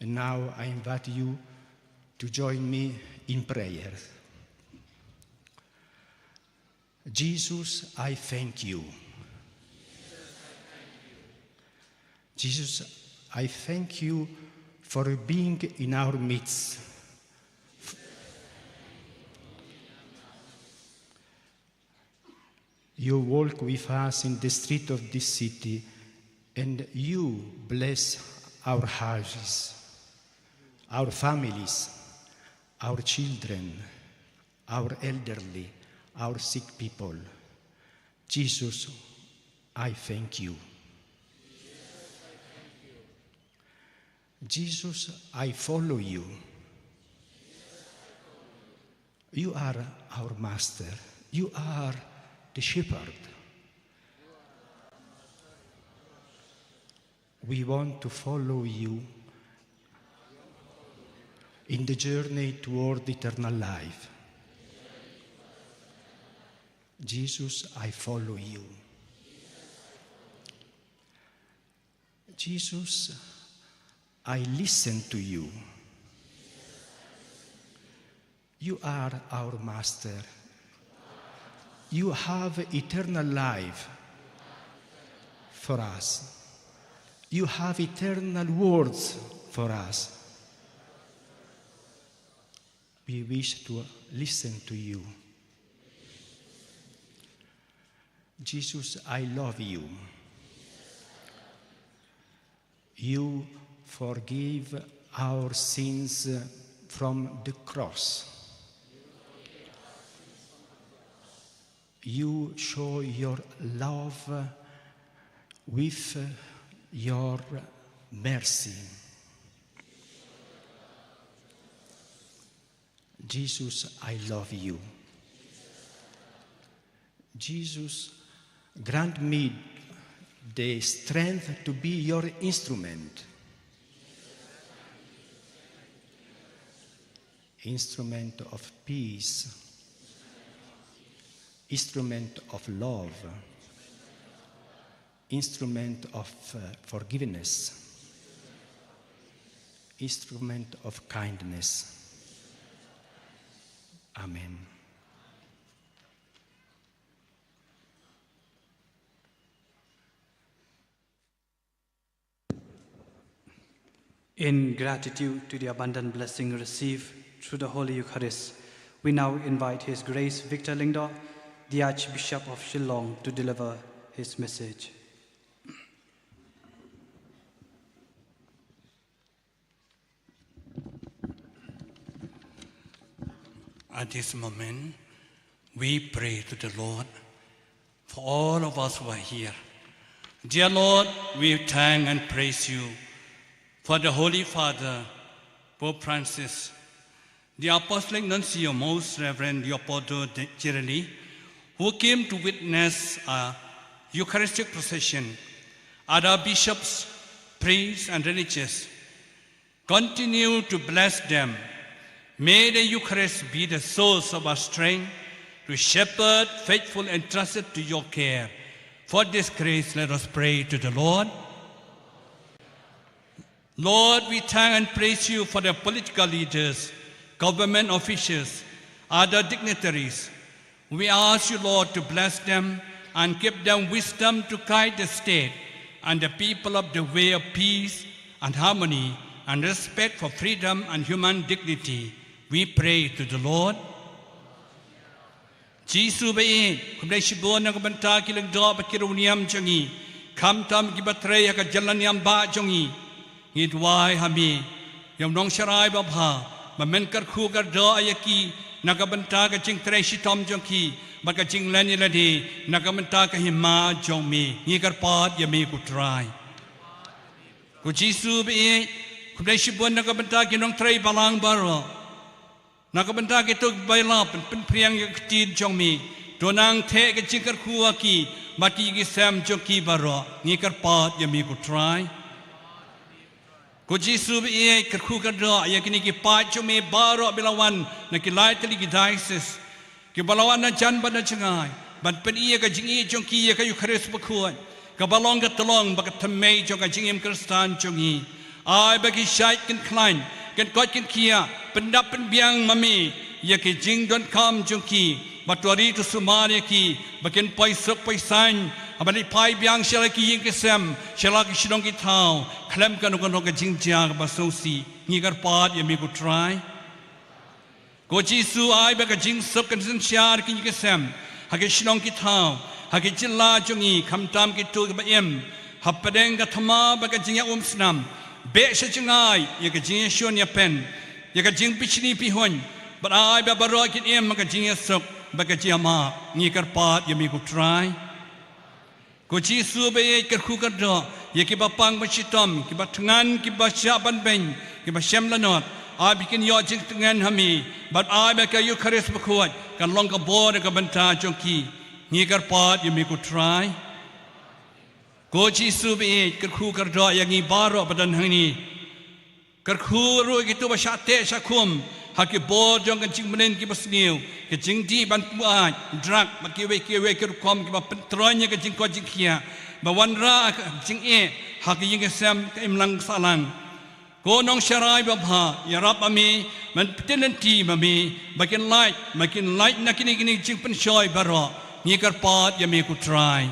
And now I invite you to join me in prayer. Jesus, I thank you. Jesus, I thank you for being in our midst. You walk with us in the street of this city, and you bless our houses, our families, our children, our elderly, our sick people. Jesus, I thank you. Jesus, I follow you. You are our master. You are the shepherd. We want to follow you in the journey toward eternal life. Jesus, I follow you. Jesus, I listen to you. You are our master. You have eternal life for us. You have eternal words for us. We wish to listen to you. Jesus, I love you. You forgive our sins from the cross. You show your love with your mercy. Jesus, I love you. Jesus, grant me the strength to be your instrument. Instrument of peace, instrument of love, instrument of uh, forgiveness, instrument of kindness. Amen. In gratitude to the abundant blessing received through the Holy Eucharist, we now invite His Grace Victor Lyngdoh, the Archbishop of Shillong, to deliver his message. At this moment, we pray to the Lord for all of us who are here. Dear Lord, we thank and praise you for the Holy Father, Pope Francis, the Apostolic Nuncio, Most Reverend Leopoldo de Girelli, who came to witness a Eucharistic procession, other bishops, priests, and religious. Continue to bless them. May the Eucharist be the source of our strength to shepherd faithful entrusted to your care. For this grace, let us pray to the Lord. Lord, we thank and praise you for the political leaders, government officials, other dignitaries. We ask you, Lord, to bless them and give them wisdom to guide the state and the people of the way of peace and harmony and respect for freedom and human dignity. We pray to the Lord. Jisu ba ïeit, khublei shibun na ka bynta ki lyngdoh bad ki riewniam jong ngi, khamtam kiba trei ha ka jingïalam ba jong ngi. Ngi duwai ha me, ïa u nongsharai babha, ba men kyrkhu kyrdoh ïa ki, na ka bynta ka jingtrei shitom jong ki bad ka jinglen ïalade na ka bynta ka hima jong me. Ngi kyrpad ïa me ko Trai. Ko Jisu ba ïeit, khublei shibun na ka bynta ki nongtrei balang baroh. Na ka bynta kito kiba ïalap ban pynphriang ïa ka ktien jong me, to nang theh ka jingkyrkhu ha ki bad ïa ki sem jong ki baroh. Ngi kyrpad ïa me ko Trai. Ko Jisu ba ïeit, kyrkhu kyrdoh ïa kine ki paid jong me baroh ba la wan na ki lai tylli ki diocese, kiba la wan na jan bad na jngai ban pyni ïa ka jingïeit jong ki ïa ka Eukharist bakhuid, kaba long ka tyllong bad ka thymmei jong ka jingim Khristan jong ngi. Ai ba ki shait kin khlaiñ, kin koit kin khiah, pyndap pynbiang ma me ïa ki jingdonkam jong ki, ba to ri to sumar ïa ki ba kin poi suk poi saiñ, haba leit phai biang sha la ki ïing ki sem, sha la ki shnong ki thaw, khlem kano kano ka jingjia kaba sngewsih. Ngi kyrpad ïa me ko Trai. Ko Jisu, ai ba ka jingsuk kan synshar ha ki ïing ki sem, ha ki shnong ki thaw, ha ki jylla jong ngi, khamtam kito kiba im hapdeng ka thma bad ka jingïaumsnam. Beh sha jngai ïa ka jingïashun ïapen, ïa ka jingbishni bihuiñ, bad ai ba baroh kin im ha ka jingïasuk bad ka jingïamap. Ngi kyrpad ïa me ko Trai. Ko Jisu ba ïeit, kyrkhu kyrdoh ïa kiba pang ba shitom, kiba thngan, kiba shah ban beiñ, kiba shem lanot. Ai ba kin ïoh jingtngen ha me bad ai ba ka Eukharist bakhuid kan long ka bor na ka bynta jong ki. Ngi kyrpad ïa me ko Trai. Ko Jisu ba ïeit, kyrkhu kyrdoh ïa ngi baroh ba don hangne. Kyrkhu ruh ïa kito ba shah teh shah khum ha ki bor jong ka jingmlien kiba sniew, ka jingdih ban buaid drug bad kiwei kiwei ki rukom kiba pyntroiñ ïa ka jingkoit jingkhiah, ba wanrah ka jingeh ha ka ïing ka sem, ka imlang sahlang. Ko Nongsharai babha, ïarap ma me, ban pyllait lynti ma me ba kin lait, ba kin lait na kine kine jingpynshoi baroh. Ngi kyrpad ïa me ko Trai.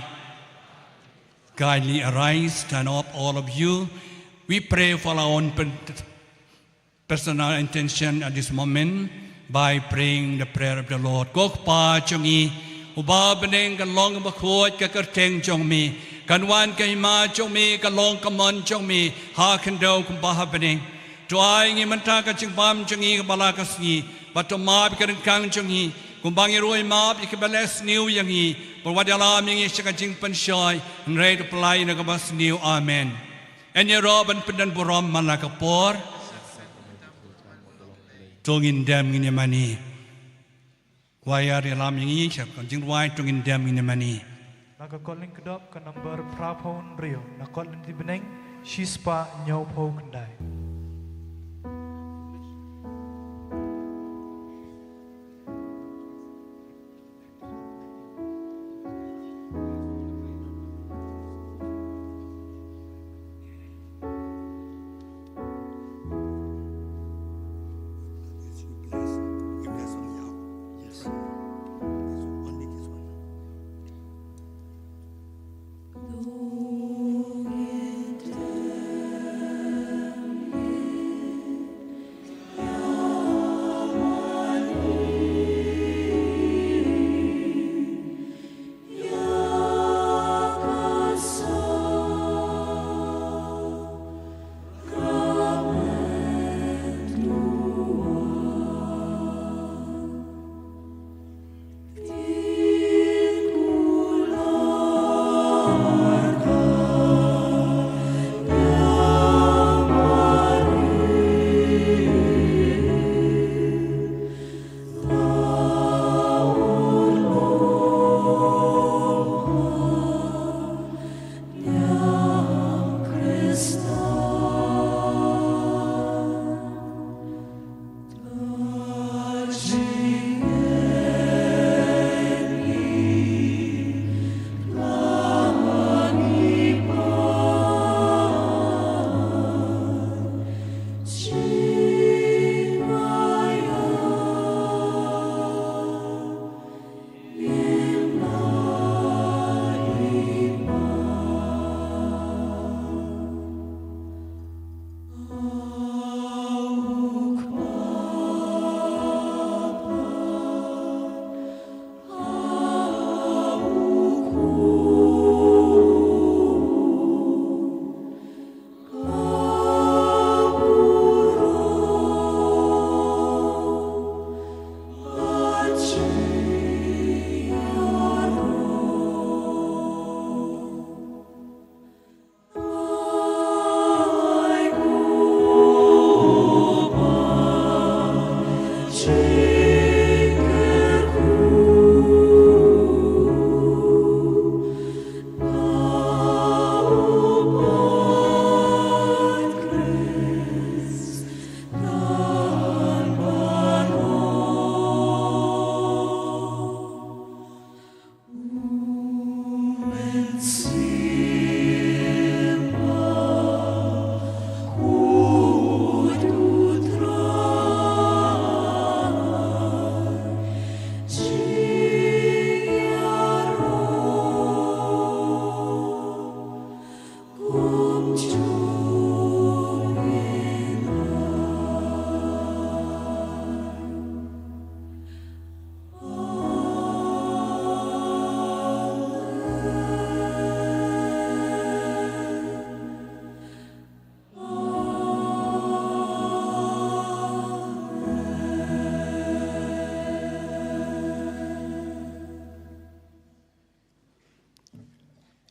Kindly arise, stand up, all of you. We pray for our own pen-, personal intention at this moment by praying the prayer of the Lord. Ko Kpa jong ngi uba ha bneng, ka long bakhuid ka kyrteng jong me, kan wan ka hima jong me, ka long ka mon jong me ha khyndew kumba ha bneng. To ai ngi mynta ka jingbam jong ngi kaba la ka sngi, bad to map ïa ka ryngkang jong ngi kumba ngi ruh ngi map ïa kiba leh sniew ïa ngi, bad wat ïalam ïa ngi sha ka jingpynshoi, hynrei to pyllait na kaba sniew. Amen. Yn ïaroh ban pyndon burom man la ka por. To ngin dem ngin ïa mane. Choir, ïalam ïa ngi sha ka jingrwai To Ngin Dem Ngin Ïa Mane. Na ka kot Lyngkdop ka number phraphew hynriew, na kot Lynti Bneng shispah hynñiewphew khyndai.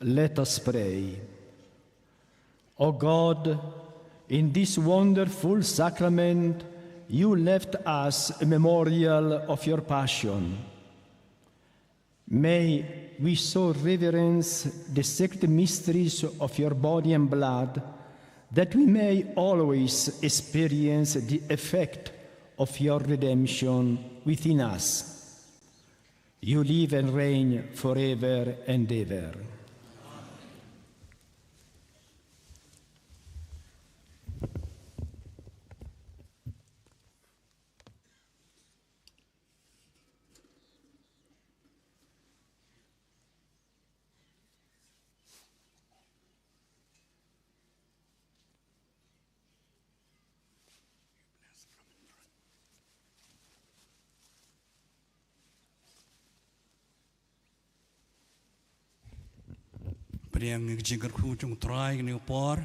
Let us pray. O God, in this wonderful sacrament you left us a memorial of your passion. May we so reverence the sacred mysteries of your body and blood that we may always experience the effect of your redemption within us. You live and reign forever and ever. Pdiang ïa ka jingkyrkhu jong U Trai kane ka por.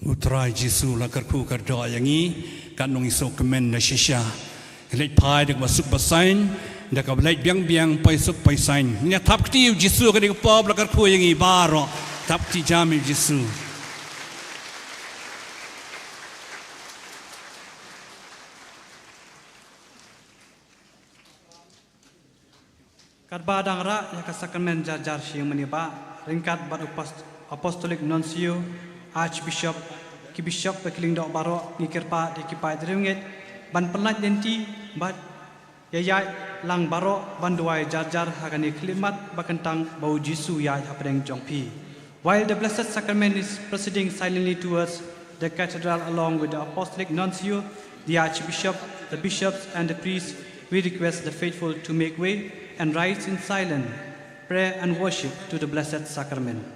U Trai Jisu la kyrkhu kyrdoh ïa ngi, katno ngi sngewkmen da shisha. Ngi leit phai da kaba suk ba saiñ, da kaba leit biang biang, poi suk poi saiñ. Ngin ïa thap kti ïa U Jisu ha kane ka por ba la kyrkhu ïa ngi baroh. Thap kti jam ïa U Jisu. Katba dang rah ïa ka sakramen jar jar sha ïing mane bah, ryngkat bad u Apostolic Nuncio, Archbishop, ki Bishop bad ki lyngdoh baroh, ngi kyrpad ïa ki paid riewngeit ban pynlait lynti bad ïa ïaid lang baroh ban duwai jar jar ha kane ka khyllipmat ba kyntang ba U Jisu ïaid hapdeng jong phi. While the Blessed Sacrament is proceeding silently towards the cathedral along with the Apostolic Nuncio, the Archbishop, the bishops, and the priests, we request the faithful to make way and rise in silent prayer and worship to the Blessed Sacrament.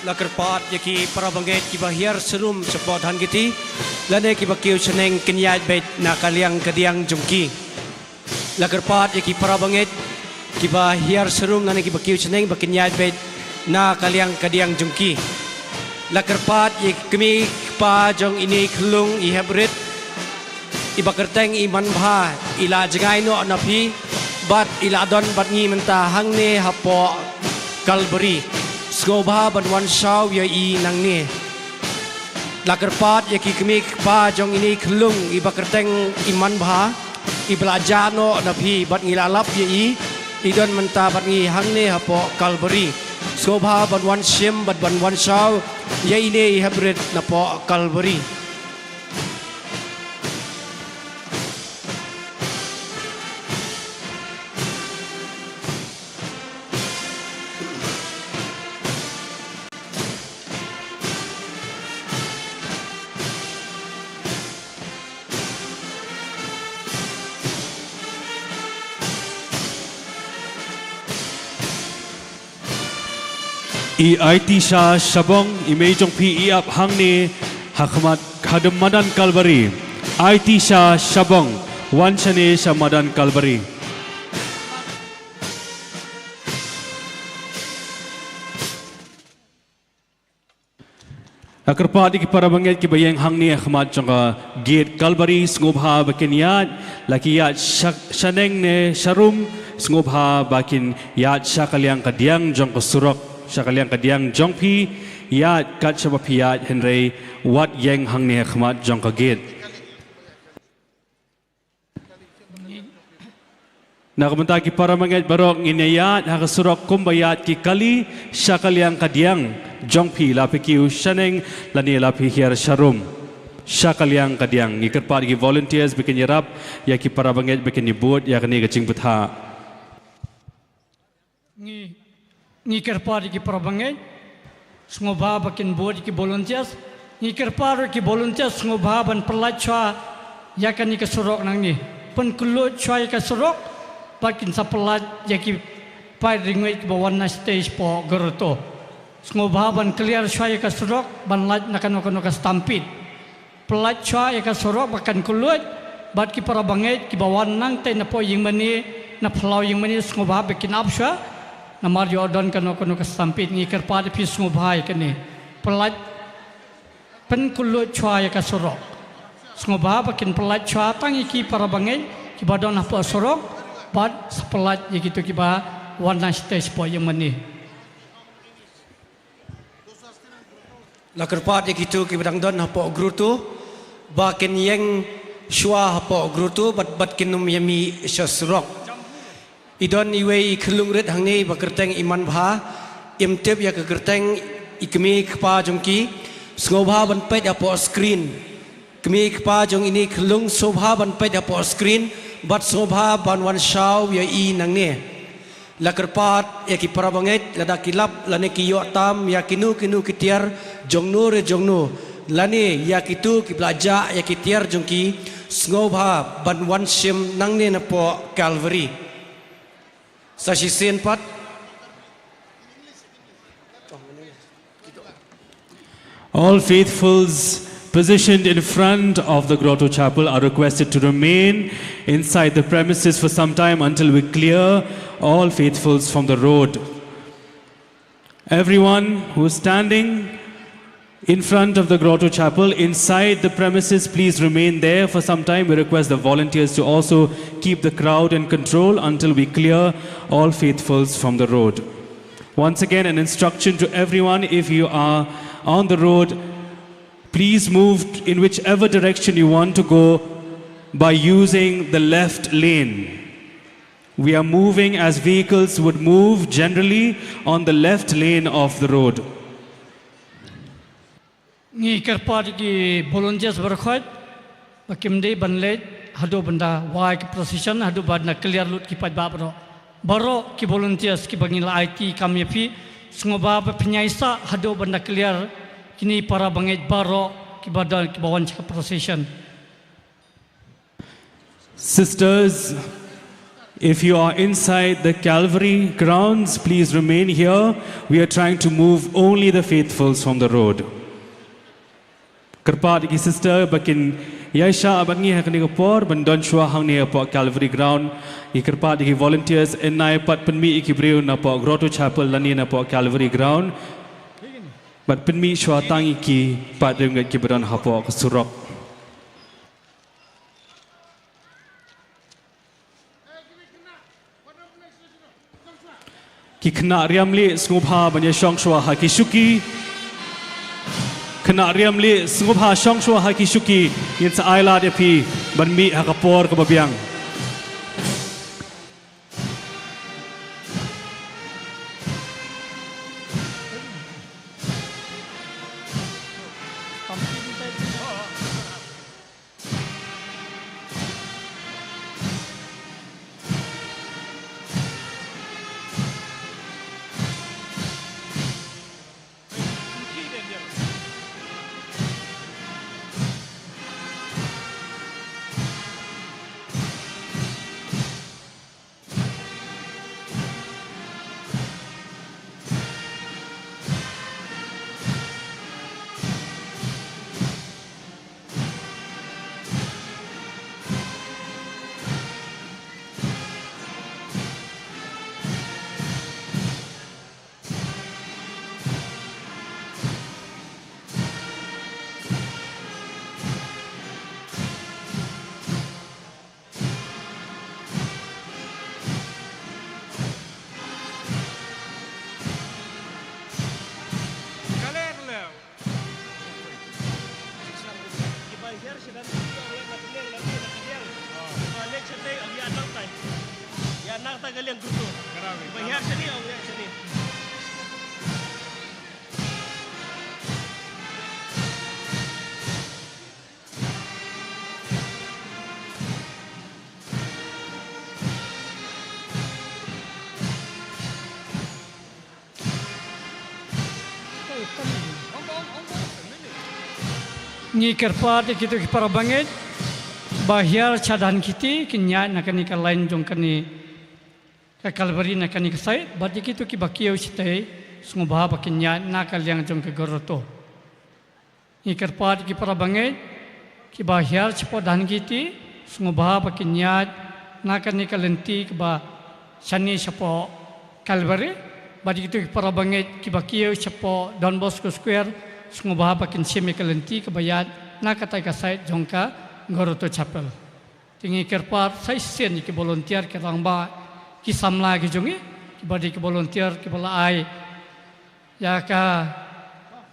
La kyrpad ïa ki para bangeit kiba hiar sharum shapoh than kiti, lane kiba kiew shaneng kin ïaid beit na ka liang ka diang jong ki. La kyrpad ïa ki para bangeit kiba hiar sharum lane kiba kiew shaneng ba kin ïaid beit na ka liang ka diang jong ki. La kyrpad ïa ki kmie ki kpa jong ine i khyllung i hep rit, iba kyrteng i Manbha, i la jngai noh na phi bad i la don bad ngi mynta hangne hapoh Kalbari. Sngewbha ban wan shaw ïa i nangne. La kyrpad ïa ki kmie ki kpa jong ine i khyllung iba kyrteng i Manbha, iba la jah noh na phi bad ngi la lap ïa i, i don mynta bad ngi hangne hapoh Kalbari. Sngewbha ban wan shim bad ban wan shaw ïa ine i hep rit napoh Kalbari. I Aitisha Shabong, i mei jong phi i ap hangne ha khmat hadum madan Kalbari. Aitisha Shabong, wan shane sha madan Kalbari. La kyrpad ïa ki para bangeit kiba ïeng hangne ha khmat jong ka gate Kalbari, sngewbha ba kin ïaid, la ki ïaid sha-, shaneng ne sharum, sngewbha ba kin ïaid sha ka liang ka diang jong ka surok, sha ka liang ka diang jong phi, ïaid kat shaba phi ïaid hynrei wat ïeng hangne ha khmat jong ka gate. Na ka bynta ki para bangeit baroh ngin ïaid ha ka surok kumba ïaid ki kali sha ka liang ka diang jong phi la phi kiew shaneng lane la phi hiar sharum. Sha ka liang ka diang ngi kyrpad ki volunteers ba kin ïarap ïa ki para bangeit ba kin ïabud ïa kane ka jingbatai. Ngi, ngi kyrpad ïa ki para bangeit, sngewbha ba kin bud ïa ki volunteers. Ngi kyrpad ïa ki volunteers sngewbha ban pyllait shuwa ïa kane ka surok nangne. Pynkhlaiñ shuwa ïa ka surok, ba kin sa pyllait ïa ki paid ri ngeit kiba wan na stage hapoh grotto. Sngewbha ban clear shuwa ïa ka surok, ban lait na kano kano ka stampede. Pyllait shuwa ïa ka surok ba kan kylluid, bad ki para bangeit kiba wan nangtei napoh ïingmane, na phyllaw ïingmane sngewbha ba kin ap shuwa, namar ïoh don kano kano ka stampede. Ngi kyrpad ïa phi sngewbha ïa kane. Pyllait, pynkylluid shuwa ïa ka surok. Sngewbha ba kin pyllait shuwa tang ïa ki para bangeit kiba don hapoh surok, bad sa pyllait ïa kito kiba wan na stage hapoh ïingmane. La kyrpad ïa kito kiba dang don hapoh grotto ba kin ïeng shuwa hapoh grotto bad, bad kin ym ïa mih sha surok. I don iwei i khyllung rit hangne ba kyrteng i Manbha, im tip ïa ka kyrteng i kmie kpa jong ki, sngewbha ban peit hapoh screen. Kmie kpa jong ine i khyllung sngewbha ban peit hapoh screen, bad sngewbha ban wan shaw ïa i nangne. La kyrpad ïa ki para bangeit lada ki lap lane ki ïoh tam ïa kino kino ki tiar jongno re jongno, lane ïa kito kiba la jah ïa ki tiar jong ki, sngewbha ban wan shim nangne napoh Calvary. Sa shisien pat. All faithfuls positioned in front of the Grotto Chapel are requested to remain inside the premises for some time until we clear all faithfuls from the road. Everyone who's standing in front of the Grotto Chapel, inside the premises, please remain there for some time. We request the volunteers to also keep the crowd in control until we clear all faithfuls from the road. Once again, an instruction to everyone, if you are on the road, please move in whichever direction you want to go by using the left lane. We are moving as vehicles would move generally on the left lane of the road. Ngi kyrpad ïa ki volunteers baroh khoit ba kim dei ban leit haduh ban da wai ki procession, haduh ban da clear lut ki paidbah baroh. Baroh ki volunteers kiba ngi la aiti kam ïa phi, sngewbha ba pynïaid sah haduh ban da clear kine para bangeit baroh kiba da, kiba wan sha ka procession. Sisters, If you are inside the Calvary grounds, please remain here. We are trying to move only the faithfuls from the road. Kyrpad ïa ki sister ba kin ïaishah bad ngi ha kane ka por ban don shuwa hangne hapoh Calvary ground. Ngi kyrpad ïa ki volunteers, yn nai pat pynmih ïa ki briew napoh Grotto Chapel lane napoh Calvary ground. Bad pynmih shuwa tang ïa ki pat riewngeit kiba don hapoh ka surok. Ki khynnah riam lieh, sngewbha ban ïa shong shuwa ha ki shuki. Khynnah riam lieh, sngewbha shong shuwa ha ki shuki. Ngin sa ai lad ïa phi ban mih ha ka por kaba biang. Ngi kyrpad ïa kito ki para bangeit ba hiar sha Dhankheti kin ïaid na kane ka lain jong kane ka Kalbari na kane ka sait, bad ïa kito kiba kiew shatei sngewbha ba kin ïaid na ka liang jong ka grotto. Ngi kyrpad ïa ki para bangeit kiba hiar shapoh Dhankheti sngewbha ba kin ïaid na kane ka lynti kaba shane shapoh Kalbari, bad ïa kito ki para bangeit kiba kiew shapoh Don Bosco Square sngewbha ba kin shim ïa ka lynti kaba ïaid na katai ka sait jong ka Grotto Chapel. Te ngi kyrpad sa shisien ïa ki volunteer, ki rangbah, ki samla ki jong ngi, kiba dei ki volunteer kiba la ai ïa ka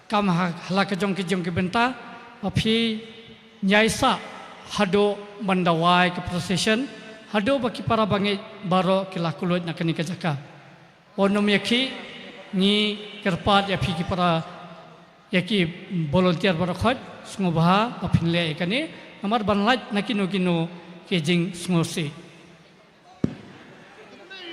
kam ha, ha la ka jong ki jong ki bynta, ba phi ïaisah haduh ban da wai ka procession, haduh ba ki para bangeit baroh ki la kylluid na kane ka jaka. Wat nym ïakhih, ngi kyrpad ïa phi ki para, ïa ki volunteer baroh khoit, sngewbha ba phin leh ïa kane, namar ban lait na kino kino ki jingsngewsih.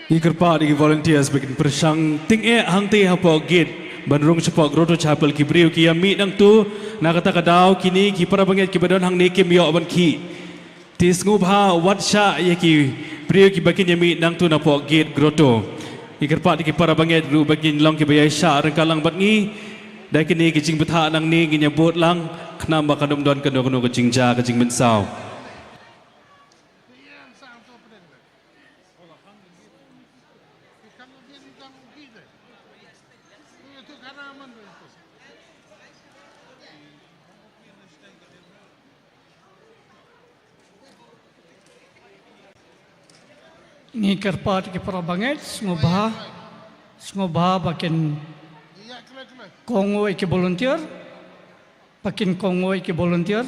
Ngi kyrpad ïa ki volunteers ba kin pyrshang tyngeh hangtei hapoh gate ban rung shapoh Grotto Chapel. Ki briew ki ïa mih nangtu, na kata ka daw kine ki para bangeit kiba don hangne kim ïoh ban khih. Te sngewbha wat shah ïa ki briew kiba kin ïa mih nangtu napoh gate Grotto. Ngi kyrpad ïa ki para bangeit ruh ba kin long kiba ïaishah ryngkat lang bad ngi. Da kine ki jingbthah nangne ngin ïa bud lang, khnang ba kan ym don kano kano ka jingjia ka jingmynsaw. Ngi kyrpad ki para bangeit, sngewbha, sngewbha ba kin kohnguh ïa ki volunteer, ba kin kohnguh ïa ki volunteer.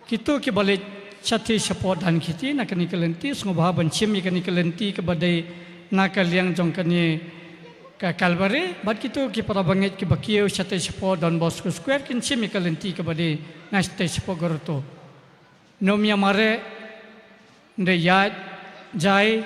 Kito kiba leit shatei shapoh Dhankheti na kane ka lynti, sngewbha ban shim ïa kane ka lynti kaba dei na ka liang jong kane ka Kalbari, bad kito ki para bangeit kiba kiew shatei shapoh Don Bosco Square kin shim ïa ka lynti kaba dei na shatei shapoh Grotto. Nym ïa mareh, nda ïaid jai,